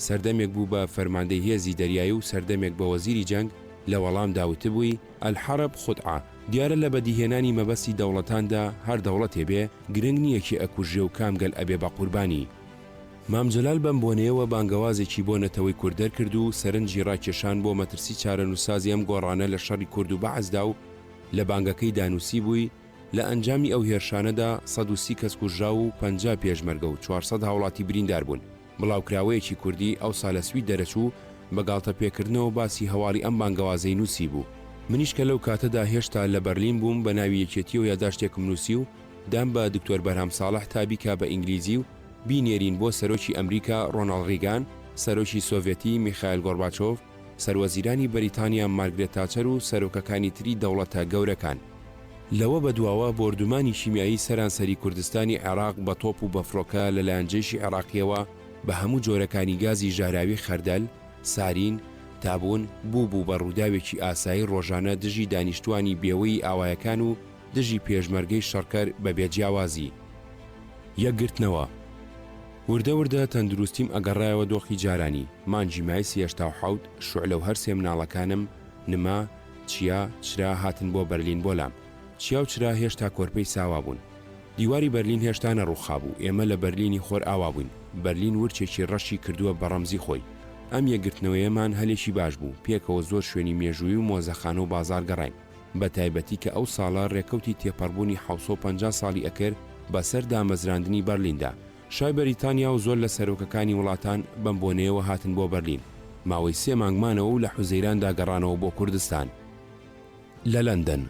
سەردەمێک بوو بە فەرماندەی هێزی دەریایی و سەردەمێک بە وەزیری جەنگ، لە وەڵامدا وتبووی، الحرب خدعە، دیارە لە بەدیهێنانی مەبەستی دەوڵەتاندا هەر دەوڵەتێ بێ، گرنگ نییە کێ ئەکوژرێ و کام گەل ئەبێ بە قوربانی. مام جەلال بەم بۆنەیەوە بانگەوازێکی بۆ نەتەوەی کورد دەرکرد و سەرنجی ڕاکێشان بۆ مەترسی چارەنووسسازی ئەم گۆڕانە لە شەڕی کورد و بەعسدا و لە بانگەکەیدا نووسیبووی، لە ئەنجامی ئەو هێرشانەدا 130 کەس کوژراو و 50 پێشمەرگە و 400 هاوڵاتی بریندار بوون. بڵاوکراوەیەکی کوردی ئەوسا لە سوید دەرەچوو، بە گاڵتەپێکردنەوە باسی هەواڵی ئەم بانگەوازەی نووسیبوو. منیش کە لەو کاتەدا هێشتا لە بەرلین بووم بە ناوی یەکێتییەوە یاداشتێکم نووسی و دام بە دکتۆر بەرهەم ساڵح تا بیکا بە ئینگلیزی و بینێرین بۆ سەرۆکی ئەمریکا ڕۆناڵد ڕیگان، سەرۆکی سۆڤێتی میخایل گۆرباچۆڤ، سەروەزیرانی بەریتانیا مارگرێت تاچەر و سەرۆکەکانی تری دەوڵەتە گەورەکان. لەوە بەدواوە بۆردومانی کیمیایی سەرانسەری کوردستانی عێراق بە تۆپ و بە فڕۆکە لەلایەن جەیشی عێراقییەوە بە هەموو جۆرەکانی گازی ژەهراوی خەردەل، سارین، تابوون، بوو بوو بە ڕووداوێکی ئاسایی ڕۆژانە دژی دانیشتووانی بێوەی ئاوایەکان و دژی پێشمەرگەی شەڕکەر بە بێ جیاوازی. یەکگرتنەوە. وردە وردە تەندروستیم ئەگەڕایەوە دۆخی جارانی، مانگی مایسی 87 شوعلە و هەرسێ مناڵەکانم، نما، چیا، چرا، هاتن بۆ بەرلین بۆ لام. چیا و چرا هێشتا کۆرپەی ساوا بوون. دیواری بەرلین هێشتا نەڕووخابوو، ئێمە لە بەرلینی خۆرئاوا بووین. بەرلین ورچێکی ڕەشی کردووە بە ڕەمزی خۆی. ئەم یەکگرتنەوەیەمان هەلێکی باش بوو، پێکەوە زۆر شوێنی مێژوویی و مۆزەخانە و بازاڕ گەڕاین. بە تایبەتی کە ئەو ساڵە ڕێکەوتی تێپەڕبوونی 750 ساڵی ئەکرد بە سەر دامەزراندنی بەرلیندا. شای بەریتانیا و زۆر لە سەرۆکەکانی وڵاتان بەم بۆنەیەوە هاتن بۆ بەرلین. ماوەی سێ مانگ مانەوە و لە حوزەیراندا گەڕانەوە بۆ کوردستان. لە لەندەن.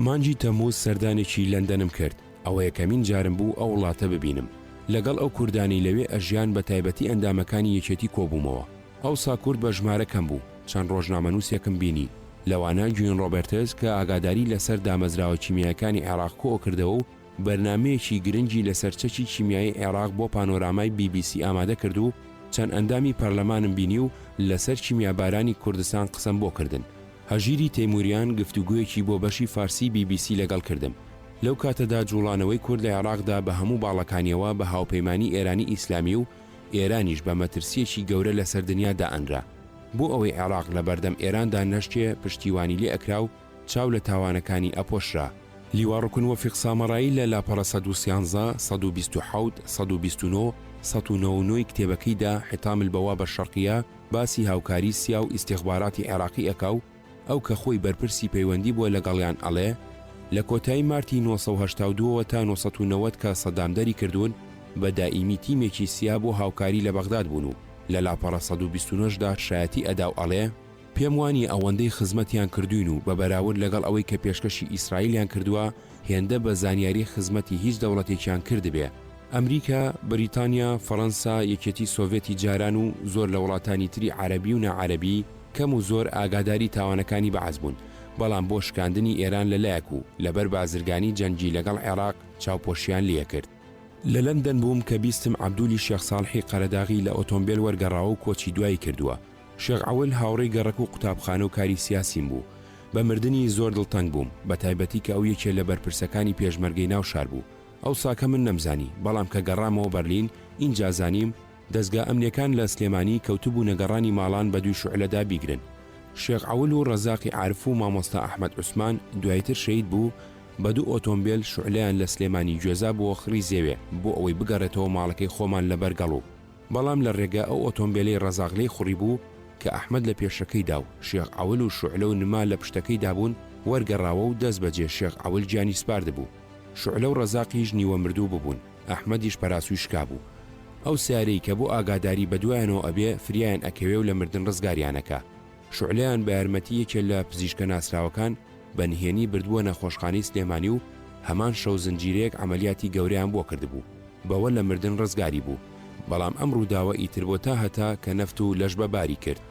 مانگی تەمووز سەردانێکی لەندەنم کرد. ئەوە یەکەمین جارم بوو ئەو وڵاتە ببینم. لەگەڵ ئەو کوردانەی لەوێ ئەژیان بە تایبەتی ئەندامەکانی یەکێتی کۆبوومەوە. ئەوسا کورد بە ژمارە کەم بوو. چەند ڕۆژنامەنووسێکم بینی. لەوانە گوین ڕۆبەرتز کە ئاگاداری لەسەر دامەزراوە کیمیایەکانی عێراق کۆکردەوە و بەرنامەیەکی گرنگی لەسەر چەکی کیمیایی عێراق بۆ پانۆرامای بی بی سی ئامادە کرد و چەند ئەندامی پەرلەمانم بینی و لەسەر کیمیابارانی کوردستان قسەم بۆ کردن. هەژیری تەیموریان گفتوگۆیەکی بۆ بەشی فارسی بی بی سی لەگەڵ کردم. لەو کاتەدا جوڵانەوەی کورد لە عێراقدا بە هەموو باڵەکانیەوە بە هاوپەیمانی ئێرانی ئیسلامی و ئێرانیش بە مەترسییەکی گەورە لەسەر دنیا دائەنرا. بۆ ئەوەی عێراق لەبەردەم ئێراندا نەشکێ پشتیوانی لێ ئەکرا و چاو لە تاوانەکانی ئەپۆشرا. لیوا ڕوکن وەفیق سامەڕایی لە لاپەڕە 113، 127، 129، 199 ی کتێبەکەیدا، حطام البوابە الشرقیە، باسی هاوکاری سیا و ئیستیخباراتی عێراقی ئەکا و ئەو کە خۆی بەرپرسی پەیوەندی بووە لەگەڵیان ئەڵێ، لە کۆتایی مارتی 982 ەوە تا 990 کە سەدام دەری کردوون بە دائیمی تیمێکی سیا بۆ هاوکاری لە بەغداد بوون و لە لاپەڕە 129 دا شایەتی ئەدا و ئەڵێ، پێم وانیە ئەوەندەی خزمەتیان کردووین و بە بەراورد لەگەڵ ئەوەی کە پێشکەشی ئیسرائیلیان کردووە هێندە بە زانیاری خزمەتی هیچ دەوڵەتێکیان کردبێ. ئەمریکا، بریتانیا، فەڕەنسا، یەکێتی سۆڤێتی جاران و زۆر لە وڵاتانی تری عەرەبی و ناعەرەبی کەم و زۆر ئاگاداری تاوانەکانی بەعس بوون، بەڵام بۆ شکاندنی ئێران لە لایەک و لەبەر بازرگانی جەنگی لەگەڵ عێراق چاوپۆشیان لێکرد. لە لەندەن بووم کە بیستم عەبدولی شێخ ساڵحی قەرەداغی لە ئۆتۆمبێل وەرگەڕاوە و کۆچی دوایی کردووە. شێخ عەول هاوڕێی گەڕەک و قوتابخانە و کاری سیاسیم بوو. بە مردنی زۆر دڵتەنگ بووم، بە تایبەتی کە ئەو یەکێ لە بەرپرسەکانی پێشمەرگەی ناو شار بوو. ئەوساکە من نەمزانی، بەڵام کە گەڕامەوە بەرلین، ئینجا زانیم، دەزگا ئەمنیەکان لە سلێمانی کەوتبوونە گەڕانی ماڵان بە دووی شوعلەدا بیگرن. شێخ عەول و ڕەزاقی عارف و مامۆستا ئەحمەد عوسمان، دوایتر شەهید بوو، بە دوو ئۆتۆمبێل شوعلەیان لە سلێمانی گوێزابووە خڕی زێوێ بۆ ئەوەی بگەڕێتەوە ماڵەکەی خۆمان لە بەرگەڵو. بەڵام لە ڕێگا ئەو ئۆتۆمبێلەی ڕەزاق لێی خوڕیبوو کە ئەحمەد لە پێشەکەیدا و شێخ عەول و شوعلە و نما لە پشتەکەیدا بوون وەرگەڕاوە و دەست بەجێ شێخ عەول گیانی سپاردبوو. شوعلە و ڕەزاقیش نیوە مردوو ببوون، ئەحمەدیش پەراسووی شکابوو. ئەو سەیارەی کە بۆ ئاگاداری بە دوایانەوە ئەبێ فریایان ئەکەوێ و لە مردن ڕزگاریان ئەکا. شوعلەیان بە یارمەتی یەکێ لە پزیشکە ناسراوەکان بە نهێنی بردبووە نەخۆشخانەی سلێمانی و هەمان شەو زنجیرەیەک عەمەلیاتی گەورەیان بۆ کردبوو. بەوە لە مردن ڕزگاری بوو. بەڵام ئەم ڕووداوە ئیتر بۆ تا هەتا کە نەفت و لەش بە باری کرد.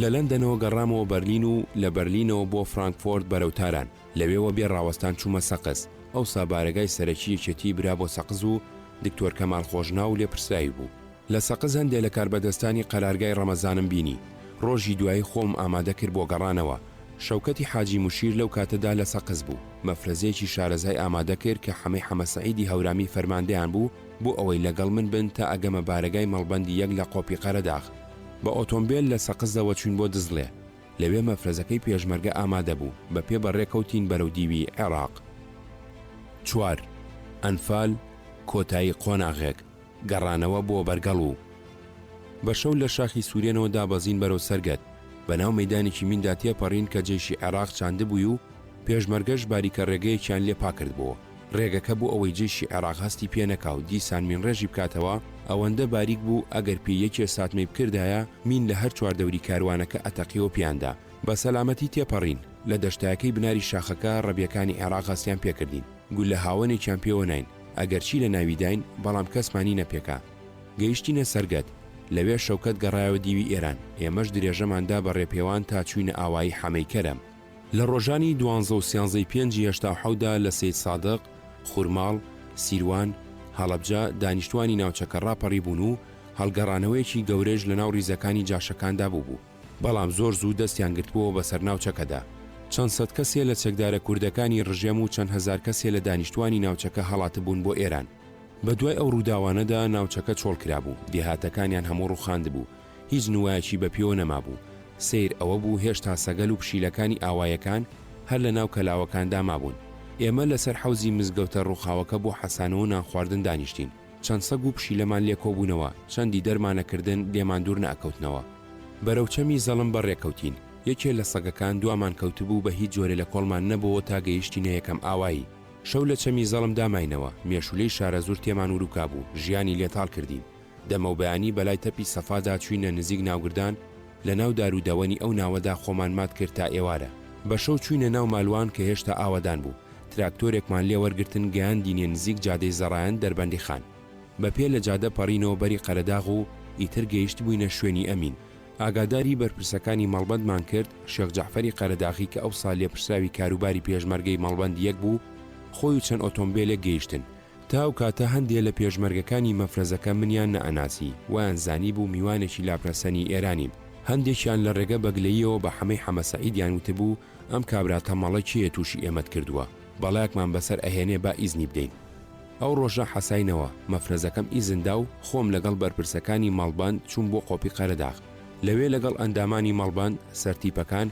لە لەندەنەوە گەڕامەوە بەرلین و لە بەرلینەوە بۆ فرانکفۆرت بەرەو تاران. لەوێوە بێ ڕاوەستان چوومە سەقز. ئەوسا بارەگای سەرەکی یەکێتی برا بۆ سەقز و دکتۆر کەمال خۆشناو لێپرسراوی بوو. لە سەقز هەندێ لە کاربەدەستانی قەرارگای ڕەمەزانم بینی. ڕۆژی دوایی خۆمم ئامادە کرد بۆ گەڕانەوە. شەوکەتی حاجی موشیر لەو کاتەدا لە سەقز بوو. مەفرەزەیەکی شارەزای ئامادە کرد کە حەمەی حەمەسەعیدی هەورامی فەرماندەیان بوو بۆ ئەوەی لەگەڵ من بن تا ئەگەمە بارەگای مەڵبەندی یەک لە قۆپی قەرەداغ. بە ئۆتۆمبێل لە سەقزەوە چووین بۆ دزڵێ. لەوێ مەفرەزەکەی پێشمەرگە ئامادە بوو، بە پێ بەڕێ کەوتین بەرەو دیوی عێڕاق. چوار، ئەنفال، کۆتایی قۆناغێک، گەڕانەوە بۆ بەرگەڵوو. بە شەو لە شاخی سوورێنەوە دابەزین بەرەو سەرگەت، بە ناو مەیدانێکی میندا تێپەڕین کە جەیشی عێڕاق چاندبووی و پێشمەرگەش باریکە ڕێگەیەکیان لێ پاکردبۆوە. ڕێگەکە بۆ ئەوەی جەیشی عێڕاق هەستی پێ نەکا و دیسان مینڕێژی بکاتەوە، ئەوەندە باریک بوو ئەگەر پێی یەکێ ساتمەی بکردایە، مین لە هەر چواردەوری کاروانەکە ئەتەقیەوە پێیاندا. بە سەلامەتی تێپەڕین. لە دەشتایەکەی بناری شاخەکە ڕەبیەکانی عێڕاق هەستیان پێکردین. گوللە هاوەنێکیان پێوە ناین. ئەگەرچی لە ناویداین، بەڵام کەسمانی نەپێکا. گەیشتینە سەرگەت. لەوێ شەوکەت گەڕایەوە دیوی ئێران. ئێمەش درێژەمان دا بە ڕێپێوان تا چووینە ئاوایی حەمەی کەرەم. لە ڕۆژانی دوانزە و سیانزەی پێنجی 87 دا لە سەیدسادق، خورماڵ، سیروان، هەڵەبجە دانیشتوانی ناوچەکە ڕاپەڕیبوون و هەڵگەڕانەوەیەکی گەورەیش لەناو ڕیزەکانی جاشەکاندا بووبوو. بەڵام زۆر زوو دەستیان گرتبۆوە بەسەر ناوچەکەدا. چەند سەد کەسێ لە چەکدارە کوردەکانی ڕژێم و چەند هەزار کەسێ لە دانیشتوانی ناوچەکە هەڵاتبوون بۆ ئێران. بە دوای ئەو ڕووداوانەدا ناوچەکە چۆڵ کرابوو، دێهاتەکانیان هەموو ڕووخاندبوو، هیچ نوایەکی بە پێوە نەمابوو. سەیر ئەوە بوو هێشتا سەگەل و پشیلەکانی ئاوایەکان هەر لە ناو کەلاوەکاندا مابوون. ئێمە لە سەر حەوزی مزگەوتە ڕووخاوەکە بۆ حەسانەوە و نانخواردن دانیشتین. چەند سەگ و پشیلەمان لێ کۆبوونەوە، چەندی دەرمانەکردن لێمان دوور نەئەکەوتنەوە. بەرەو چەمی زەڵم بەڕێ کەوتین. یەکێ لە سەگەکان دوامان کەوتبوو بە هیچ جۆرێ لە کۆڵمان نەبۆوە تا گەیشتینە یەکەم ئاوایی. شەو لە چەمی زەڵمدا ماینەوە، مێشوولەی شارەزوور تێمان ورووکابوو، ژیانی لێ تاڵ کردین. دەمەو بەیانی بەلای تەپی سەفادا چووینە نزیک ناوگردان، لە ناو دار و دەوەنی ئەو ناوەدا خۆمان مات کرد تا ئێوارە. بە شەو چووینە ناو مالوان کە هێشتا ئاوەدان بوو. تراکتۆرێکمان لێ وەرگرتن گەیاندینیە نزیک جادەی زەڕایەن دەربەندیخان. بە پێ لە جادە پەڕینەوە بەری قەرەداغ و ئیتر گەیشتبووینە شوێنی ئەمین. ئاگاداری بەرپرسەکانی مەڵبەندمان کرد، شێخ جەعفەری قەرەداغی کە ئەوسا لێپرسراوی کاروباری پێشمەرگەی مەڵبەند یەک بوو، خۆی و چەند ئۆتۆمبێلێک گەیشتن. تا ئەو کاتە هەندێ لە پێشمەرگەکانی مەفرەزەکە منیان نەئەناسی، وایان زانیبوو میوانێکی لاپرەسەنی ئێرانیم. هەندێکیان لە ڕێگە بە گلەییەوە بە حەمەی حەمەسەعیدیان وتبوو، ئەم کابرا تەمەڵە کێیە تووشی ئێمەت کردووە، بەڵایەکمان بەسەر ئەهێنێ با ئیزنی بدەین. ئەو ڕۆژە حەساینەوە، مەفرەزەکەم ئیزن دا و خۆم لەگەڵ بەرپرسەکانی مەڵبەند چووم بۆ قۆپی قەرەداغ. لەوێ لەگەڵ ئەندامانی مەڵبەند، سەرتیپەکان،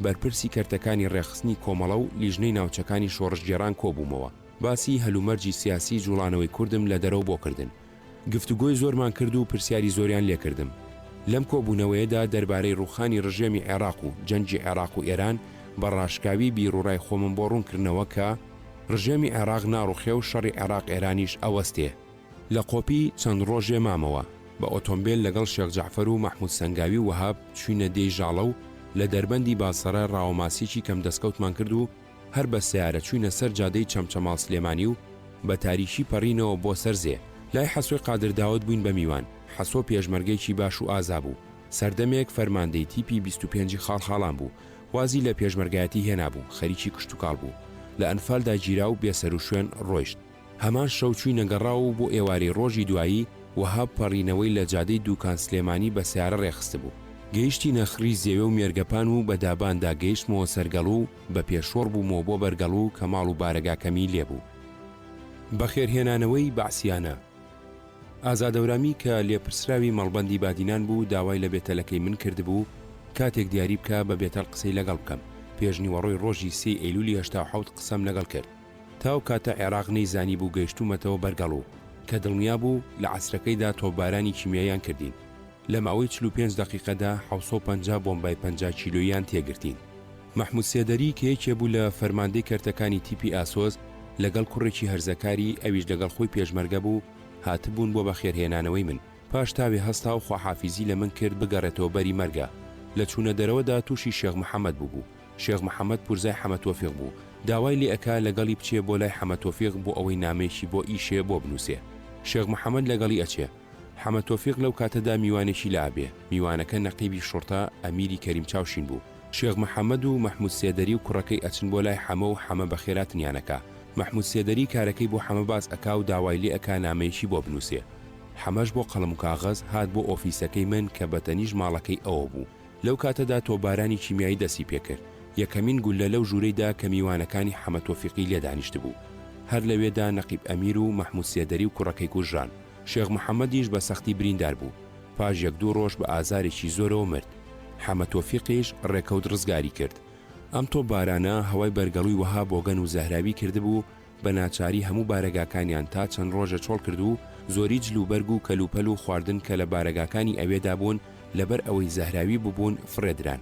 بەرپرسی کەرتەکانی ڕێکخستنی کۆمەڵە و لیژنەی ناوچەکانی شۆڕشگێڕان کۆبوومەوە. باسی هەلومەرجی سیاسی جوڵانەوەی کوردم لە دەرەوە بۆ کردن. گفتوگۆی زۆرمان کرد و پرسیاری زۆریان لێکردم. لەم کۆبوونەوەیەدا دەربارەی ڕووخانی ڕژێمی عێراق و جەنگی عێراق و ئێران بە ڕاشکاوی بیروڕای خۆمم بۆ ڕوون کردنەوە کە ڕژێمی عێراق ناڕوخێ و شەڕی عێراق ئێرانیش ئەوەستێ. لە قۆپی چەند ڕۆژێ مامەوە. بە ئۆتۆمبێل لەگەڵ شێخ جەعفەر و مەحموود سەنگاوی و وەهاب چووینە دێی ژاڵە و لە دەربەندی باسەڕە ڕاوەماسییەکی کەم دەسکەوتمان کرد و هەر بە سەیارە چووینە سەر جادەی چەمچەماڵ سلێمانی و بە تاریکی پەڕینەوە بۆ سەر زێ. لای حەسۆی قادر داود بووین بە میوان. حەسۆ پێشمەرگەیەکی باش و ئازا بوو. سەردەمێک فەرماندەی تیپی 25 ی خاڵخاڵان بوو. وازی لە پێشمەرگایەتی هێنابوو، خەریکی کشتوکاڵ بوو. لە ئەنفالدا گیرا و بێسەروشوێن ڕۆیشت. هەمان شەو چووینە گەڕاو و بۆ ئێوارەی ڕۆژی دوایی وەهاب پەڕینەوەی لە جادەی دووکان سلێمانی بە سەیارە ڕێخستبوو. گەیشتینە خڕی زێوێ و مێرگەپان و بە داباندا گەیشتمەوە سەرگەڵو و بە پێ شۆڕ بوومەوە بۆ بەرگەڵو کە ماڵ و بارەگاکەمی لێ بوو. بەخێرهێنانەوەی بەعسیانە. ئازاد هەورامی کە لێپرسراوی مەڵبەندی بادینان بوو داوای لە بێتەلەکەی من کردبوو کاتێک دیاری بکا بە بێتەل قسەی لەگەڵ بکەم. پێشنیوەڕۆی ڕۆژی سێی ئەیلولی 87 قسەم لەگەڵ کرد. تا ئەو کاتە عێراق نەیزانیبوو گەیشتوومەتەوە بەرگەڵو، کە دڵنیا بوو لە عەسرەکەیدا تۆپبارانی کیمیاییان کردین. لە ماوەی 45 دەقیقەدا 750 بۆمبای 50 کیلۆییان تێگرتین. مەحموود سێدەری کە یەکێ بوو لە فەرماندەی کەرتەکانی تیپی ئاسۆز، لەگەڵ کوڕێکی هەرزەکاری، ئەویش لەگەڵ خۆی پێشمەرگە بوو، هاتبوون بۆ بەخێرهێنانەوەی من. پاش تاوێ هەستا و خواحافیزی لە من کرد بگەڕێتەوە بەری مەرگە. لە چوونە دەرەوەدا تووشی شێخ محەمەد بووبوو. شێخ محەمەد پورزای حەمە تۆفیق بوو، داوای لێ ئەکا لەگەڵی بچێ بۆ لای حەمە تۆفیق بۆ ئەوەی نامەیەکی بۆ ئیشێ بۆ بنووسێ. شێخ محەمەد لەگەڵی ئەچێ. حەمە تۆفیق لەو کاتەدا میوانێکی لا ئەبێ. میوانەکە نەقیبی شوڕتە ئەمیری کەریم چاوشین بوو. شێخ محەمەد و مەحموود سێدەری و کوڕەکەی ئەچن بۆ لای حەمە و حەمە بەخێراتنیان ئەکا. مەحموود سێدەری کارەکەی بۆ حەمە باس ئەکا و داوای لێ ئەکا نامەیەکی بۆ بنووسێ. حەمەش بۆ قەڵەم و کاغەز هات بۆ ئۆفیسەکەی من کە بە تەنیشت ماڵەکەی ئەوە بوو. لەو کاتەدا تۆپبارانی کیمیایی دەستی پێ کرد. یەکەمین گوللە لەو ژوورەی دا کە میوانەکانی حەمە تۆفیقی لێ دانیشتبوو. هەر لەوێدا نەقیب ئەمیر و مەحموود سێدەری و کوڕەکەی کوژران. شێخ محەمەدیش بە سەختی بریندار بوو. پاش یەک دوو ڕۆژ بە ئازارێکی زۆرەوە مرد. حەمە تۆفیقیش ڕێکەوت ڕزگاری کرد. ئەم تۆپبارانە هەوای بەرگەڵووی وەها بۆگەن و زەهراوی کردبوو، بە ناچاری هەموو بارەگاکانیان تا چەند ڕۆژێ چۆڵ کرد و زۆری جل و بەرگ و کەلوپەل و خواردن کە لە بارەگاکانی ئەوێدا بوون لەبەر ئەوەی زەهراوی ببوون فڕێ دران.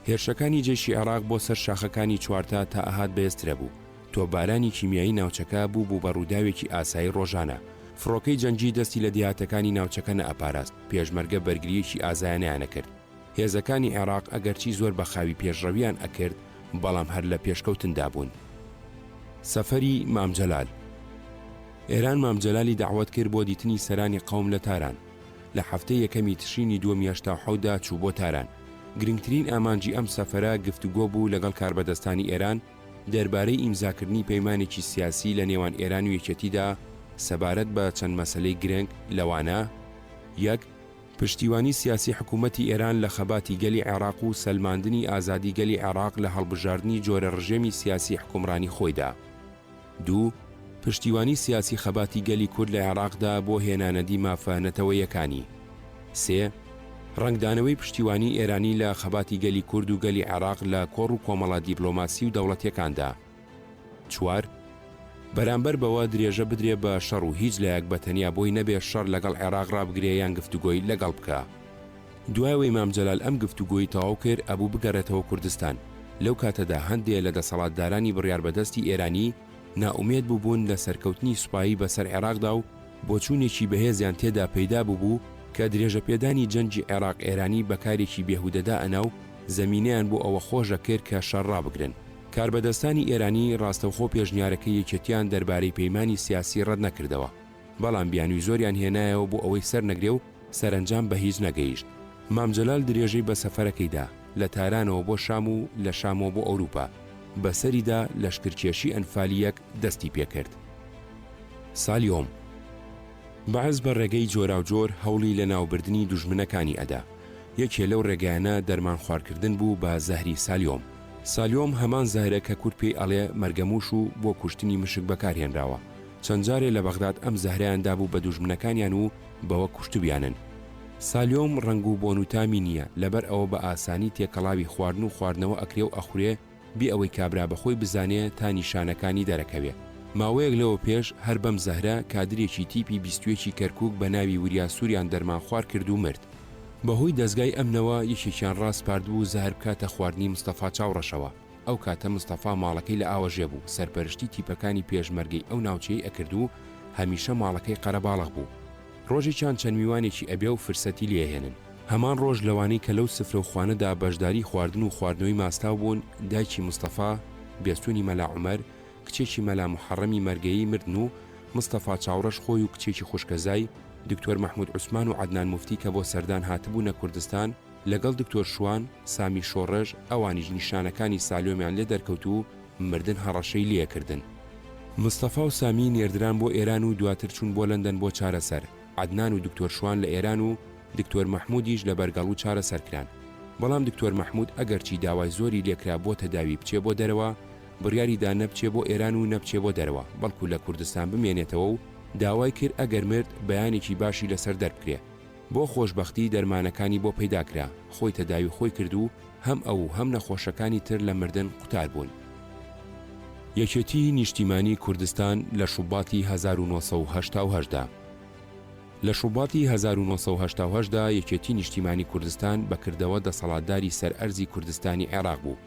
هێرشەکانی جەیشی عێراق بۆ سەر شاخەکانی چوارتا تا ئەهات بەهێزترەبوو. تۆپبارانی کیمیایی ناوچەکە بوو بوو بە ڕووداوێکی ئاسایی ڕۆژانە. فڕۆکەی جەنگی دەستی لە دێهاتەکانی ناوچەکە نەئەپاراست، پێشمەرگە بەرگرییەکی ئازایانەیان ئەکرد. هێزەکانی عێراق ئەگەرچی زۆر بە خاوی پێشڕەوییان ئەکرد، بەڵام هەر لە پێشکەوتندا بوون. سەفەری مام جەلال ئێران مام جەلالی دەعوەت کرد بۆ دیتنی سەرانی قەوم لە تاران. لە هەفتەی یەکەمی تشرینی دووەمی 87 دا چوو بۆ تاران. گرنگترین ئامانجی ئەم سەفەرە گفتوگۆ بوو لەگەڵ کاربەدەستانی ئێران دەربارەی ئیمزاکردنی پەیمانێکی سیاسی لە نێوان ئێران و یەکێتیدا سەبارەت بە چەند مەسەلەی گرنگ لەوانە، یەک. پشتیوانی سیاسی حکوومەتی ئێران لە خەباتی گەلی عێراق و سەلماندنی ئازادی گەلی عێراق لە هەڵبژاردنی جۆرە ڕژێمی سیاسی حوکمڕانی خۆیدا. دوو. پشتیوانی سیاسی خەباتی گەلی کورد لە عێراقدا بۆ هێنانەدی مافە نەتەوەییەکانی. سێ. ڕەنگدانەوەی پشتیوانی ئێرانی لە خەباتی گەلی کورد و گەلی عێراق لە کۆڕ و کۆمەڵە دیپلۆماسی و دەوڵەتیەکاندا. چوار. بەرامبەر بەوە درێژە بدرێ بە شەڕ و هیچ لایەک بە تەنیا بۆی نەبێ شەڕ لەگەڵ عێراق ڕابگرێ یان گفتوگۆی لەگەڵ بکا. دوای ئەوەی مام جەلال ئەم گفتوگۆی تەواو کرد ئەبوو بگەڕێتەوە کوردستان. لەو کاتەدا هەندێ لە دەسەڵاتدارانی بڕیاربەدەستی ئێرانی نائومێد بووبوون لە سەرکەوتنی سوپایی بەسەر عێراقدا و بۆچوونێکی بەهێزیان تێدا پەیدا بووبوو کە درێژەپێدانی جەنگی عێراق-ئێرانی بە کارێکی بێهودە دائەنا و زەمینەیان بۆ ئەوە خۆش ئەکرد کە شەڕ ڕابگرن. کاربەدەستانی ئێرانی ڕاستەوخۆ پێشنیارەکەی یەکێتیان دەربارەی پەیمانی سیاسی ڕەت نەکردەوە، بەڵام بیانووی زۆریان هێنایەوە بۆ ئەوەی سەرنەگرێ و سەرەنجام بە هیچ نەگەیشت. مام جەلال درێژەی بە سەفەرەکەی دا، لە تارانەوە بۆ شام و لە شامەوە بۆ ئەوروپا، بەسەریدا لەشکرکێشی ئەنفالی یەک دەستی پێکرد. سالیۆم. بەعس بە ڕێگەی جۆراوجۆر هەوڵی لەناوبردنی دوژمنەکانی ئەدا، یەکێ لەو ڕێگایانە دەرمانخوارکردن بوو بە زەهری سالیۆم. سالیۆم هەمان زەهرە کە کورد پێی ئەڵێ مەرگەمووش و بۆ کوشتنی مشک بەکارهێنراوە. چەند جارێ لە بەغداد ئەم زەهرەیان دابوو بە دوژمنەکانیان و بەوە کوشتبیانن. سالیۆم ڕەنگ و بۆن و تامی نییە، لەبەر ئەوە بە ئاسانی تێکەڵاوی خواردن و خواردنەوە ئەکرێ و ئەخورێ بێ ئەوەی کابرا بە خۆی بزانێ تا نیشانەکانی دەرەکەوێ. ماوەیەک لەوە پێش هەر بەم زەهرە کادرێکی تیپی بیستویەکی کەرکوک بە ناوی وریا سوریان دەرمانخوار کرد و مرد. بە هۆی دەزگای ئەمنەوە یەکێکیان ڕاسپاردبوو زەهر بکاتە خواردنی مستەفا چاوڕەشەوە. ئەو کاتە مستەفا ماڵەکەی لە ئاوەژێ بوو، سەرپەرشتی تیپەکانی پێشمەرگەی ئەو ناوچەیەی ئەکرد و هەمیشە ماڵەکەی قەرەباڵغ بوو. ڕۆژێکیان چەند میوانێکی ئەبێ و فرسەتی لێ ئەهێنن. هەمان ڕۆژ لەوانەی کە لەو سفرە و خوانەدا بەشداری خواردن و خواردنەوەی ماستاو بوون، دایکی مستەفا، بێستوونی مەلا عومەر، کچێکی مەلا موحەڕەمی مەرگەیی مردن و مستەفا چاوڕەش خۆی و کچێکی خوشکەزای، دکتۆر مەحموود عوسمان و عەدنان موفتی کە بۆ سەردان هاتبوونە کوردستان، لەگەڵ دکتۆر شوان، سامی شۆڕش، ئەوانیش نیشانەکانی سالیۆمیان لێ دەرکەوت و مردن هەڕەشەی لێکردن. مستەفا و سامی نێردران بۆ ئێران و دواتر چوون بۆ لەندەن بۆ چارەسەر، عەدنان و دکتۆر شوان لە ئێران و دکتۆر مەحمودیش لە بەرگەڵو چارەسەر کران. بەڵام دکتۆر مەحمود ئەگەرچی داوای زۆری لێکرا بۆ تەداوی بچێ بۆ دەرەوە، بڕیاری دا نە بچێ بۆ ئێران و نە بچێ بۆ دەرەوە، بەڵکو لە کوردستان بمێنێتەوە و داوای کرد ئەگەر مرد بەیانێکی باشی لەسەر دەربکرێ. بۆ خۆشبەختی دەرمانەکانی بۆ پەیدا کرا، خۆی تەداوی خۆی کرد و هەم ئەو و هەم نەخۆشەکانی تر لە مردن قوتار بوون. یەکێتیی نیشتیمانیی کوردستان لە شوباتی 1988 دا. لە شوباتی 1988 دا یەکێتی نیشتیمانی کوردستان بە کردەوە دەسەڵاتداری سەر ئەرزی کوردستانی عێراق بوو.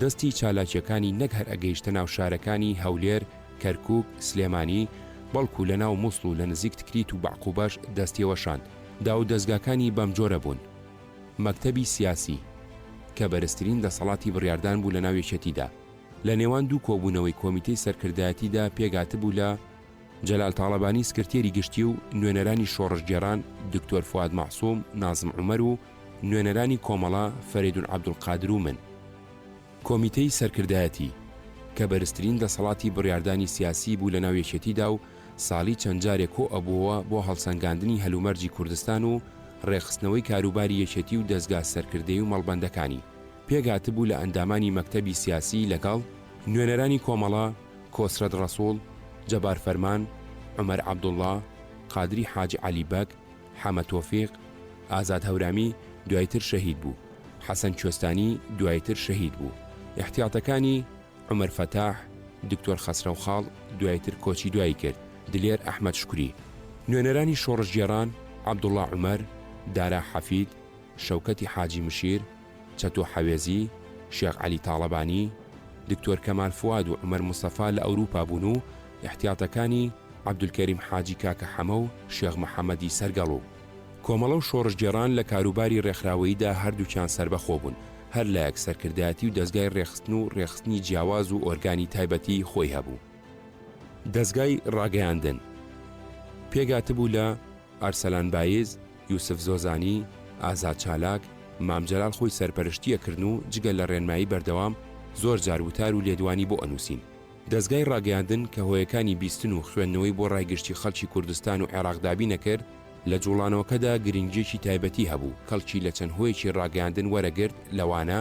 دەستی چالاکییەکانی نەک هەر ئەگەیشتە ناو شارەکانی هەولێر، کەرکوک، سلێمانی، بەڵکو لە ناو موسڵ و لە نزیک تکریت و بەعقوبەش دەستیەوەشاند. داوودەزگاکانی بەمجۆرە بوون. مەکتەبی سیاسی، کە بەرزترین دەسەڵاتی بڕیاردان بوو لە ناو یەکێتیدا، لە نێوان دوو کۆبوونەوەی کۆمیتەی سەرکردایەتیدا پێکهاتبوو لە. جەلال تاڵەبانی سکرتێری گشتی و نوێنەرانی شۆڕشگێڕان دکتۆر فواد مەعسوم، نازم عومەر و نوێنەرانی کۆمەڵە فەرەیدون عەبدولقادر و من. کۆمیتەی سەرکردایەتی، کە بەرزترین دەسەڵاتی بڕیاردانی سیاسیی بوو لەناو یەکێتیدا و ساڵی چەند جارێ کۆ ئەبووەوە بۆ هەڵسەنگاندنی هەلومەرجی کوردستان و ڕێکخستنەوەی کاروباری یەکێتی و دەزگا سەرکردەی و مەڵبەندەکانی، پێکهاتبوو لە ئەندامانی مەکتەبی سیاسی لەگەڵ، نوێنەرانی کۆمەڵە، کۆسرەت ڕەسوڵ، جەبار فەرمان، عومەر عەبدوڵڵا، قادری حاجی عەلی بەگ، حەمە تۆفیق، ئازاد هەورامی، دوایتر شەهید بوو، حەسەن کوێستانی، دوایتر شەهید بوو، ئیحتیاتەکانی، عومەر فەتاح، دکتۆر خەسرەو خاڵ، دوایتر کۆچی دوایی کرد، دلێر ئەحمەد شوکری. نوێنەرانی شۆڕشگێڕان، عەبدوڵڵا عومەر، دارا حەفید، شەوکەتی حاجی مشیر، چەتۆ حەوێزی، شێخ عەلی تاڵەبانی، دکتۆر کەمال فواد و عومەر مستەفا لە ئەوروپا بوون و ئیحتیاتەکانی، عەبدولکەریم حاجی کاکە حەمە و شێخ محەمەدی سەرگەڵو. کۆمەڵە و شۆڕشگێڕان لە کاروباری ڕێکخراوەییدا هەردووکیان سەربەخۆ بوون، هەر لایەک سەرکردایەتی و دەزگای ڕێکخستن و ڕێکخستنی جیاواز و ئۆرگانی تایبەتی خۆی هەبوو. دەزگای ڕاگەیاندن پێکهاتبوو لە، ئەرسەلان بایز، یوسف زۆزانی، ئازاد چالاک، مام جەلال خۆی سەرپەرشتی ئەکردن و جگە لە ڕێنمایی بەردەوام زۆر جار وتار و لێدوانی بۆ ئەنووسین. دەزگای ڕاگەیاندن کە هۆیەکانی بیستن و خوێندنەوەی بۆ ڕای گشتی خەڵکی کوردستان و عێراق دابین ئەکرد، لە جوڵانەوەکەدا گرنگییەکی تایبەتی هەبوو، کەڵکی لە چەند هۆیەکی ڕاگەیاندن وەرەگرت لەوانە،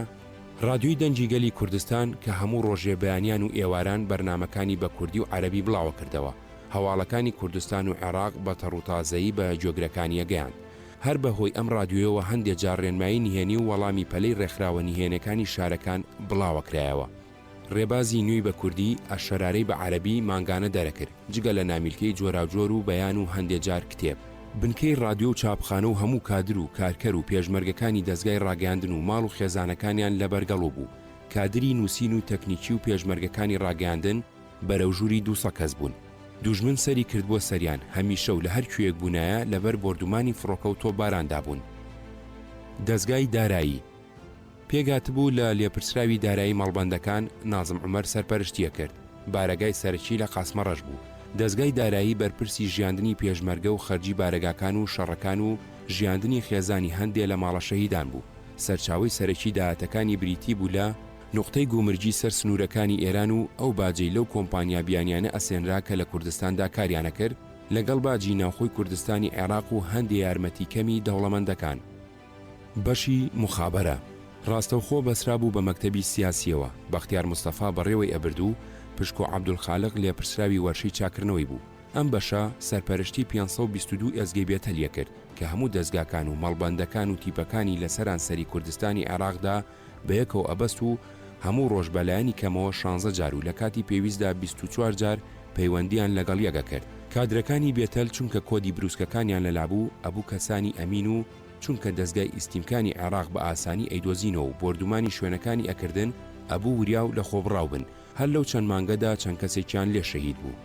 ڕادیۆی دەنگی گەلی کوردستان کە هەموو ڕۆژێ بەیانیان و ئێواران بەرنامەکانی بە کوردی و عەرەبی بڵاوەکردەوە، هەواڵەکانی کوردستان و عێراق بە تەڕوتازەیی بە گوێگرەکانی ئەگەیاند. هەر بە هۆی ئەم ڕادیۆیەوە هەندێ جار ڕێنمایی نهێنی و وەڵامی پەلەی ڕێکخراوە نهێنێکانی شارەکان بڵاوەکرایەوە. ڕێبازی نوێی بە کوردی، ئەششەرارەی بە عەرەبی مانگانە دەرەکرد، جگە لە نامیلکەی جۆراوجۆر و بەیان و هەندێ جار کتێب. بنکەی ڕادیۆ و چاپخانە و هەموو کادر و کارکەر و پێشمەرگەکانی دەزگای ڕاگەیاندن و ماڵ و خێزانەکانیان لە بەرگەڵو بوو. کادری نووسین و تەکنیکی و پێشمەرگەکانی ڕاگەیاندن بەرەو ژووری دووسەد کەس بوون. دوژمن سەری کردبووە سەریان، هەمیشە و لە هەر کوێیەک بوونایە لەبەر بۆردومانی فڕۆکە و تۆپباراندا بوون. دەزگای دارایی. پێکهاتبوو لە لێپرسراوی دارایی مەڵبەندەکان، نازم عومەر سەرپەرشتی ئەکرد. بارەگای سەرەکی لە قاسمەڕەش بوو. دەزگای دارایی بەرپرسی ژیاندنی پێشمەرگە و خەرجی بارەگاکان و شەڕەکان و ژیاندنی خێزانی هەندێ لە ماڵە شەهیدان بوو. سەرچاوەی سەرەکی داهاتەکانی بریتی بوو لە، نوقتەی گومرگی سەر سنوورەکانی ئێران و ئەو باجەی لەو کۆمپانیا بیانیانە ئەسێنرا کە لە کوردستاندا کاریان ئەکرد، لەگەڵ باجی ناوخۆی کوردستانی عێراق و هەندێ یارمەتی کەمی دەوڵەمەندەکان. بەشی موخابەرە ڕاستەوخۆ بەسرابوو بە مەکتەبی سیاسییەوە، بەختیار مستەفا بەڕێوەی ئەبرد و پشکۆ عەبدولخالق لێپرسراوی وەرشەی چاککردنەوەی بوو. ئەم بەشە سەرپەرشتی 522 ئێزگەی بێتەل ی کرد کە هەموو دەزگاکان و مەڵبەندەکان و تیپەکانی لە سەرانسەری کوردستانی عێراقدا بەیەکەوە ئەبەست و هەموو ڕۆژ بە لایەنی کەمەوە شانزە جار و لە کاتی پێویستدا 24 جار پەیوەندییان لەگەڵ یەک ئەکرد. کادرەکانی بێتەل چونکە کۆدی بروسکەکانیان لەلابوو ئەبوو کەسانی ئەمین و چونکە دەزگای ئیستیمکانی عێراق بە ئاسانی ئەیدۆزینەوە و بۆردومانی شوێنەکانی ئەکردن ئەبوو وریا و لەخۆبڕاو بن هەر لەو چەند مانگەدا چەند کەسێکیان لێ شەهید بوو.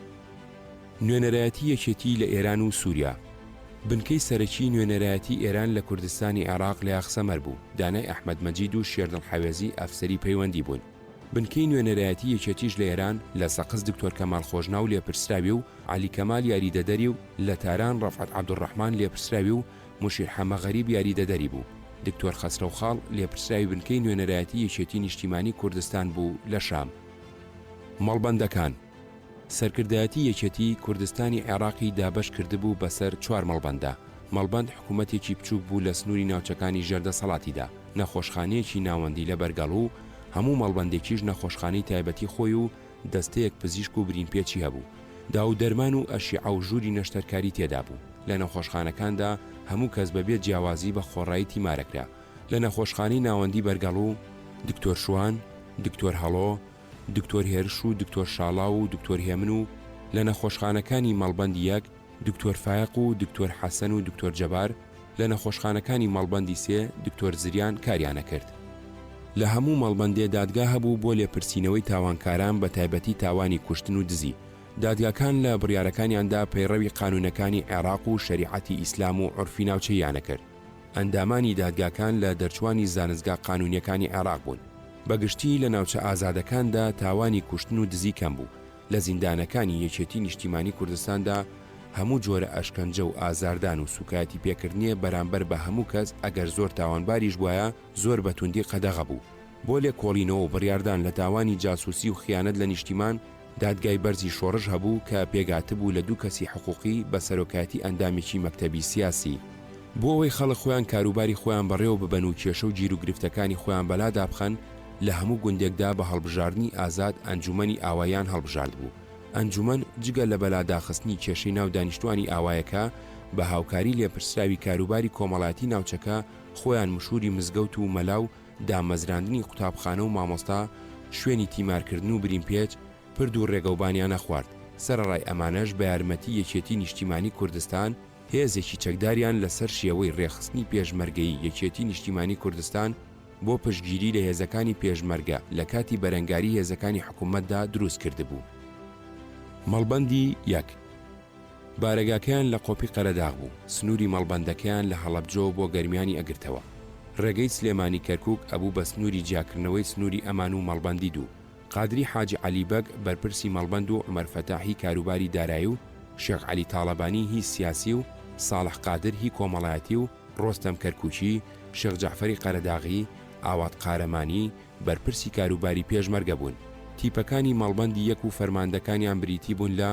نوێنەرایەتی یەکێتی لە ئێران و سوریا. بنکەی سەرەکی نوێنەرایەتی ئێران لە کوردستانی عێراق لە یاخسەمەر بوو، دانای ئەحمەد مەجید و شێردڵ حەوێزی ئەفسەری پەیوەندی بوون. بنکەی نوێنەرایەتی یەکێتیش لە ئێران، لە سەقز دکتۆر کەمال خۆشناو لێپرسراوی و عەلی کەمال یاریدەدەری و لە تاران ڕەفعەت عەبدولڕەحمان لێپرسراوی و موشیر حەمە غەریب یاریدەدەری بوو. دکتۆر خەسرەو خاڵ لێپرسراوی بنکەی نوێنەرایەتی یەکێتی نیشتیمانی کوردستان بوو لە شام. مەڵبەندەکان. سەرکردایەتی یەکێتی، کوردستانی عێراقی دابەش کردبوو بەسەر چوار مەڵبەندا. مەڵبەند حکوومەتێکی بچووک بوو لە سنووری ناوچەکانی ژێر دەسەڵاتیدا، نەخۆشخانەیەکی ناوەندی لە بەرگەڵو، هەموو مەڵبەندێکیش نەخۆشخانەی تایبەتی خۆی و دەستەیەک پزیشک و برینپێچی هەبوو. داوو دەرمان و ئەشیعە و ژووری نەشتەرکاری تێدا بوو. لە نەخۆشخانەکاندا هەموو کەس بە بێ جیاوازی بە خۆڕایی تیمارەکرا. لە نەخۆشخانەی ناوەندی بەرگەڵو، دکتۆر شوان، دکتۆر هەڵۆ، دکتۆر هێرش و دکتۆر شاڵاو و دکتۆر هێمن و لە نەخۆشخانەکانی مەڵبەندی یەک، دکتۆر فایەق و دکتۆر حەسەن و دکتۆر جەبار، لە نەخۆشخانەکانی مەڵبەندی سێ، دکتۆر زریان کاریانەکرد. لە هەموو مەڵبەندێ دادگا هەبوو بۆ لێپرسینەوەی تاوانکاران بە تایبەتی تاوانی کوشتن و دزی. دادگاکان لە بڕیارەکانیاندا پەیڕەوی قانوونەکانی عێراق و شەریعەتی ئیسلام و عورفی ناوچەییانەکرد. ئەندامانی دادگاکان لە دەرچوانی زانستگا قانوونیەکانی عێراق بوون. بە گشتی لە ناوچە ئازادەکاندا تاوانی کوشتن و دزی کەم بوو. لە زیندانەکانی یەکێتی نیشتیمانی کوردستاندا هەموو جۆرە ئەشکەنجە و ئازاردان و سوکایەتی پێکردنێ بەرامبەر بە هەموو کەس ئەگەر زۆر تاوانباریش بوایە زۆر بە توندی قەدەغە بوو. بۆ لێکۆڵینەوە و بڕیاردان لە تاوانی جاسوسی و خیانەت لە نیشتیمان، دادگای بەرزی شۆڕش هەبوو کە پێکهاتبوو لە دوو کەسی حقوقی بە سەرۆکایەتی ئەندامێکی مەکتەبی سیاسی. بۆ ئەوەی خەڵک خۆیان کاروباری خۆیان بەڕێوە ببەن و کێشە و گیروگرفتەکانی خۆیان بەلادا بخەن، لە هەموو گوندێکدا بە هەڵبژاردنی ئازاد ئەنجومەنی ئاواییان هەڵبژاردبوو. ئەنجومەن جگە لە بەلاداخستنی کێشەی ناو دانیشتوانی ئاوایەکە، بە هاوکاری لێپرسراوی کاروباری کۆمەڵایەتی ناوچەکە خۆیان مشوری مزگەوت و مەلا و دامەزراندنی قوتابخانە و مامۆستا، شوێنی تیمارکردن و برینپێچ، پرد و رێگەوبانیان ئەخوارد. سەرەڕای ئەمانەش بە یارمەتی یەکێتی نیشتیمانی کوردستان، هێزێکی چەکداریان لە سەر شێوەی رێکخستنی پێشمەرگەیی یەکێتی نیشتیمانی کوردستان بۆ پشتگیری لە هێزەکانی پێشمەرگە لە کاتی بەرەنگاری هێزەکانی حکومەتدا دروست کردبوو. مەڵبەندی یەک. بارەگاکەیان لە قۆپی قەرەداغ بوو، سنووری مەڵبەندەکەیان لە هەڵەبجەوە بۆ گەرمیانی ئەگرتەوە. ڕێگەی سلێمانی کەرکووک ئەبوو بە سنووری جیاکردنەوەی سنووری ئەمان و مەڵبەندی دوو. قادری حاجی عەلی بەگ بەرپرسی مەڵبەند و عومەر فەتاح هی کاروباری دارایی و شێخ عەلی تاڵەبانی هی سیاسی و ساڵح قادر هی کۆمەڵایەتی و ڕۆستەم کەرکووکی، شێخ جەعفەری قەرەداغی، ئاوات قارەمانی، بەرپرسی کاروباری پێشمەرگە بوون. تیپەکانی مەڵبەندی یەک و فەرماندەکانیان بریتی بوون لە.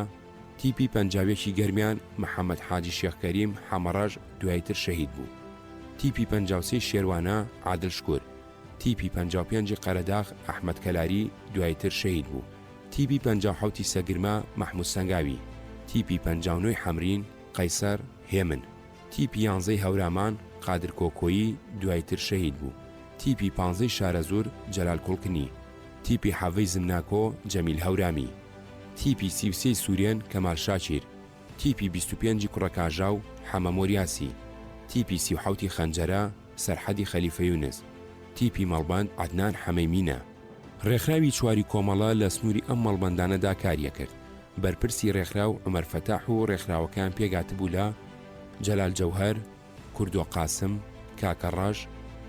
تیپی پەنجاویەکی گەرمیان، محەمەد حاجی شێخ کەریم، حەمەڕەش، دوایتر شەهید بوو. تیپی پەنجاوسێی شێروانە، عادل شکور. تیپی پەنجاوپێنجی قەرەداغ، ئەحمەد کەلاری، دوایتر شەهید بوو. تیپی پەنجاوحەوتی سەگرمە، مەحمود سەنگاوی. تیپی پەنجاونۆی حەمرین، قەیسەر، هێمن. تیپی یانزەی هەورامان، قادر کۆکۆیی، دوایتر شەهید بوو. تیپی پانزەی شارەزوور، جەلال کوڵکنی. تیپی حەڤەی زمناکۆ، جەمیل هەورامی. تیپی 33 ی سورێن، کەمال شاکیر. تیپی 25 ی کوڕەکاژاو، حەمە مۆریاسی. تیپی 37 ی خەنجەرە، سەرحەدی خەلیفە یونس. تیپی مەڵبەند، عەدنان حەمەی مینە. ڕێکخراوی چواری کۆمەڵە لە سنووری ئەم مەڵبەندانەدا کاریەکرد. بەرپرسی ڕێکخراو عومەر فەتاح و ڕێکخراوەکەیان پێکهاتبوو لە، جەلال جەوهەر، کوردۆ قاسم، کاکە ڕەش،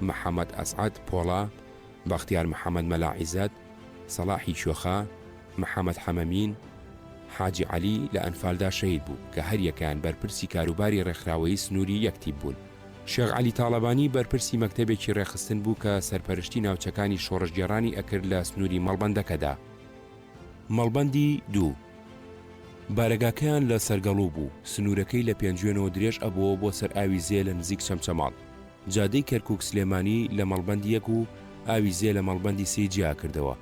محەمەد ئەسعەد پۆڵا، بەختیار محەمەد مەلا عیزەت، سەڵاحی کوێخا، محەمەد حەمەمین، حاجی عەلی لە ئەنفالدا شەهید بوو، کە هەریەکەیان بەرپرسی کاروباری ڕێکخراوەیی سنووری یەک تیپ بوون. شێخ عەلی تاڵەبانی بەرپرسی مەکتەبێکی ڕێکخستن بوو کە سەرپەرشتی ناوچەکانی شۆڕشگێڕانی ئەکرد لە سنووری مەڵبەندەکەدا. مەڵبەندی دوو. بارەگاکەیان لە سەرگەڵوو بوو، سنوورەکەی لە پێنجوێنەوە درێژ ئەبۆوە بۆ سەر ئاوی زێ لە نزیک چەمچەماڵ. جادەی کەرکووک سلێمانی لە مەڵبەندی یەک و ئاوی زێ لە مەڵبەندی سێی جیا کردەوە.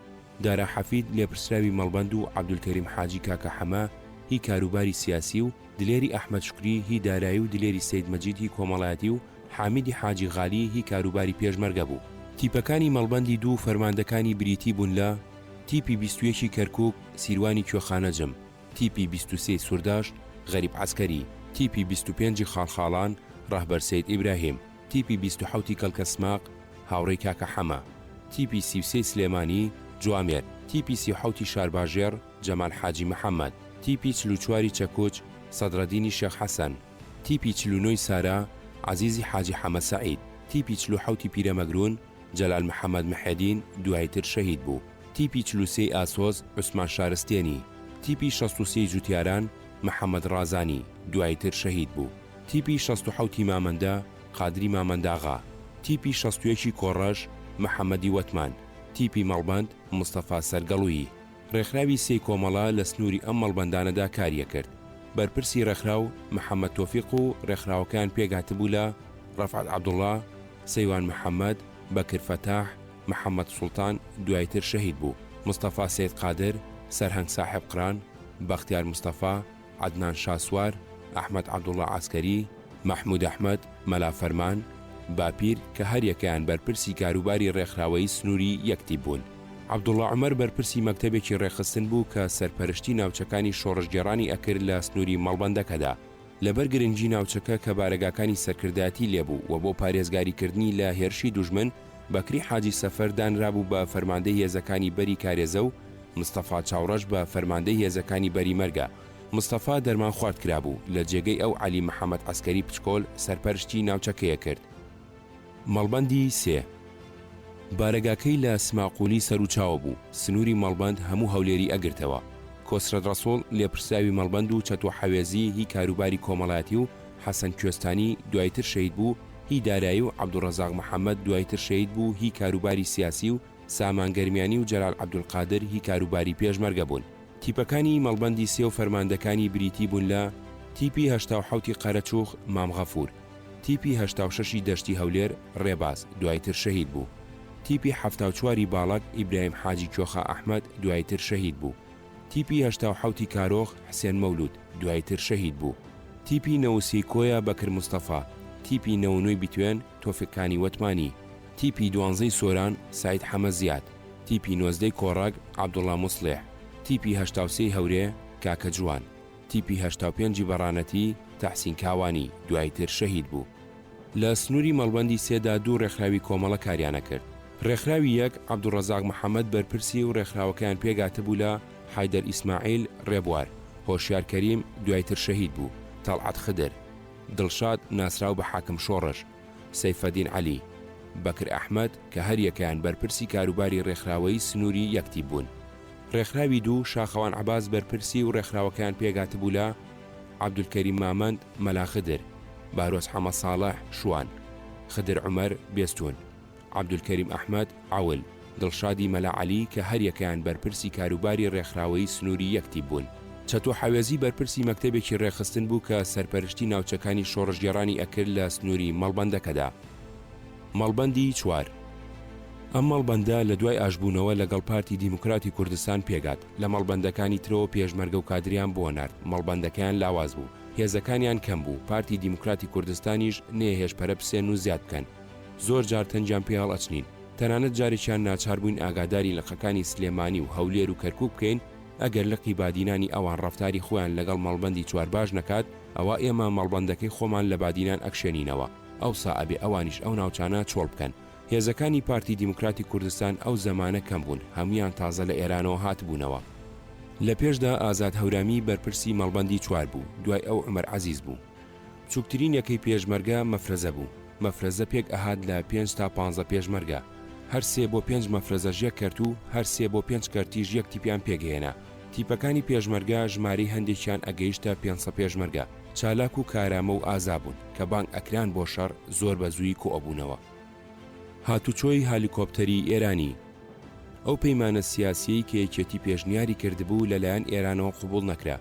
دارا حەفید لێپرسراوی مەڵبەند و عەبدولکەریم حاجی کاکە حەمە هی کاروباری سیاسی و دلێری ئەحمەد شوکری هی دارایی و دلێری سەید مەجید هی کۆمەڵایەتی و حامیدی حاجی غالی هی کاروباری پێشمەرگە بوو. تیپەکانی مەڵبەندی دوو فەرماندەکانی بریتی بوون لە، تیپی 21 ی کەرکووک، سیروانی کوێخا نەجم، تیپی 23 ی سورداش، غەریب عەسکەری، تیپی 25 ی خاڵخاڵان، ڕەهبەر سەید ئیبراهیم، تیپی 27 ی کەڵکەسماق، هاوڕێی کاکە حەمە، تیپی 33 ی سلێمانی، جوامێر، تیپی 37 ی شارباژێڕ، جەمال حاجی محەمەد، تیپی 44 ی چەکوچ، سەدرەدینی شێخ حەسەن، تیپی 49 ی سارا، عەزیزی حاجی حەمە سەعید، تیپی 47 ی پیرەمەگرون، جەلال محەمەد محێدین، دوایتر شەهید بوو. تیپی 43 ی ئاسۆس، عوسمان شارستێنی. تیپی 63 ی جوتیاران، محەمەد ڕازانی، دوایتر شەهید بوو. تیپی 67 ی مامەندە، قادری مامەنداغا. تیپی 61 ی کۆڕەش، محەمەدی وەتمان. تیپی مەڵبەند، مستەفا سەرگەڵوویی. ڕێکخراوی سێی کۆمەڵە لە سنووری ئەم مەڵبەندانەدا کاریەکرد. بەرپرسی ڕێکخراو، محەمەد تۆفیق و ڕێکخراوەکەیان پێکهاتبوو لە، ڕەفعەت عەبدوڵا، سەیوان محەمەد، بەکر فەتاح، محەمەد سوڵتان، دوایتر شەهید بوو، مستەفا سەید قادر، سەرهەنگ ساحێبقران، بەختیار مستەفا، عەدنان شاسوار، ئەحمەد عەبدوڵا عەسکەری، مەحمود ئەحمەد، مەلا فەرمان، باپیر، کە هەریەکەیان بەرپرسی کاروباری ڕێکخراوەیی سنووری یەک تیپ بوون. عەبدوڵا عومەر بەرپرسی مەکتەبێکی ڕێکخستن بوو کە سەرپەرشتی ناوچەکانی شۆڕشگێڕانی ئەکرد لە سنووری مەڵبەندەکەدا. لەبەر گرنگی ناوچەکە کە بارەگاکانی سەرکردایەتی لێبوو و بۆ پارێزگاریکردنی لە هێرشی دوژمن، بەکری حاجی سەفەر دانرابوو بە فەرماندەی هێزەکانی بەری کارێزە و مستەفا چاوڕەش بە فەرماندەی هێزەکانی بەری مەرگە. مستەفا دەرمانخوارد کرابوو، لە جێگەی ئەو عەلی محەمەد عەسکەری پچکۆل سەرپەرشتی ناوچەکەیە کرد. مەڵبەندی سێ. بارەگاکەی لە سماقولی سەروچاوە بوو، سنووری مەڵبەند هەموو هەولێری ئەگرتەوە. کۆسرەت ڕەسوڵ، لێپرسراوی مەڵبەند و چەتۆ حەوێزی هی کاروباری کۆمەڵایەتی و حەسەن کوێستانی، دوایتر شەهید بوو، هی دارایی و عەبدولڕەزاق محەمەد، دوایتر شەهید بوو، هی کاروباری سیاسی و سامان گەرمیانی و جەلال عەبدولقادر هی کاروباری پێشمەرگە بوون. تیپەکانی مەڵبەندی سێ و فەرماندەکانی بریتی بوون لە، تیپی 87 ی قەرەچووخ، مام غەفوور. تیپی 86 ی دەشتی هەولێر، ڕێباز، دوایتر شەهید بوو. تیپی 74 ی باڵەک، ئیبراهیم حاجی کۆخا ئەحمەد، دوایتر شەهید بوو. تیپی 87 ی کارۆخ، حسێن مەولوود، دوایتر شەهید بوو. تیپی نەوسێی کۆیە، بەکر مستەفا. تیپی نەوەنۆی بیتوێن، تۆفیق کانی وەتمانی. تیپی دوانزەی سۆران، سەعید حەمە زیاد. تیپی نۆزدەی کۆڕەک، عەبدوڵا موسڵیح. تیپی 83 ی هەورێ، کاکە جوان. تیپی 85 ی بەڕانەتی، تەحسین کاوانی، دوایتر شەهید بوو. لە سنووری مەڵبەندی سێدا دوو ڕێکخراوی کۆمەڵە کاریان ئەکرد. ڕێکخراوی یەک، عەبدولڕەزاق محەمەد بەرپرسی و ڕێکخراوەکەیان پێکهاتبوو لە، حەیدەر ئیسماعیل، ڕێبوار، هۆشیار کەریم، دوایتر شەهید بوو، تەڵعەت خدر، دڵشاد، ناسراو بە حاکم شۆڕش، سەیفەدین عەلی، بەکر ئەحمەد، کە هەریەکەیان بەرپرسی کاروباری ڕێکخراوەیی سنووری یەک تیپ بوون. ڕێکخراوی دوو، شاخەوان عەباس بەرپرسی و ڕێکخراوەکەیان پێکهاتبوو لە، عەبدولکەریم مامەند، مەلا خدر، بارۆز حەمە ساڵح، شوان، خدر عومەر، بێستوون، عەبدولکەریم ئەحمەد، عەول، دڵشادی مەلا عەلی کە هەریەکەیان بەرپرسی کاروباری ڕێکخراوەیی سنووری یەک تیپ بوون. چەتۆ حەوێزی بەرپرسی مەکتەبێکی ڕێکخستن بوو کە سەرپەرشتی ناوچەکانی شۆڕشگێڕانی ئەکرد لە سنووری مەڵبەندەکەدا. مەڵبەندی چوار. ئەم مەڵبەندە لە دوای ئاشبوونەوە لەگەڵ پارتی دیموکراتی کوردستان پێکهات، لە مەڵبەندەکانی ترەوە پێشمەرگە و کادریان بۆ نارد، مەڵبەندەکەیان لاواز بوو، هێزەکانیان کەم بوو، پارتی دیموکراتی کوردستانیش نەیەهێشت پەرە بسێنن و زیاد بکەن، زۆر جار تەنگیان پێ هەڵئەچنین، تەنانەت جارێکیان ناچار بووین ئاگاداری لقەکانی سلێمانی و هەولێر و کەرکوک بکەین، ئەگەر لقی بادینانی ئەوان ڕەفتاری خۆیان لەگەڵ مەڵبەندی چوار باش نەکات، ئەوا ئێمە مەڵبەندەکەی خۆمان لە بادینان ئەکشێنینەوە، ئەوسا ئەبێ ئەوانیش ئەو ناوچانە چۆڵ بکەن. هێزەکانی پارتی دیموکراتی کوردستان ئەو زەمانە کەم بوون، هەموویان تازە لە ئێرانەوە هاتبوونەوە. لە پێشدا ئازاد هەورامی بەرپرسی مەڵبەندی چوار بوو، دوای ئەو عومەر عەزیز بوو. بچووکترین یەکەی پێشمەرگە مەفرەزە بوو. مەفرەزە پێک ئەهات لە پێنج تا پانزە پێشمەرگە. هەر سێ بۆ پێنج مەفرەزەش یەک کەرت و هەر سێ بۆ پێنج کەرتیش یەک تیپیان پێک ئەهێنا. تیپەکانی پێشمەرگە ژمارەی هەندێکیان ئەگەیشتە پێنسە پێشمەرگە. چالاک و کارامە و ئازا بوون. کە بانگ ئەکران بۆ شەڕ زۆر بە زوویی کۆ ئەبوونەوە. هاتوچۆی هالیکۆپتەری ئێرانی. ئەو پەیمانە سیاسیەی کە یەکێتی پێشنیاری کردبوو لە لایەن ئێرانەوە قبوڵ نەکرا.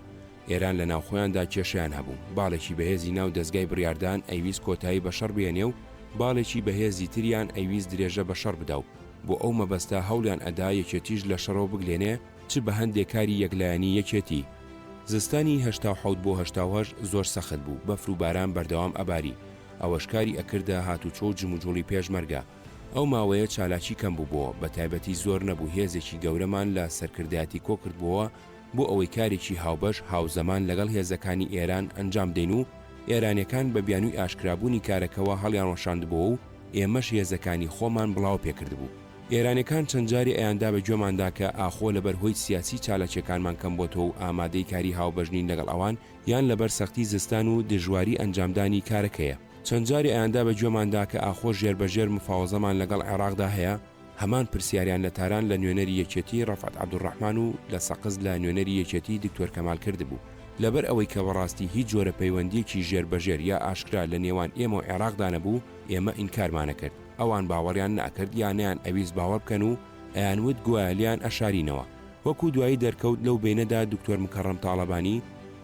ئێران لە ناوخۆیاندا کێشەیان هەبوو. باڵێکی بەهێزی ناو دەزگای بڕیاردان ئەیویست کۆتایی بە شەڕ بێنێ و باڵێکی بەهێزی تریان ئەیویست درێژە بە شەڕ بدا و بۆ ئەو مەبەستە هەوڵیان ئەدا یەکێتیش لە شەڕەوە بگلێنێ چ بە هەندێ کاری یەکلایەنی یەکێتی. زستانی 87 بۆ 88 زۆر سەخت بوو، بەفر و باران بەردەوام ئەباری، ئەوەش کاری ئەکردە هاتوچۆ و جموجوڵی پێشمەرگە. ئەو ماوەیە چالاکی کەم بووبۆوە، بەتایبەتی زۆر نەبوو هێزێکی گەورەمان لە سەرکردایەتی کۆکردبۆوە بۆ ئەوەی کارێکی هاوبەش هاوزەمان لەگەڵ هێزەکانی ئێران ئەنجام بدەین و ئێرانیەکان بە بیانووی ئاشکرابوونی کارەکەوە هەڵیانوەشاندبۆوە و ئێمەش هێزەکانی خۆمان بڵاوە پێکردبوو. ئێرانیەکان چەند جارێ ئەیاندا بە گوێماندا کە ئاخۆ لەبەر هۆی سیاسی چالاکیەکانمان کەم بۆتەوە و ئامادەی کاری هاوبەش نین لەگەڵ ئەوان یان لەبەر سەختی زستان و دژواری ئەنجامدانی کارەکەیە. چەند جارێ ئەیاندا بە گوێماندا کە ئاخۆ ژێربەژێر مفاوەزەمان لەگەڵ عێراقدا هەیە؟ هەمان پرسیاریان لە تاران لە نوێنەری یەکێتی ڕەفعەت عەبدولڕەحمان و لە سەقز لە نوێنەری یەکێتی دکتۆر کەمال کردبوو. لەبەر ئەوەی کە بەڕاستی هیچ جۆرە پەیوەندییەکی ژێربەژێر یا ئاشکرا لە نێوان ئێمە و عێراقدا نەبوو، ئێمە ئینکارمانەکرد. ئەوان باوەڕیان نەئەکرد یا نەیان ئەویست باوەڕ بکەن و ئەیانوت گوایە لێیان ئەشارینەوە. وەکوو دوایی دەرکەوت لەو بەینەدا دکتۆر مکەڕەم تاڵەبانی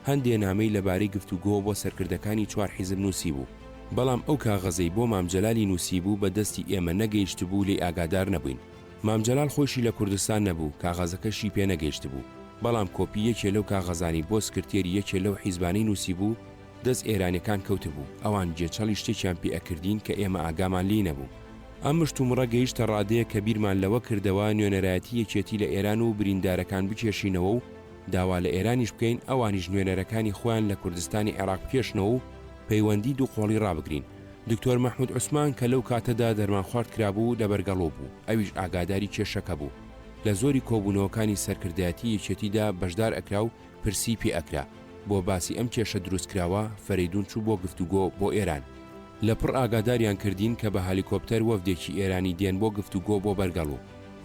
هەندێ نامەی لەبارەی گفتوگۆوە بۆ سەرکردەکانی چوار حیزب نووسیبوو. بەڵام ئەو کاغەزەی بۆ مام جەلالی نووسیبوو بە دەستی ئێمە نەگەیشتبوو لێی ئاگادار نەبووین. مام جەلال خۆیشی لە کوردستان نەبوو، کاغەزەکەشی پێ نەگەیشتبوو. بەڵام کۆپی یەکێ لەو کاغەزانەی بۆ سکرتێری یەکێ لەو حیزبانەی نووسیبوو دەست ئێرانیەکان کەوتبوو، ئەوان گێچەڵی شتێکیان پێ ئەکردین کە ئێمە ئاگامان لێی نەبوو. ئەم مشتومڕە گەیشتە ڕادەیەک کە بیرمان لەوە کردەوە نوێنەرایەتی یەکێتی لە ئێران و بریندارەکان بکێشینەوە و داوا لە ئێرانیش بکەین ئەوانیش نوێنەرەکانی خۆیان لە کوردستانی عێراق بکێشنەوە و پەیوەندی دووقۆڵی ڕابگرین. دکتۆر مەحمود عوسمان کە لەو کاتەدا دەرمانخوارد کرابوو لە بەرگەڵۆ بوو، ئەویش ئاگاداری کێشەکە بوو. لە زۆری کۆبوونەوەکانی سەرکردایەتی یەکێتیدا بەشدار ئەکرا و پرسی پێ ئەکرا. بۆ باسی ئەم کێشە دروستکراوە، فەرەیدوون چوو بۆ گفتوگۆ بۆ ئێران. لە پڕ ئاگاداریان کردین کە بە هەلیکۆپتەر وەفدێکی ئێرانی دێن بۆ گفتوگۆ بۆ بەرگەڵو.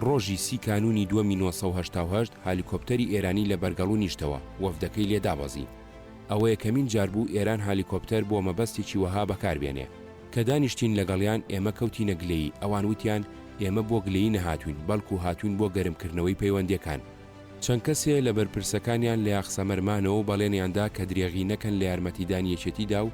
ڕۆژی سی کانوونی دووەمی 988 هالیکۆپتەری ئێرانی لە بەرگەڵو نیشتەوە، وەفدەکەی لێ دابەزی. ئەوە یەکەمین جار بوو ئێران هالیکۆپتەر بۆ مەبەستێکی وەها بەکار بێنێ. کە دانیشتین لەگەڵیان ئێمە کەوتینە گلەیی، ئەوان وتیان ئێمە بۆ گلەیی نەهاتووین، بەڵکو هاتووین بۆ گەرمکردنەوەی پەیوەندییەکان. چەند کەسێ لە بەرپرسەکانیان لە یاخسەمەر مانەوە و بەڵێنیان دا کە درێغی نەکەن لە یارمەتیدانی یەکێتیدا و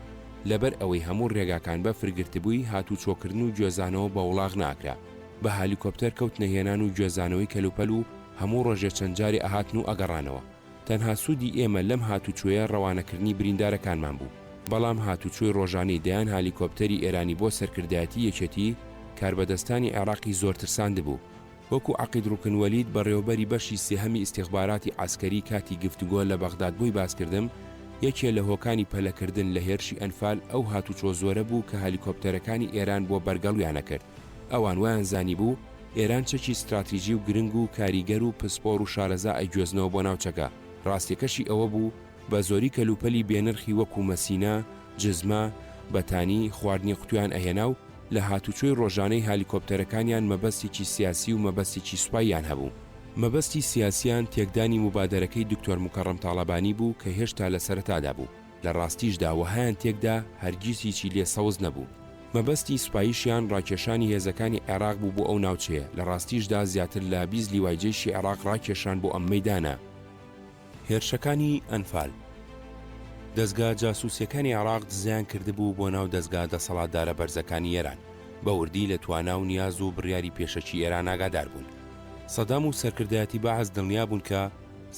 لەبەر ئەوەی هەموو رێگاکان بەفر گرتبووی هاتووچۆکردن و گوێزانەوە بە وڵاغ ناکرا بە هالیکۆپتەر کەوتنە هێنان و گوێزانەوەی کەلوپەل و هەموو رۆژێ چەند جارێ ئەهاتن و ئەگەڕانەوە. تەنها سوودی ئێمە لەم هاتووچۆیە رەوانەکردنی بریندارەکانمان بوو. بەڵام هاتووچۆی رۆژانەی دەیان هالیکۆپتەری ئێرانی بۆ سەرکردایەتی یەکێتی، کاربەدەستانی عێراقی زۆر ترساندبوو. وەکو عەقید ڕوکن وەلید بەڕێوەبەری بەشی سێهەمی ئیستیخباراتی عەسکەری کاتی گفتوگۆ لە بەغداد بۆی باسکردم، یەکێ لە هۆکانی پەلەکردن لە هێرشی ئەنفال ئەو هاتوچۆ زۆرە بوو کە هەلیکۆپتەرەکانی ئێران بۆ بەرگەڵویان ئەکرد. ئەوان وایان زانیبوو ئێران چەکی ستراتیجی و گرنگ و کاریگەر و پسپۆر و شارەزا ئەگوێزنەوە بۆ ناوچەکە. ڕاستیەکەشی ئەوە بوو بە زۆری کەلوپەلی بێنرخی وەکو مەسینە، جزمە، بەتانی، خواردنی قوتویان ئەهێنا و لە هاتوچۆی ڕۆژانەی هالیکۆپتەرەکانیان مەبەستێکی سیاسی و مەبەستێکی سوپاییان هەبوو. مەبەستی سیاسیان تێکدانی موبادەرەکەی دکتۆر موکەڕەم تاڵەبانی بوو کە هێشتا لە سەرەتادا بوو. لە ڕاستیشدا وەهایان تێکدا هەرگیز هیچی لێ سەوز نەبوو. مەبەستی سوپاییشیان ڕاکێشانی هێزەکانی عێراق بوو بۆ ئەو ناوچەیە، لە ڕاستیشدا زیاتر لە 20 لیوای جەیشی عێراق ڕاکێشران بۆ ئەم مەیدانە. هێرشەکانی ئەنفال دەزگا جاسوسیەکانی عێراق دزەیان کردبوو بۆ ناو دەزگا دەسەڵاتدارە بەرزەکانی ئێران، بە وردی لە توانا و نیاز و بڕیاری پێشەکی ئێران ئاگادار بوون. سەدام و سەرکردایەتی بەعس دڵنیا بوون کە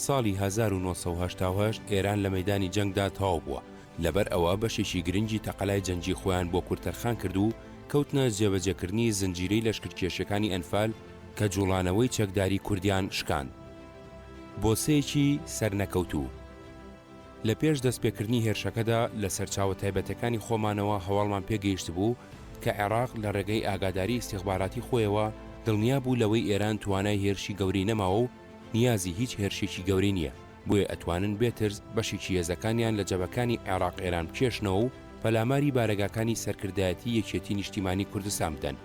ساڵی 1988 ئێران لە مەیدانی جەنگدا تەواو بووە، لەبەر ئەوە بەشێکی گرنگی تەقەلای جەنگی خۆیان بۆ کورد تەرخان کرد و کەوتنە جێبەجێکردنی زنجیرەی لەشکرکێشیەکانی ئەنفال کە جوڵانەوەی چەکداری کوردیان شکاند. بۆسەیەکی سەرنەکەوتوو. لە پێش دەستپێکردنی هێرشەکەدا لە سەرچاوە تایبەتەکانی خۆمانەوە هەواڵمان پێگەیشتبوو کە عێراق لە ڕێگەی ئاگاداری ئیستیخباراتی خۆیەوە دڵنیا بوو لەوەی ئێران توانای هێرشی گەورەی نەماوە و نیازی هیچ هێرشێکی گەورەی نییە بۆیە ئەتوانن بێ ترس بەشێکی هێزەکانیان لە جەبەکانی عێراق ئێران بکێشنەوە و پەلاماری بارەگاکانی سەرکردایەتی یەکێتی نیشتیمانی کوردستان بدەن.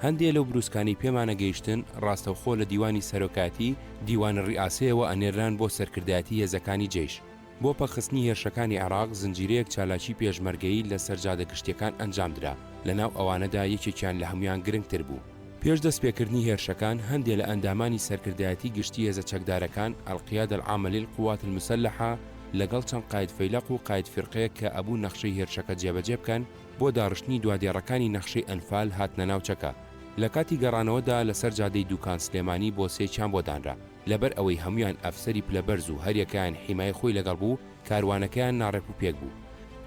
هەندێ لەو بروسکانەی پێمان ئەگەیشتن ڕاستەوخۆ لە دیوانی سەرۆکایەتی، دیوان الریاسەیەوە ئەنێرران بۆ سەرکردایەتی هێزەکانی جەیش. بۆ پەکخستنی هێرشەکانی عێراق زنجیرەیەک چالاکی پێشمەرگەیی لە سەر جادە گشتیەکان ئەنجامدرا، لە ناو ئەوانەدا یەکێکیان لە هەموویان گرنگتر بوو. پێش دەستپێکردنی هێرشەکان هەندێ لە ئەندامانی سەرکردایەتی گشتی هێزە چەکدارەکان، القیادە العامە للقوات المسلحە، لەگەڵ چەند قاید فەیلەق و قاید فیرقەیەک کە ئەبوو نەخشەی هێرشەکە جێبەجێ بکەن، بۆ داڕشتنی دوا دێڕەکانی نەخشەی ئەنفال هاتنە ناوچەکە. لە کاتی گەڕانەوەدا لەسەر جادەی دوکان سلێمانی بۆسەیەکیان بۆ دانرا. لەبەر ئەوەی هەموویان ئەفسەری پلە بەرز و هەریەکەیان حیمای خۆی لەگەڵ بوو، کاروانەکەیان ناڕێک و پێک بوو.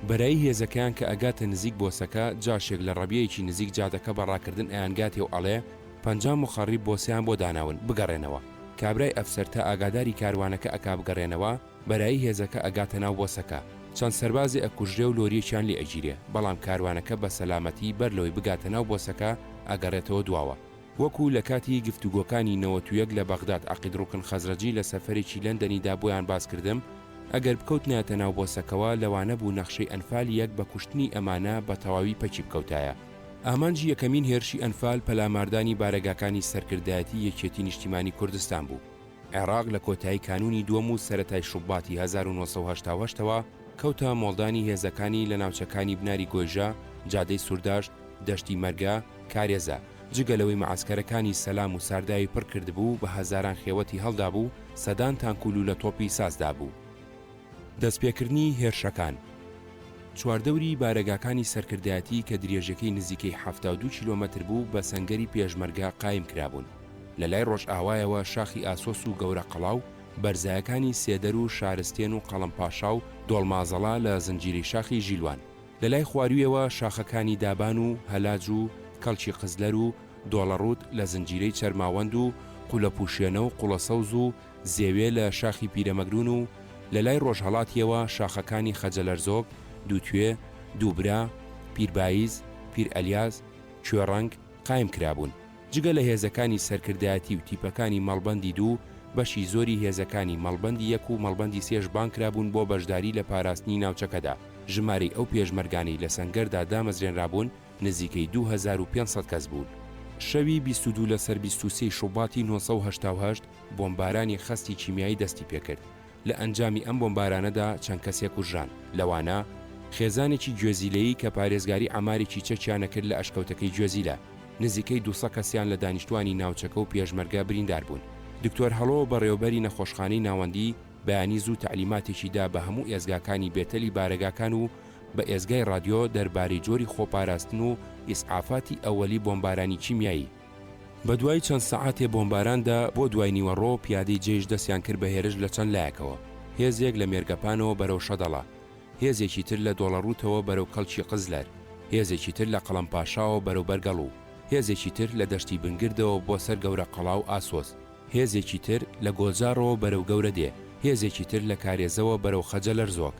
بەرایی هێزەکەیان کە ئەگاتە نزیک بۆسەکە، جاشێک لە ڕەبیەیەکی نزیک جادەکە بە ڕاکردن ئەیانگاتێ و ئەڵێ، 50 موخەڕیب بۆسەیان بۆ داناون، بگەڕێنەوە. کابرای ئەفسەر تا ئاگاداری کاروانەکە ئەکا بگەڕێنەوە، بەرایی هێزەکە ئەگاتە ناو بۆسەکە، چەند سەربازێ ئەکوژرێ و لۆریەکیان لێ ئەگیرێ، بەڵام کاروانەکە بە سەلامەتی بەر لەوەی بگاتە ناو بۆسەکە ئەگەڕێتەوە دواوە. وەکو لە کاتی گفتوگۆکانی 91 لە بەغداد عەقید ڕوکن خەزرەجی لە سەفەرێکی لەندەنیدا بۆیان باس کردم، ئەگەر بکەوتنایەتە ناو بۆسەکەوە لەوانە بوو نەخشەی ئەنفال یەک بە کوشتنی ئەمانە بە تەواوی پەکی بکەوتایە. ئامانجی یەکەمین هێرشی ئەنفال پەلاماردانی بارەگاکانی سەرکردایەتی یەکێتی نیشتیمانی کوردستان بوو. عێراق لە کۆتایی کانوونی دووەم و سەرەتای شوباتی 1988 ەوە کەوتە مۆڵدانی هێزەکانی لە ناوچەکانی بناری گۆیژە، جادەی سورداشت، دەشتی مەرگە، کارێزە، جگە لەوەی مەعەسکەرەکانی سەلام و سارداوی پڕ کردبوو بە هەزاران خێوەتی هەڵدابوو، سەدان تانک و لوولە تۆپی ساز دابوو. دەستپێکردنی هێرشەکان. چواردەوری بارەگاکانی سەرکردایەتی کە درێژیەکەی نزیکەی 72 کیلۆمەتر بوو بە سەنگەری پێشمەرگە قایم کرابوون. لە لای ڕۆژئاوایەوە شاخی ئاسۆس و گەورە قەڵا و بەرزایەکانی سێدەر و شارستێن و قەڵەمپاشا و دۆڵمازەڵا لە زنجیرەی شاخی ژیلوان. لە لای خواروویەوە شاخەکانی دابان و هەلاج و کەڵکی قزلەر و دۆڵەڕووت لە زنجیرەی چەرماوەند و قولەپووشێنە و قوڵەسەوز و زێوێ لە شاخی پیرەمەگروون و لە لای ڕۆژهەڵاتیەوە شاخەکانی خەجەلەرزۆک، دووتوێ، دووبرا، پیربایز، پیرئەلیاس، کوێڕەنگ، قایم کرابوون. جگە لە هێزەکانی سەرکردایەتی و تیپەکانی مەڵبەندی دوو، بەشی زۆری هێزەکانی مەڵبەندی یەک و مەڵبەندی سێش بانگکرابوون بۆ بەشداری لە پاراستنی ناوچەکەدا، ژمارەی ئەو پێشمەرگانەی لە سەنگەردا دامەزرێنرابوون نزیکەی 2500 کەس بوون. شەوی 22 لەسەر 23 شوباتی 988 بۆمبارانی خەستی کیمیایی دەستی پێکرد، لە ئەنجامی ئەم بۆمبارانەدا چەند کەسێک کوژران، لەوانە، خێزانێکی گوێزیلەیی کە پارێزگاری عەمارێکی چەکیان ئەکرد لە ئەشکەوتەکەی گوێزیلە، نزیکەی 200 کەسیان لە دانیشتوانی ناوچەکە و پێشمەرگە بریندار بوون. دکتۆر هەڵۆ بەڕێوەبەری نەخۆشخانەی ناوەندی بەیانی زوو تەعلیماتێکی دا بە هەموو ئێزگاکانی بێتەلی بارەگاکان و بە ئێزگای ڕادیۆ دەربارەی جۆری خۆپاراستن و ئیسعافاتی ئەوەلی بۆمبارانی کیمیایی. بەدوای چەند سەعاتێ بۆمباراندا بۆ دوای نیوەڕۆ پیادەی جەیش دەستیان کرد بە هێرش لە چەند لایەکەوە، هێزێک لە مێرگەپانەوە بەرەو شەدەڵە، هێزێکی تر لە دۆڵەڕووتەوە بەرەو کەڵکی قزلەر، هێزێکی تر لە قەڵەمپاشاوە بەرەو بەرگەڵو، هێزێکی تر لە دەشتی بنگردەوە بۆ سەر گەورەقەڵا و ئاسۆس، هێزێکی تر لە گۆجاڕەوە بەرەو گەورەدێ، هێزێکی تر لە کارێزەوە بەرەو خەجەلەرزۆک.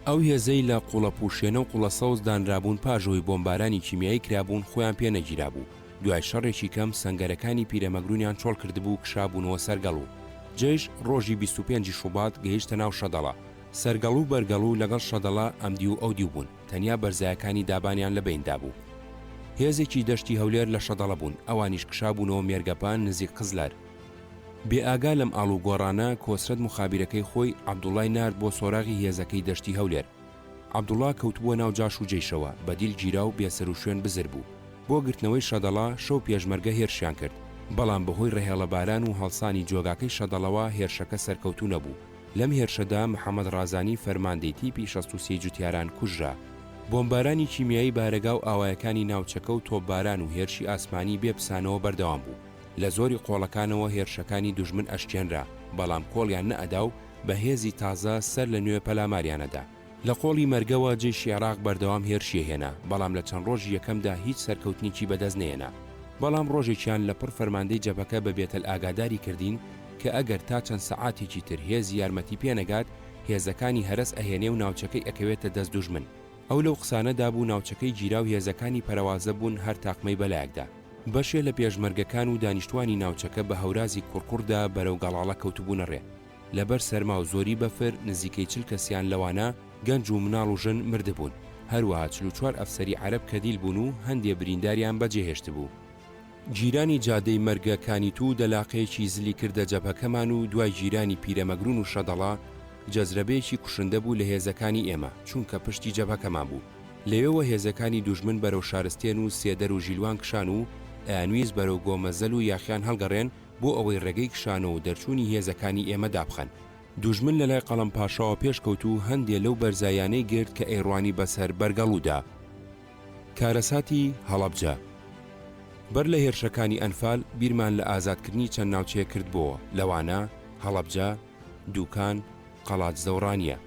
ئەو هێزەی لە قوڵەپووشێنە و قوڵەسەوز دانرابوون پاش ئەوەی بۆمبارانی کیمیایی کرابوون خۆیان پێ نەگیرابوو، دوای شەڕێکی کەم سەنگەرەکانی پیرەمەگرونیان چۆڵ کردبوو و کشابوونەوە سەرگەڵوو. جەیش ڕۆژی 25 ی شوبات گەیشتە ناو شەدەڵە. سەرگەڵوو و بەرگەڵوو لەگەڵ شەدەڵە ئەمدیو و ئەودیو بوون، تەنیا بەرزایەکانی دابانیان لە بەین دابوو. هێزێکی دەشتی هەولێر لە شەدەڵە بوون، ئەوانیش کشابوونەوە مێرگەپان نزیک قزلەر. بێ ئاگا لەم ئاڵوگۆڕانە، کۆسرەت موخابیرەکەی خۆی، عەبدوڵای نارد بۆ سۆراغی هێزەکەی دەشتی هەولێر. عەبدوڵا کەوتبووە ناو جاش و جەیشەوە، بە دیل گیرا و بێسەروشوێن بزر بوو. بۆ گرتنەوەی شەدەڵە، شەو پێشمەرگە هێرشیان کرد. بەڵام بەهۆی ڕەهێڵەباران و هەڵسانی جۆگاکەی شەدەڵەوە هێرشەکە سەرکەوتوو نەبوو. لەم هێرشەدا محەمەد ڕازانی فەرماندەی تیپی 63 ی جوتیاران کوژرا. بۆمبارانی کیمیایی بارەگا و ئاوایەکانی ناوچەکە و تۆپباران و هێرشی ئاسمانی بێ پسانەوە بەردەوام بوو. لە زۆری قۆڵەکانەوە هێرشەکانی دوژمن ئەشکێنرا، بەڵام کۆڵیان نەئەدا و بە هێزی تازە سەر لە نوێ پەلاماریان ئەدا. لە قۆڵی مەرگەوە جەیشی عێراق بەردەوام هێرشی ئەهێنا، بەڵام لە چەند ڕۆژی یەکەمدا هیچ سەرکەوتنێکی بەدەست نەهێنا. بەڵام ڕۆژێکیان لە پڕ فەرماندەی جەبهەکە بە بێتەل ئاگاداری کردین کە ئەگەر تا چەند سەعاتێکی تر هێزی یارمەتی پێ نەگات، هێزەکانی هەرەس ئەهێنێ و ناوچەکەی ئەکەوێتە دەست دوژمن. ئەو لەو قسانەدا بوو ناوچەکەی گیرا و هێزەکانی پەرەوازە بوون هەر تاقمەی بەلایەکدا. بەشێ لە پێشمەرگەکان و دانیشتوانی ناوچەکە بە هەورازی کوڕکوڕدا بەرەو گەڵاڵە کەوتبوونە ڕێ. لەبەر سەرما و زۆری بەفر نزیکەی 40 کەسیان لەوانە گەنج و مناڵ و ژن مردبوون، هەروەها 44 ئەفسەری عەرەب کە دیل بوون و هەندێ برینداریان بەجێهێشتبوو. گیرانی جادەی مەرگە کانیتوو دەلاقەیەکی زلی کردە جەبهەکەمان و دوای گیرانی پیرەمەگرون و شەدەڵە، جەزرەبەیەکی کوشندە بوو لە هێزەکانی ئێمە، چونکە پشتی جەبهەکەمان بوو. لەوێوە هێزەکانی دوژمن بەرەو شارستێن و سێدەر و ژیلوان کشان و ئەیانویست بەرەو گۆمەزەل و یاخیان هەڵگەڕێن بۆ ئەوەی ڕێگەی کشانەوە و دەرچوونی هێزەکانی ئێمە دابخەن. دوژمن لە لای قەڵەم پاشاوە پێش کەوت و هەندێ لەو بەرزاییانەی گرت کە ئەیڕوانی بەسەر بەرگەڵوودا. کارەساتی هەڵەبجە بەر لە هێرشەکانی ئەنفال بیرمان لە ئازادکردنی چەند ناوچەیەک کردبۆوە، لەوانە، هەڵەبجە، دوکان، قەڵادزە و ڕانیە.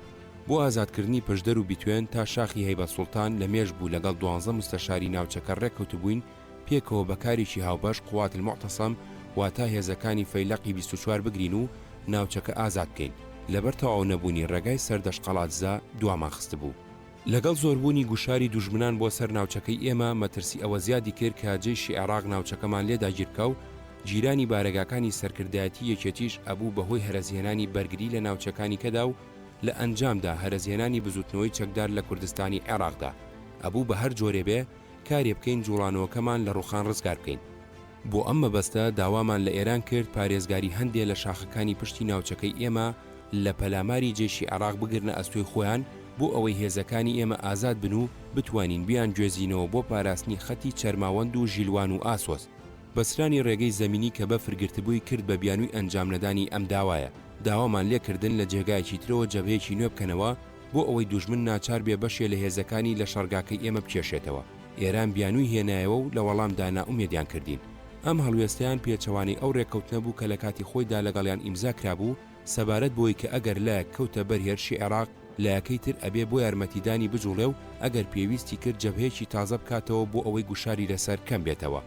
بۆ ئازادکردنی پشدەر و بیتوێن تا شاخی هەیبەت سوڵتان لە مێژ بوو لەگەڵ دوانزە مستەشاری ناوچەکە ڕێککەوتبووین پێکەوە بە کارێکی هاوبەش قوات المعتصم واتا هێزەکانی فەیلەقی 24 بگرین و ناوچەکە ئازاد بکەین. لەبەر تەواو نەبوونی ڕێگای سەردەشت قەڵادزە دوامان خستبوو. لەگەڵ زۆربوونی گوشاری دوژمنان بۆ سەر ناوچەکەی ئێمە، مەترسی ئەوە زیادی کرد کە جەیشی عێراق ناوچەکەمان لێ داگیر بکا و گیرانی بارەگاکانی سەرکردایەتی یەکێتیش ئەبوو بە هۆی هەرەسهێنانی بەرگری لە ناوچەکانی کەدا و لە ئەنجامدا هەرەسهێنانی بزووتنەوەی چەکدار لە کوردستانی عێراقدا. ئەبوو بە هەر جۆرێ بێ کارێ بکەین جوڵانەوەکەمان لە ڕووخان ڕزگار بکەین. بۆ ئەم مەبەستە داوامان لە ئێران کرد پارێزگاری هەندێ لە شاخەکانی پشتی ناوچەکەی ئێمە لە پەلاماری جەیشی عێراق بگرنە ئەستۆی خۆیان بۆ ئەوەی هێزەکانی ئێمە ئازاد بن و بتوانین بیانگوێزینەوە بۆ پاراستنی خەتی چەرماوەند و ژیلوان و ئاسۆس. بەسترانی ڕێگەی زەمینی کە بەفر گرتبووی کرد بە بیانووی ئەنجامنەدانی ئەم داوایە. داوامان لێکردن لە جێگایەکی ترەوە جەبهەیەکی نوێ بکەنەوە بۆ ئەوەی دوژمن ناچار بێ بەشێ لە هێزەکانی لە شەڕگاکەی ئێمە بکێشێتەوە. ئێران بیانووی هێنایەوە و لە وەڵامدا نائومێدیان کردین. ئەم هەڵوێستەیان پێچەوانەی ئەو رێککەوتنە بوو کە لە کاتی خۆیدا لەگەڵیان ئیمزا کرابوو سەبارەت بەوەی کە ئەگەر لایەک کەوتە بەر هێرشی عێراق لایەکەی تر ئەبێ بۆ یارمەتیدانی بجوڵێ و ئەگەر پێویستی کرد جەبهەیەکی تازە بکاتەوە بۆ ئەوەی گوشاری لەسەر کەم بێتەوە.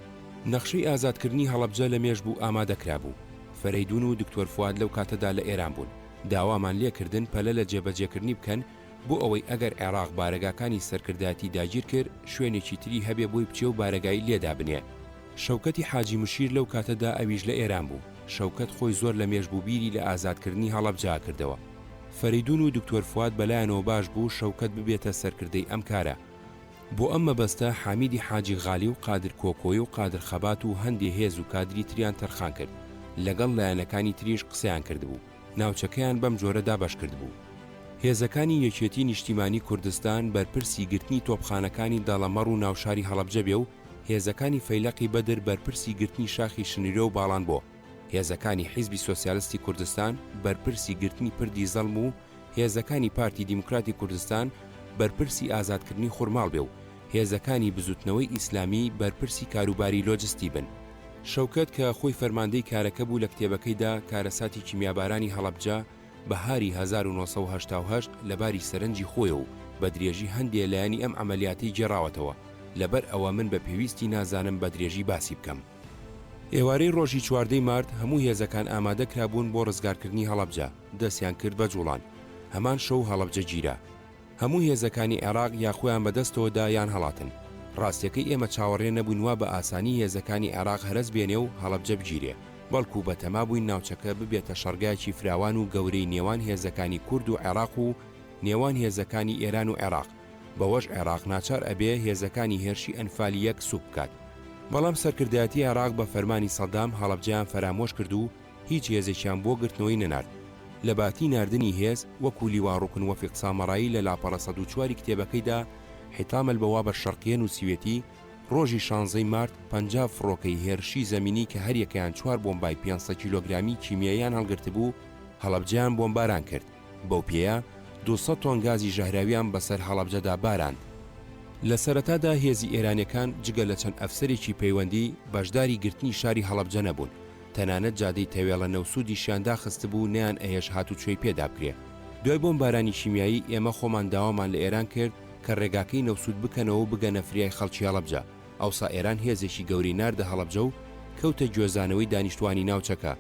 نەخشەی ئازادکردنی هەڵەبجە لە مێژ بوو ئامادە کرابوو. فەرەیدوون و دکتۆر فواد لەو کاتەدا لە ئێران بوون. داوامان لێکردن پەلە لە جێبەجێکردنی بکەن بۆ ئەوەی ئەگەر عێراق بارەگاکانی سەرکردایەتی داگیر کرد شوێنێکی تری هەبێ بۆی بچێ و بارەگای لێ دابنێ. شەوکەتی حاجی مشیر لەو کاتەدا ئەویش لە ئێران بوو. شەوکەت خۆی زۆر لە مێژ بوو بیری لە ئازادکردنی هەڵەبجە ئەکردەوە. فەرەیدوون و دکتۆر فواد بەلایانەوە باش بوو شەوکەت ببێتە سەرکردەی ئەم کارە. بۆ ئەم مەبەستە حامیدی حاجی غالی و قادر کۆکۆی و قادر خەبات و هەندێ هێز و کادری تریان تەرخان کرد، لەگەڵ لایەنەکانی تریش قسەیان کردبوو، ناوچەکەیان بەم جۆرە دابەش کردبوو. هێزەکانی یەکێتی نیشتیمانی کوردستان بەرپرسی گرتنی تۆپخانەکانی دەڵەمەڕ و ناوشاری هەڵەبجە بێ و هێزەکانی فەیلەقی بەدر بەرپرسی گرتنی شاخی شنیرۆ و باڵان بۆ هێزەکانی حیزبی سۆسیالستی کوردستان بەرپرسی گرتنی پردی زەڵم و هێزەکانی پارتی دیموکراتی کوردستان بەرپرسی ئازادکردنی خورماڵ بێ و هێزەکانی بزوتنەوەی ئیسلامی بەرپرسی کاروباری لۆجستی بن. شەوکەت کە خۆی فەرماندەی کارەکە بوو لە کتێبەکەیدا کارەساتی کیمیابارانی هەڵەبجە بەهاری 1988 لە باری سەرنجی خۆیە و بە درێژی هەندێ لایەنی ئەم عەمەلیاتەی گێڕاوەتەوە، لەبەر ئەوە من بە پێویستی نازانم بە درێژی باسی بکەم. ئێوارەی ڕۆژی چواردەی مارت هەموو هێزەکان ئامادە کرابوون بۆ ڕزگارکردنی هەڵەبجە، دەستیان کرد بە جوڵان. هەمان شەو هەڵەبجە گیرا. هەموو هێزەکانی عێراق یا خۆیان بەدەستەوە دا یان هەڵاتن. ڕاستیەکەی ئێمە چاوەڕێ نەبووین وا بە ئاسانی هێزەکانی عێراق هەرەس بێنێ و هەڵەبجە بگیرێ، بەڵکو بەتەما بووین ناوچەکە ببێتە شەڕگایەکی فراوان و گەورەی نێوان هێزەکانی کورد و عێراق و نێوان هێزەکانی ئێران و عێراق، بەوەش عێراق ناچار ئەبێ هێزەکانی هێرشی ئەنفال یەک سوک بکات. بەڵام سەرکردایەتی عێراق بە فەرمانی سەدام هەڵەبجەیان فەرامۆش کرد و هیچ هێزێکیان بۆ گرتنەوەی نەنارد. لە باتی ناردنی هێز، وەکو لیوا ڕوکن وەفیق سامەڕایی لە لاپەڕە 104 ی کتێبەکەیدا حطام البوابە الشرقیە نووسیوێتی، ڕۆژی شانزەی مارت 50 فڕۆکەی هێرشی زەمینی کە هەریەکەیان چوار بۆمبای 500 کیلۆگرامی کیمیاییان هەڵگرتبوو، هەڵەبجەیان بۆمباران کرد. بەو پێیە 200 تۆن گازی ژەهراویان بەسەر هەڵەبجەدا باراند. لە سەرەتادا هێزی ئێرانیەکان جگە لە چەند ئەفسەرێکی پەیوەندی، بەشداری گرتنی شاری هەڵەبجە نەبوون، تەنانەت جادەی تەوێڵە نەوسوودیشیان داخستبوو نەیان ئەهێشت هاتوچۆی پێدا بکرێ. دوای بۆمبارانی شیمیایی ئێمە خۆمان داوامان لە ئێران کرد کە رێگاکەی نەوسوود بکەنەوە و بگەنە فریای خەڵکی هەڵەبجە. ئەوسا ئێران هێزێکی گەورەی ناردە هەڵەبجە و کەوتە گوێزانەوەی دانیشتوانی ناوچەکە.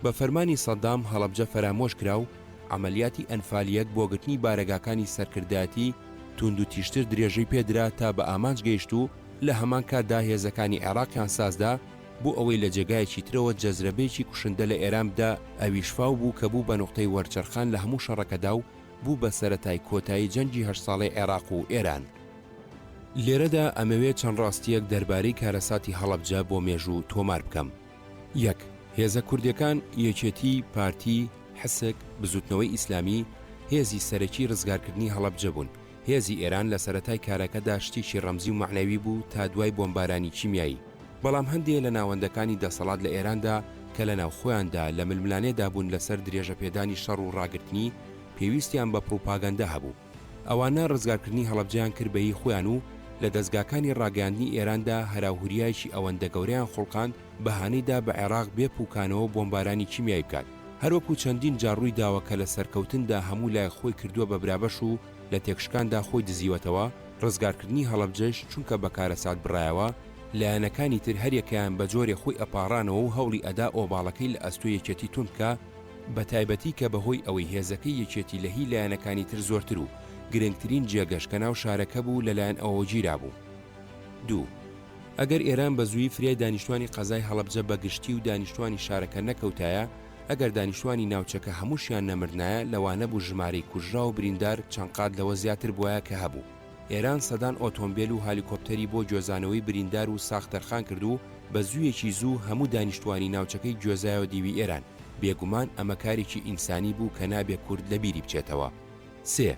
بە فەرمانی سەدام هەڵەبجە فەرامۆش کرا و عەمەلیاتی ئەنفال یەک بۆ گرتنی بارەگاکانی سەرکردایەتی توندوتیژتر درێژەی پێ درا تا بە ئامانج گەیشت و لە هەمان کاتدا هێزەکانی عێراقیان سازدا بۆ ئەوەی لە جێگایەکی ترەوە جەزرەبەیەکی کوشندە لە ئێران بدا ئەویش فاو بوو کە بوو بە نوقتەی وەرچەرخان لە هەموو شەڕەکەدا و بوو بە سەرەتای کۆتایی جەنگی هەشت ساڵەی عێراق و ئێران. لێرەدا ئەمەوێ چەند ڕاستییەک دەربارەی کارەساتی هەڵەبجە بۆ مێژوو تۆمار بکەم. یەک، هێزە کوردیەکان، یەکێتی، پارتی، حسک، بزوتنەوەی ئیسلامی، هێزی سەرەکی رزگارکردنی هەڵەبجە بوون، هێزی ئێران لە سەرەتای کارەکەدا شتێکی رەمزی و مەعنەوی بوو تا دوای بۆمبارانی کیمیایی، بەڵام هەندێ لە ناوەندەکانی دەسەڵات لە ئێراندا کە لە ناوخۆیاندا لە ململانێدا بوون لەسەر درێژەپێدانی شەڕ و راگرتنی، پێویستیان بە پڕوپاگەندە هەبوو. ئەوانە ڕزگارکردنی هەڵەبجەیان کرد بە هی خۆیان و لە دەزگاکانی ڕاگەیاندنی ئێراندا هەراوهوریایەکی ئەوەندە گەورەیان خوڵقاند بەهانەی دا بە عێراق بێ پوکانەوە بۆمبارانی کیمیایی بکات هەروەکو چەندین جار ڕووی داوە کە لە سەرکەوتندا هەموو لایەک خۆی کردووە بە برابەش و لە تێکشکاندا خۆی دزیوەتەوە ڕزگارکردنی هەڵەبجەش چونکە بە کارەسات بڕایەوە لایەنەکانی تر هەریەکەیان بە جۆرێ خۆی ئەپاڕانەوە و هەوڵی ئەدا ئۆباڵەکەی لە ئەستۆی یەکێتی توند بکا بەتایبەتی کە بەهۆی ئەوەی هێزەکەی یەکێتی لە هی لایەنەکانی تر زۆرتر و گرنگترین جێگەش کە ناو شارەکە بوو لەلایەن ئەوەوە گیرابوو. دوو. ئەگەر ئێران بە زوویی فریای دانیشتوانی قەزای هەڵەبجە بە گشتی و دانیشتوانی شارەکە نەکەوتایە، ئەگەر دانیشتوانی ناوچەکە هەمووشیان نەمردنایە لەوانەبوو ژمارەی کوژراو و بریندار چەند قات لەوە زیاتر بوایە کە هەبوو. ئێران سەدان ئۆتۆمبێل و هالیکۆپتەری بۆ گوێزانەوەی بریندار و ساغ تەرخان کرد و بە زوویەکی زوو هەموو دانیشتووانی ناوچەکەی گوێزایەوە دیوی ئێران، بێگومان ئەمە کارێکی ئینسانی بوو کە نابێ کورد لە بیری بچێتەوە. سێ،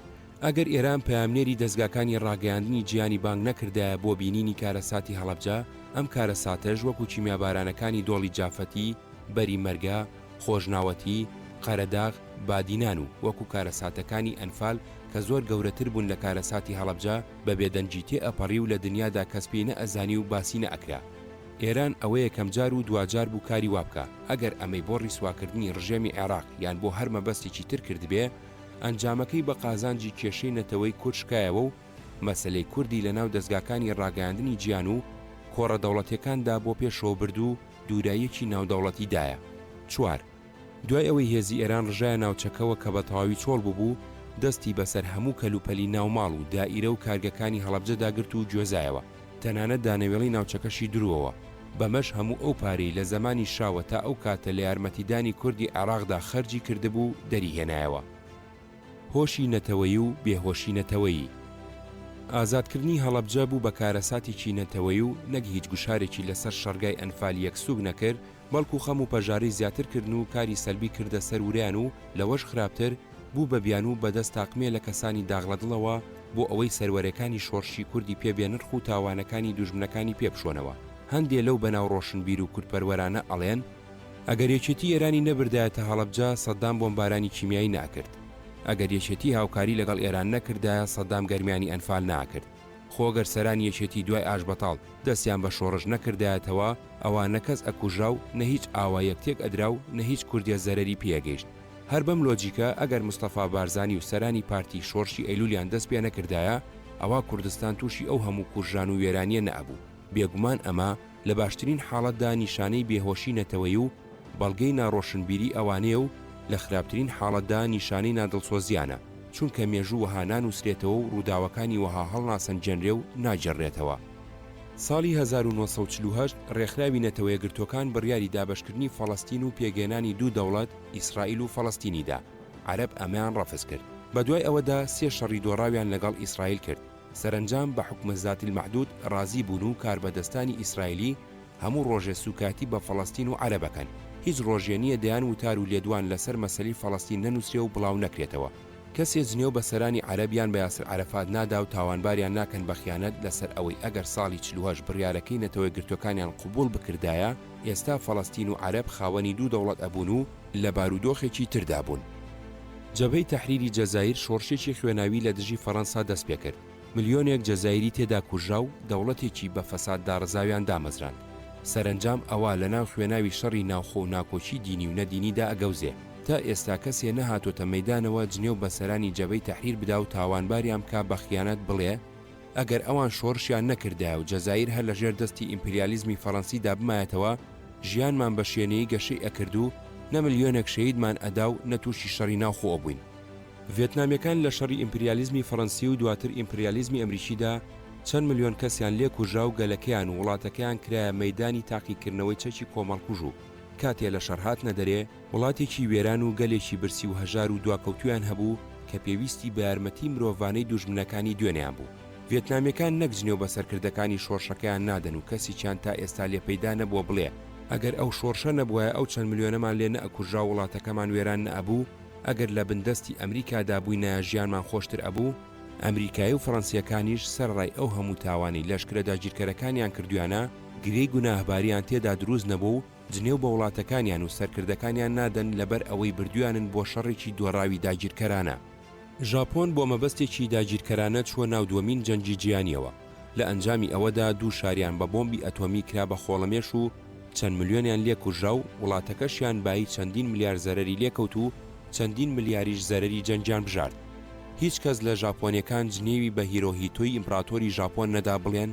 ئەگەر ئێران پەیامنێری دەزگاکانی ڕاگەیاندنی جیهانی بانگ نەکردایە بۆ بینینی کارەساتی هەڵەبجە، ئەم کارەساتەش وەکو کیمیابارانەکانی دۆڵی جافەتی، بەری مەرگە، خۆشناوەتی، قەرەداغ، بادینان و وەکو کارەساتەکانی ئەنفال کە زۆر گەورەتر بوون لە کارەساتی هەڵەبجە، بە بێدەنگی تێئەپەڕی و لە دنیادا کەس پێی نەئەزانی و باسی نەئەکرا. ئێران ئەوە یەکەمجار و دواجار بوو کاری وا بکا، ئەگەر ئەمەی بۆ ڕیسواکردنی ڕژێمی عێراق یان بۆ هەر مەبەستێکی تر کردبێ، ئەنجامەکەی بە قازانجی کێشەی نەتەوەی کورد شکایەوە و مەسەلەی کوردی لە ناو دەزگاکانی ڕاگەیاندنی جیان و کۆڕە دەوڵەتیەکاندا بۆ پێشەوە برد و دووراییەکی ناودەوڵەتی دایە. چوار. دوای ئەوەی هێزی ئێران ڕژایە ناوچەکەوە کە بە تەواوی چۆڵ بووبوو، دەستی بەسەر هەموو کەلوپەلی ناوماڵ و دائیرە و کارگەکانی هەڵەبجەدا گرت و گوێزایەوە، تەنانەت دانەوێڵەی ناوچەکەشی درووەوە، بەمەش هەموو ئەو پارەی لە زەمانی شاوە تا ئەو کاتە لە یارمەتیدانی کوردی عێراقدا خەرجی کردبوو دەریهێنایەوە. هۆشی نەتەوەیی و بێهۆشی نەتەوەیی. ئازادکردنی هەڵەبجە بوو بە کارەساتێکی نەتەوەیی و نەک هیچ گوشارێکی لەسەر شەڕگای ئەنفال یەک سووک نەکرد، بەڵکو خەم و پەژارەی زیاتر کردن و کاری سەلبی کردە سەر ورەیان و لەوەش خراپتر، بوو بە بیانوو بە دەست تاقمێ لە کەسانی داغلەدڵەوە بۆ ئەوەی سەروەرێکانی شۆڕشی کوردی پێ بێنرخ و تاوانەکانی دوژمنەکانی پێ بشۆنەوە. هەندێ لەو بەناو ڕۆشنبیر و کوردپەروەرانە ئەڵێن، ئەگەر یەکێتی ئێرانی نەبردایەتە هەڵەبجە سەدام بۆمبارانی کیمیایی نەئەکرد. ئەگەر یەکێتی هاوکاری لەگەڵ ئێران نەکردایە سەدام گەرمیانی ئەنفال نەئەکرد. خۆ گەر سەرانی یەکێتی دوای ئاشبەتاڵ دەستیان بە شۆڕش نەکردایەتەوە ئەوا نە کەس ئەکوژرا و نە هیچ ئاواییەک تێک ئەدرا و نە هیچ کوردێ زەرەری پێ ئەگەیشت. هەر بەم لۆجیکە ئەگەر مستەفا بارزانی و سەرانی پارتی شۆڕشی ئەیلولیان دەست پێ نەکردایە ئەوا کوردستان تووشی ئەو هەموو کوژران و وێرانیە نەئەبوو. بێگومان ئەمە لە باشترین حاڵەتدا نیشانەی بێهۆشی نەتەوەیی و بەڵگەی ناڕۆشنبیری ئەوانەیە و لە خراپترین حاڵەتدا نیشانەی نادڵسۆزییانە، چونکە مێژوو وەها نانووسرێتەوە و ڕووداوەکانی وەها هەڵناسەنگێنرێ و ناگێڕرێتەوە. ساڵی 1948 ڕێکخراوی نەتەوەیەکگرتووەکان بڕیاری دابەشکردنی فەڵەستین و پێکهێنانی دوو دەوڵەت، ئیسرائیل و فەڵەستینی دا. عەرەب ئەمەیان ڕەفز کرد. بەدوای ئەوەدا سێ شەڕی دۆڕاویان لەگەڵ ئیسرائیل کرد. سەرەنجام بە حوکم الذات المحدود ڕازی بوون و کاربەدەستانی ئیسرائیلی هەموو ڕۆژێ سوکایەتی بە فەڵەستین و عەرەب ئەکەن. هیچ ڕۆژێ نییە دەیان وتار و لێدوان لەسەر مەسەلەی فەڵەستین نەنووسرێ و بڵاو نەکرێتەوە. کەسێ جنێو بە سەرانی عەرەب یان بە یاسر عەرەفات نادا و تاوانباریان ناکەن بە خیانەت لەسەر ئەوەی ئەگەر ساڵی 48 بڕیارەکەی نەتەوەیەکگرتووەکانیان قبووڵ بکردایە ئێستا فەڵەستین و عەرەب خاوەنی دوو دەوڵەت ئەبوون و لە بارودۆخێکی تردا بوون. جەبهەی تەحریری جەزایر شۆڕشێکی خوێناوی لە دژی فەڕەنسا دەست پێکرد، ملیۆنێک جەزایری تێدا کوژرا و دەوڵەتێکی بە فەساد داڕزاویان دامەزراند. سەرەنجام ئەوە لە ناو خوێناوی شەڕی ناوخۆ و ناکۆکی دینی و نەدینیدا ئەگەوزێ. تا ئێستا کەسێ نەهاتۆتە مەیدانەوە جنێو بە سەرانی جەبەی تەحریر بدا و تاوانباریان بکا بە خیانەت بڵێ ئەگەر ئەوان شۆڕشیان نەکردایە و جەزایر هەر لە ژێر دەستی ئیمپریالیزمی فەڕەنسیدا بمایەتەوە ژیانمان بە شێنەیی گەشەی ئەکرد و نە ملیۆنێک شەهیدمان ئەدا و نە تووشی شەڕی ناوخۆ ئەبووین. ڤێتنامیەکان لە شەڕی ئیمپریالیزمی فەڕەنسی و دواتر ئیمپریالیزمی ئەمریکیدا چەند ملیۆن کەسیان لێ کوژرا و گەلەکەیان و وڵاتەکەیان کرایە مەیدانی تاقیکردنەوەی چەکی کۆمەڵکوژ و کاتێ لە شەڕ هاتنە دەرێ وڵاتێکی وێران و گەلێکی برسی و هەژار و دواکەوتوویان هەبوو کە پێویستی بە یارمەتی مرۆڤانەی دوژمنەکانی دوێنێیان بوو. ڤێتنامیەکان نەک جنێو بە سەرکردەکانی شۆڕشەکەیان نادەن و کەسیکیان تا ئێستا لێ پەیدا نەبووە بڵێ ئەگەر ئەو شۆڕشە نەبوایە ئەو چەند ملیۆنەمان لێ نەئەکوژرا و وڵاتەکەمان وێران نەئەبوو، ئەگەر لە بن دەستی ئەمریکادا بووینایە ژیانمان خۆشتر ئەبوو. ئەمریکایی و فەڕەنسییەکانیش سەرەڕای ئەو هەموو تاوانەی لەشکرە داگیرکەرەکانیان کردوویانە، گرێی گوناهباریان تێدا دروست نەبوو و جنێو بە وڵاتەکانیان و سەرکردەکانیان نادەن لەبەر ئەوەی بردویانن بۆ شەڕێکی دۆڕاوی داگیرکەرانە. ژاپۆن بۆ مەبەستێکی داگیرکەرانە چووە ناو دووەمین جەنگی جیهانیەوە، لە ئەنجامی ئەوەدا دوو شاریان بە بۆمبی ئەتۆمی کرا بە خۆڵەمێش و چەند ملیۆنیان لێ کوژرا و وڵاتەکەشیان بایی چەندین ملیار زەرەری لێکەوت و چەندین ملیاریش زەرەری جەنگیان بژارد. هیچ کەس لە ژاپۆنیەکان جنێوی بە هیرۆهیتۆی ئیمپڕاتۆری ژاپۆن نەدا بڵێن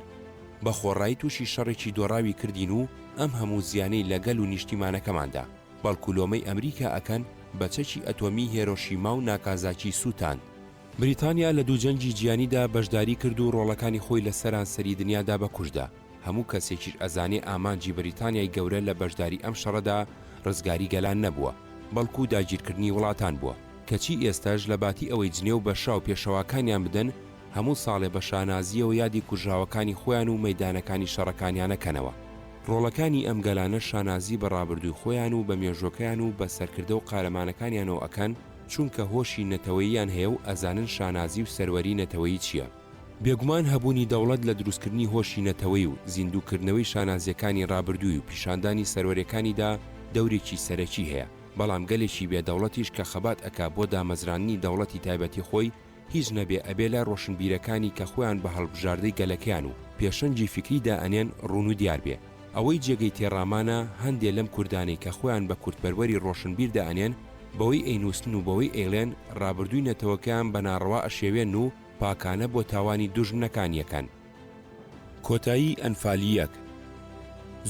بە خۆڕایی تووشی شەڕێکی دۆڕاوی کردین و ئەم هەموو زیانەی لە گەل و نیشتیمانەکەمان دا، بەڵکو لۆمەی ئەمریکا ئەکەن بە چەکی ئەتۆمی هێرۆشیما و ناکازاکی سووتاند. بریتانیا لە دوو جەنگی جیانیدا بەشداری کرد و ڕۆڵەکانی خۆی لە سەرانسەری دنیادا بە کوشت دا. هەموو کەسێکیش ئەزانێ ئامانجی بریتانیای گەورە لە بەشداری ئەم شەڕەدا ڕزگاری گەلان نەبووە، بەڵکو داگیرکردنی وڵاتان بووە. کەچی ئێستاش لە باتی ئەوەی جنێو بە شا و پێشەواکانیان بدەن، هەموو ساڵێ بە شانازییەوە یادی کوژراوەکانی خۆیان و مەیدانەکانی شەڕەکانیان ئەکەنەوە. ڕۆڵەکانی ئەم گەلانە شانازی بە ڕابردووی خۆیان و بە مێژووەکەیان و بە سەرکردە و قارەمانەکانیانەوە ئەکەن، چونکە هۆشی نەتەوەییان هەیە و ئەزانن شانازی و سەروەری نەتەوەیی چییە. بێگومان هەبوونی دەوڵەت لە دروستکردنی هۆشی نەتەوەیی و زیندووکردنەوەی شانازییەکانی ڕابردووی و پیشاندانی سەروەرییەکانیدا دەورێکی سەرەکی هەیە، بەڵام گەلێکی بێ دەوڵەتیش کە خەبات ئەکا بۆ دامەزراندنی دەوڵەتی تایبەتی خۆی، هیچ نەبێ ئەبێ لای ڕۆشنبیرەکانی کە خۆیان بە هەڵبژاردەی گەلەکەیان و پێشەنگی فیکری دائەنێن ڕوون و دیار بێ. ئەوەی جێگەی تێڕامانە هەندێ لەم کوردانەی کە خۆیان بە کوردپەروەری ڕۆشنبیر دائەنێن بەوەی ئەینووسن و بەوەی ئەیڵێن ڕابردووی نەتەوەکەیان بە ناڕەوا ئەشێوێنن و پاکانە بۆ تاوانی دوژمنەکانی ئەکەن. کۆتایی ئەنفالی یەک.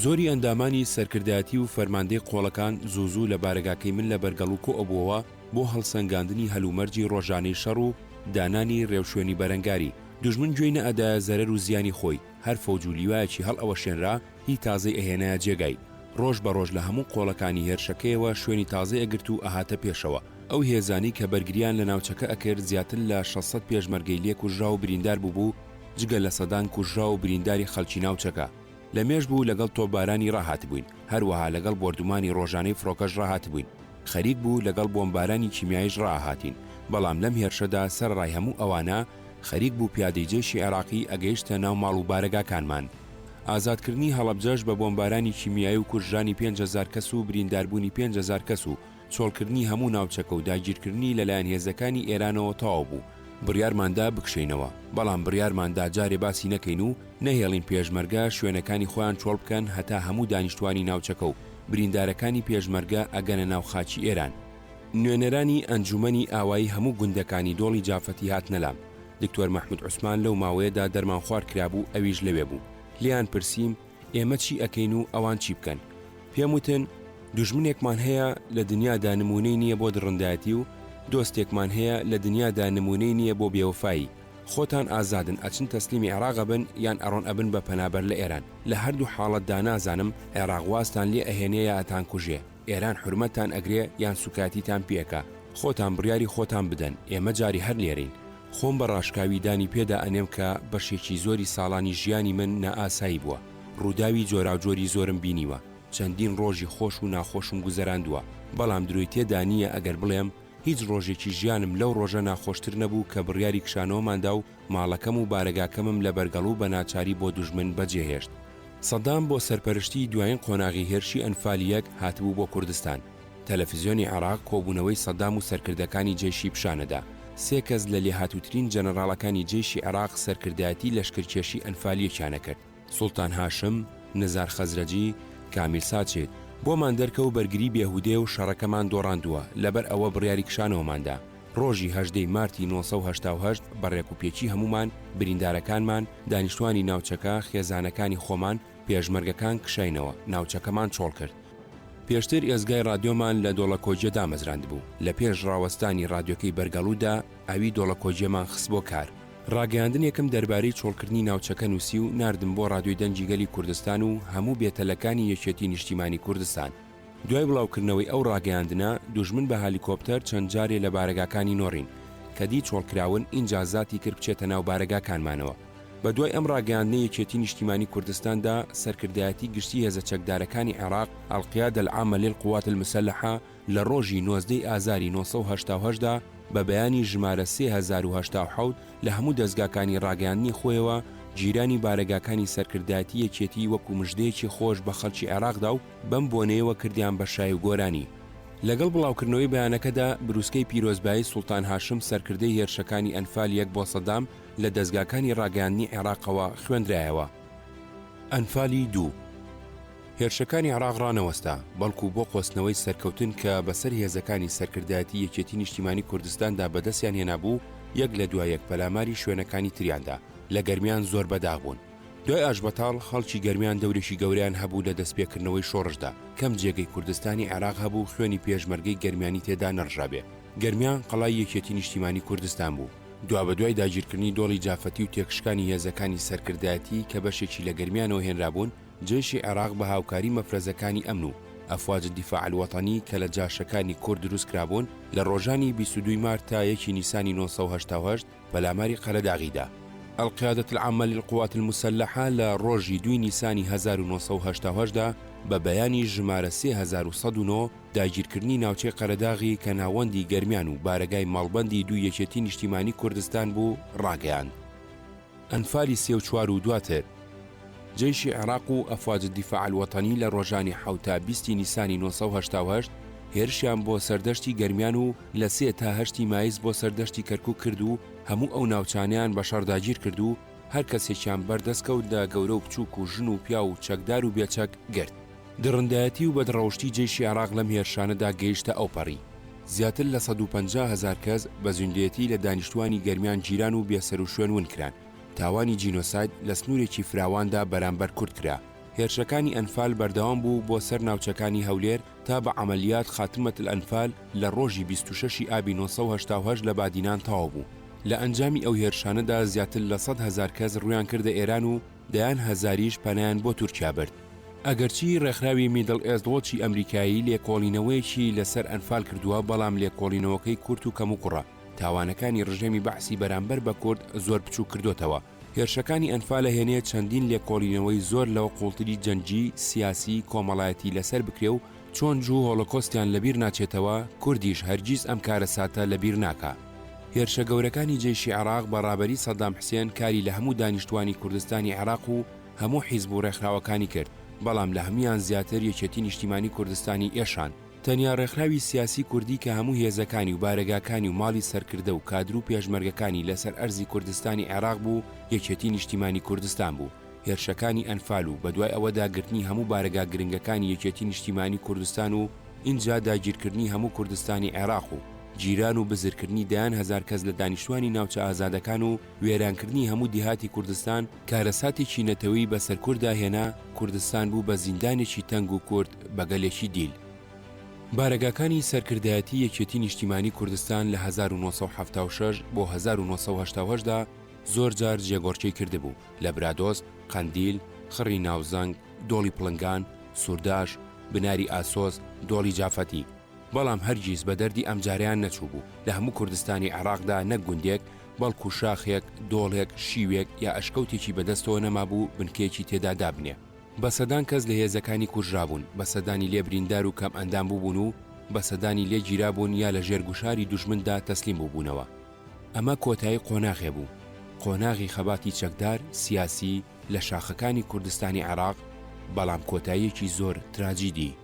زۆری ئەندامانی سەرکردایەتی و فەرماندەی قۆڵەکان زوو زوو لە بارەگاکەی من لە بەرگەڵو کۆ ئەبووەوە بۆ هەڵسەنگاندنی هەلومەرجی ڕۆژانەی شەڕ و دانانی ڕێوشوێنی بەرەنگاری. دوژمن گوێی نەئەدایە زەرەر و زیانی خۆی، هەر فەوج و لیوایەکی هەڵئەوەشێنرا هی تازەی ئەهێنایە جێگای. ڕۆژ بە ڕۆژ لە هەموو قۆڵەکانی هێرشەکەیەوە شوێنی تازەی ئەگرت و ئەهاتە پێشەوە. ئەو هێزانەی کە بەرگرییان لە ناوچەکە ئەکرد زیاتر لە 600 پێشمەرگەی لێ کوژرا و بریندار بووبوو. جگە لە سەدان کوژراو و برینداری خەڵکی ناوچەکە. لە مێژ بوو لەگەڵ تۆپبارانی ڕاهاتبووین، هەروەها لەگەڵ بۆردومانی ڕۆژانەی فڕۆکەش ڕاهاتبووین. خەریک بوو لەگەڵ بۆمبارانی کیمیاییش ڕائەهاتین، بەڵام لەم هێرشەدا سەرەڕای هەموو ئەوانە، خەریک بوو پیادەی جەیشی عێراقی ئەگەیشتە ناو ماڵ و بارەگاکانمان. ئازادکردنی هەڵەبجەش بە بۆمبارانی کیمیایی و کوژرانی 5000 کەس و برینداربوونی 5000 کەس و چۆڵکردنی هەموو ناوچەکە و داگیرکردنی لەلایەن هێزەکانی ئێرانەوە تەواو بوو. بڕیارمان دا بکشێینەوە، بەڵام بڕیارمان دا جارێ باسی نەکەین و نەهێڵین پێشمەرگە شوێنەکانی خۆیان چۆڵ بکەن هەتا هەموو دانیشتوانی ناوچەکە و بریندارەکانی پێشمەرگە ئەگەنە ناو خاکی ئێران. نوێنەرانی ئەنجوومەنی ئاوایی هەموو گوندەکانی دۆڵی جافەتی هاتنە لام. دکتۆر مەحمود عوسمان لەو ماوەیەدا دەرمانخوار کرابوو ئەویش لەوێ بوو. لێیان پرسیم ئێمە چی ئەکەین و ئەوان چی بکەن؟ پێم وتن، دوژمنێکمان هەیە لە دنیادا نموونەی نییە بۆ دڕندایەتی و دۆستێکمان هەیە لە دنیادا نموونەی نییە بۆ بێوەفایی. خۆتان ئازادن ئەچن تەسلیمی عێراق ئەبن یان ئەڕۆن ئەبن بە پەنابەر لە ئێران. لە هەردوو حاڵەتدا نازانم عێراق وازتان لێ ئەهێنێ یا ئەتانکوژێ. ئێران حورمەتتان ئەگرێ یان سوکایەتیتان پێ ئەکا. خۆتان بڕیاری خۆتان بدەن، ئێمە جاری هەر لێرەین. خۆم بە ڕاشکاوی دانی پێدا ئەنێم کە بەشێکی زۆری ساڵانی ژیانی من نائاسایی بووە. ڕووداوی جۆراوجۆری زۆرم بینیوە، چەندین ڕۆژی خۆش و ناخۆشم گوزەراندووە، بەڵام درۆی تێدا نییە ئەگەر بڵێم هیچ ڕۆژێکی ژیانم لەو ڕۆژە ناخۆشتر نەبوو کە بڕیاری کشانەوەمان دا و ماڵەکەم و بارەگاکەمم لە بەرگەڵو بە ناچاری بۆ دوژمن بەجێهێشت. سەدام بۆ سەرپەرشتیی دوایین قۆناغی هێرشی ئەنفال یەک هاتبوو بۆ کوردستان. تەلەفزیۆنی عێراق کۆبوونەوەی سەدام و سەرکردەکانی جەیشی پیشانەدا. سێ کەس لە لێهاتووترین جەنەراڵەکانی جەیشی عێراق سەرکردایەتی لەشکرکێشی ئەنفال یەکیان ئەکرد. سوڵتان هاشم، نزار خەزرەجی، کامیل ساچید. بۆمان دەرکەوت بەرگری بێهودەیە و شەڕەکەمان دۆڕاندووە، لەبەر ئەوە بڕیاری کشانەوەمان دا. ڕۆژی 18 ی مارتی 988 بە ڕێکوپێکی هەموومان، بریندارەکانمان، دانیشتوانی ناوچەکە، خێزانەکانی خۆمان، پێشمەرگەکان کشاینەوە، ناوچەکەمان چۆڵ کرد. پێشتر ئێزگای ڕادیۆمان لە دۆڵەکۆجێ دامەزراندبوو. لە پێش ڕاوەستانی ڕادیۆکەی بەرگەڵوودا ئەوی دۆڵەکۆجێمان خستبۆ کار. ڕاگەیاندنێکم دەربارەی چۆڵکردنی ناوچەکە نووسی و ناردم بۆ ڕادیۆی دەنگی گەلی کوردستان و هەموو بێتەلەکانی یەکێتی نیشتیمانی کوردستان. دوای بڵاوکردنەوەی ئەو ڕاگەیاندنە، دوژمن بە هالیکۆپتەر چەند جارێ لە بارەگاکانی نۆڕین، کە دی چۆڵکراون، ئینجا زاتی کرد بچێتە ناو بارەگاکانمانەوە. بە دوای ئەم ڕاگەیاندنەی یەکێتی نیشتیمانی کوردستاندا، سەرکردایەتی گشتی هێزە چەکدارەکانی عێراق، القیادە العامە للقوات المسلحە، لە ڕۆژی 19 ی ئازاری 988 دا بە بەیانی ژمارە 3087 لە هەموو دەزگاکانی ڕاگەیاندنی خۆیەوە گیرانی بارەگاکانی سەرکردایەتی یەکێتی وەکو مژدەیەکی خۆش بە خەڵکی عێراق دا و بەم بۆنەیەوە کردیان بە شای و گۆرانی. لەگەڵ بڵاوکردنەوەی بەیانەکەدا بروسکەی پیرۆزبایی سوڵتان هاشم سەرکردەی هێرشەکانی ئەنفال یەک بۆ سەدام لە دەزگاکانی ڕاگەیاندنی عێراقەوە خوێندرایەوە. ئەنفالی دوو. هێرشەکانی عێراق ڕانەوەستا، بەڵکو بۆ قۆستنەوەی سەرکەوتن کە بەسەر هێزەکانی سەرکردایەتی یەکێتی نیشتیمانی کوردستاندا بەدەستیان هێنابوو، یەک لە دوا یەک پەلاماری شوێنەکانی تریان دا. لە گەرمیان زۆر بەداخ بوون. دوای ئاشبەتاڵ، خەڵکی گەرمیان دەورێکی گەورەیان هەبوو لە دەستپێکردنەوەی شۆڕشدا. کەم جێگەی کوردستانی عێراق هەبوو خوێنی پێشمەرگەی گەرمیانی تێدا نەڕژابێ. گەرمیان قەڵای یەکێتی نیشتیمانی کوردستان بوو. دوابەدوای داگیرکردنی دۆڵی جافەتی و تێکشکانی هێزەکانی سەرکردایەتی کە بەشێکی لە گەرمیانەوە هێنرابوون، جەیشی عێراق بە هاوکاری مەفرەزەکانی ئەمن و ئەفواج الدفاع الوطنی کە لە جاشەکانی کورد دروست کرابوون، لە ڕۆژانی 22 ی مارت تا یەکی نیسانی 988 پەلاماری قەرەداغی دا. القیادە العامە للقوات المسلحە لە ڕۆژی دووی نیسانی 1988 دا بە بەیانی ژمارە 3109 داگیرکردنی ناوچەی قەرەداغی کە ناوەندی گەرمیان و بارەگای مەڵبەندی دووی یەکێتی نیشتیمانی کوردستان بوو ڕاگەیاند. ئەنفالی سێ و چوار و دواتر جەیشی عێراق و ئەفواج الدفاع الوطنی لە ڕۆژانی حەوت تا بیستی نیسانی 988 هێرشیان بۆ سەر دەشتی گەرمیان و لە سێ تا هەشتی مایس بۆ سەر دەشتی کەرکوک کرد و هەموو ئەو ناوچانەیان بە شەڕ داگیر کرد و هەر کەسێکیان بەر دەست کەوت لە گەورە و بچووک و ژن و پیاو و چەکدار و بێچەک گرت. دڕندایەتی و بەدڕەوشتی جەیشی عێراق لەم هێرشانەدا گەیشتە ئەوپەڕی. زیاتر لە 150 هەزار کەس بە زیندوێتی لە دانیشتوانی گەرمیان گیران و بێسەروشوێن ون کران. تاوانی جینۆساید لە سنوورێکی فراواندا بەرامبەر کورد کرا. هێرشەکانی ئەنفال بەردەوام بوو بۆ سەر ناوچەکانی هەولێر تا بە عەمەلیات خاتمە الانفال لە ڕۆژی 26 ی ئابی 988 لە بادینان تەواو بوو. لە ئەنجامی ئەو هێرشانەدا زیاتر لە 100 هەزار کەس ڕوویان کردە ئێران و دەیان هەزاریش پەنایان بۆ تورکیا برد. ئەگەرچی ڕێکخراوی میدڵ ئێست وۆچی ئەمریکایی لێکۆڵینەوەیەکی لەسەر ئەنفال کردووە، بەڵام لێکۆڵینەوەکەی کورت و کەموکوڕە، تاوانەکانی ڕژێمی بەعسی بەرامبەر بە کورد زۆر بچووک کردۆتەوە. هێرشەکانی ئەنفال ئەهێنێ چەندین لێکۆڵینەوەی زۆر لەوە قوڵتری جەنگی، سیاسی، کۆمەڵایەتی لەسەر بکرێ و چۆن جوو هۆڵۆکۆستیان لەبیر ناچێتەوە، کوردیش هەرگیز ئەم کارەساتە لەبیر ناکا. هێرشە گەورەکانی جەیشی عێراق بە ڕابەری سەدام حسێن کاری لە هەموو دانیشتوانی کوردستانی عێراق و هەموو حیزب و ڕێکخراوەکانی کرد، بەڵام لە هەموویان زیاتر یەکێتی نیشتیمانی کوردستانی ئێشاند. تەنیا ڕێکخراوی سیاسی کوردی کە هەموو هێزەکانی و بارەگاکانی و ماڵی سەرکردە و کادر و پێشمەرگەکانی لەسەر ئەرزی کوردستانی عێراق بوو یەکێتی نیشتیمانی کوردستان بوو. هێرشەکانی ئەنفال و بەدوای ئەوەدا گرتنی هەموو بارەگا گرنگەکانی یەکێتی نیشتیمانی کوردستان و ئینجا داگیرکردنی هەموو کوردستانی عێراق و گیران و بزرکردنی دەیان هەزار کەس لە دانیشتوانی ناوچە ئازادەکان و وێرانکردنی هەموو دیهاتی کوردستان کارەساتێکی نەتەوەیی بەسەر کوردا هێنا، کوردستان بوو بە زیندانێکی تەنگ و کورد بە گەلێکی دیل. بارەگاکانی سەرکردایەتی یەکێتی نیشتیمانی کوردستان لە 1976 بۆ 1988 دا زۆر جار جێگۆڕکێی کردبوو، لە برادۆست، قەندیل، خڕی ناوزەنگ، دۆڵی پڵنگان، سورداش، بناری ئاسۆس، دۆڵی جافەتی. بەڵام هەرگیز بە دەردی ئەمجارەیان نەچووبوو، لە هەموو کوردستانی عێڕاقدا نەک گوندێک، بەڵکو شاخێک، دۆڵێک، شیوێک یا ئەشکەوتێکی بەدەستەوە نەمابوو بنکەیەکی تێدا دابنێ. بە سەدان کەس لە هێزەکانی کوژرابوون، بە سەدانی لێ بریندار و کەمئەندام بووبوون و بە سەدانی لێ گیرابوون یا لە ژێر گوشاری دوژمندا تەسلیم بووبوونەوە. ئەمە کۆتایی قۆناغێ بوو. قۆناغی خەباتی چەکدار، سیاسی، لە شاخەکانی کوردستانی عێراق، بەڵام کۆتاییەکی زۆر تراجیدی.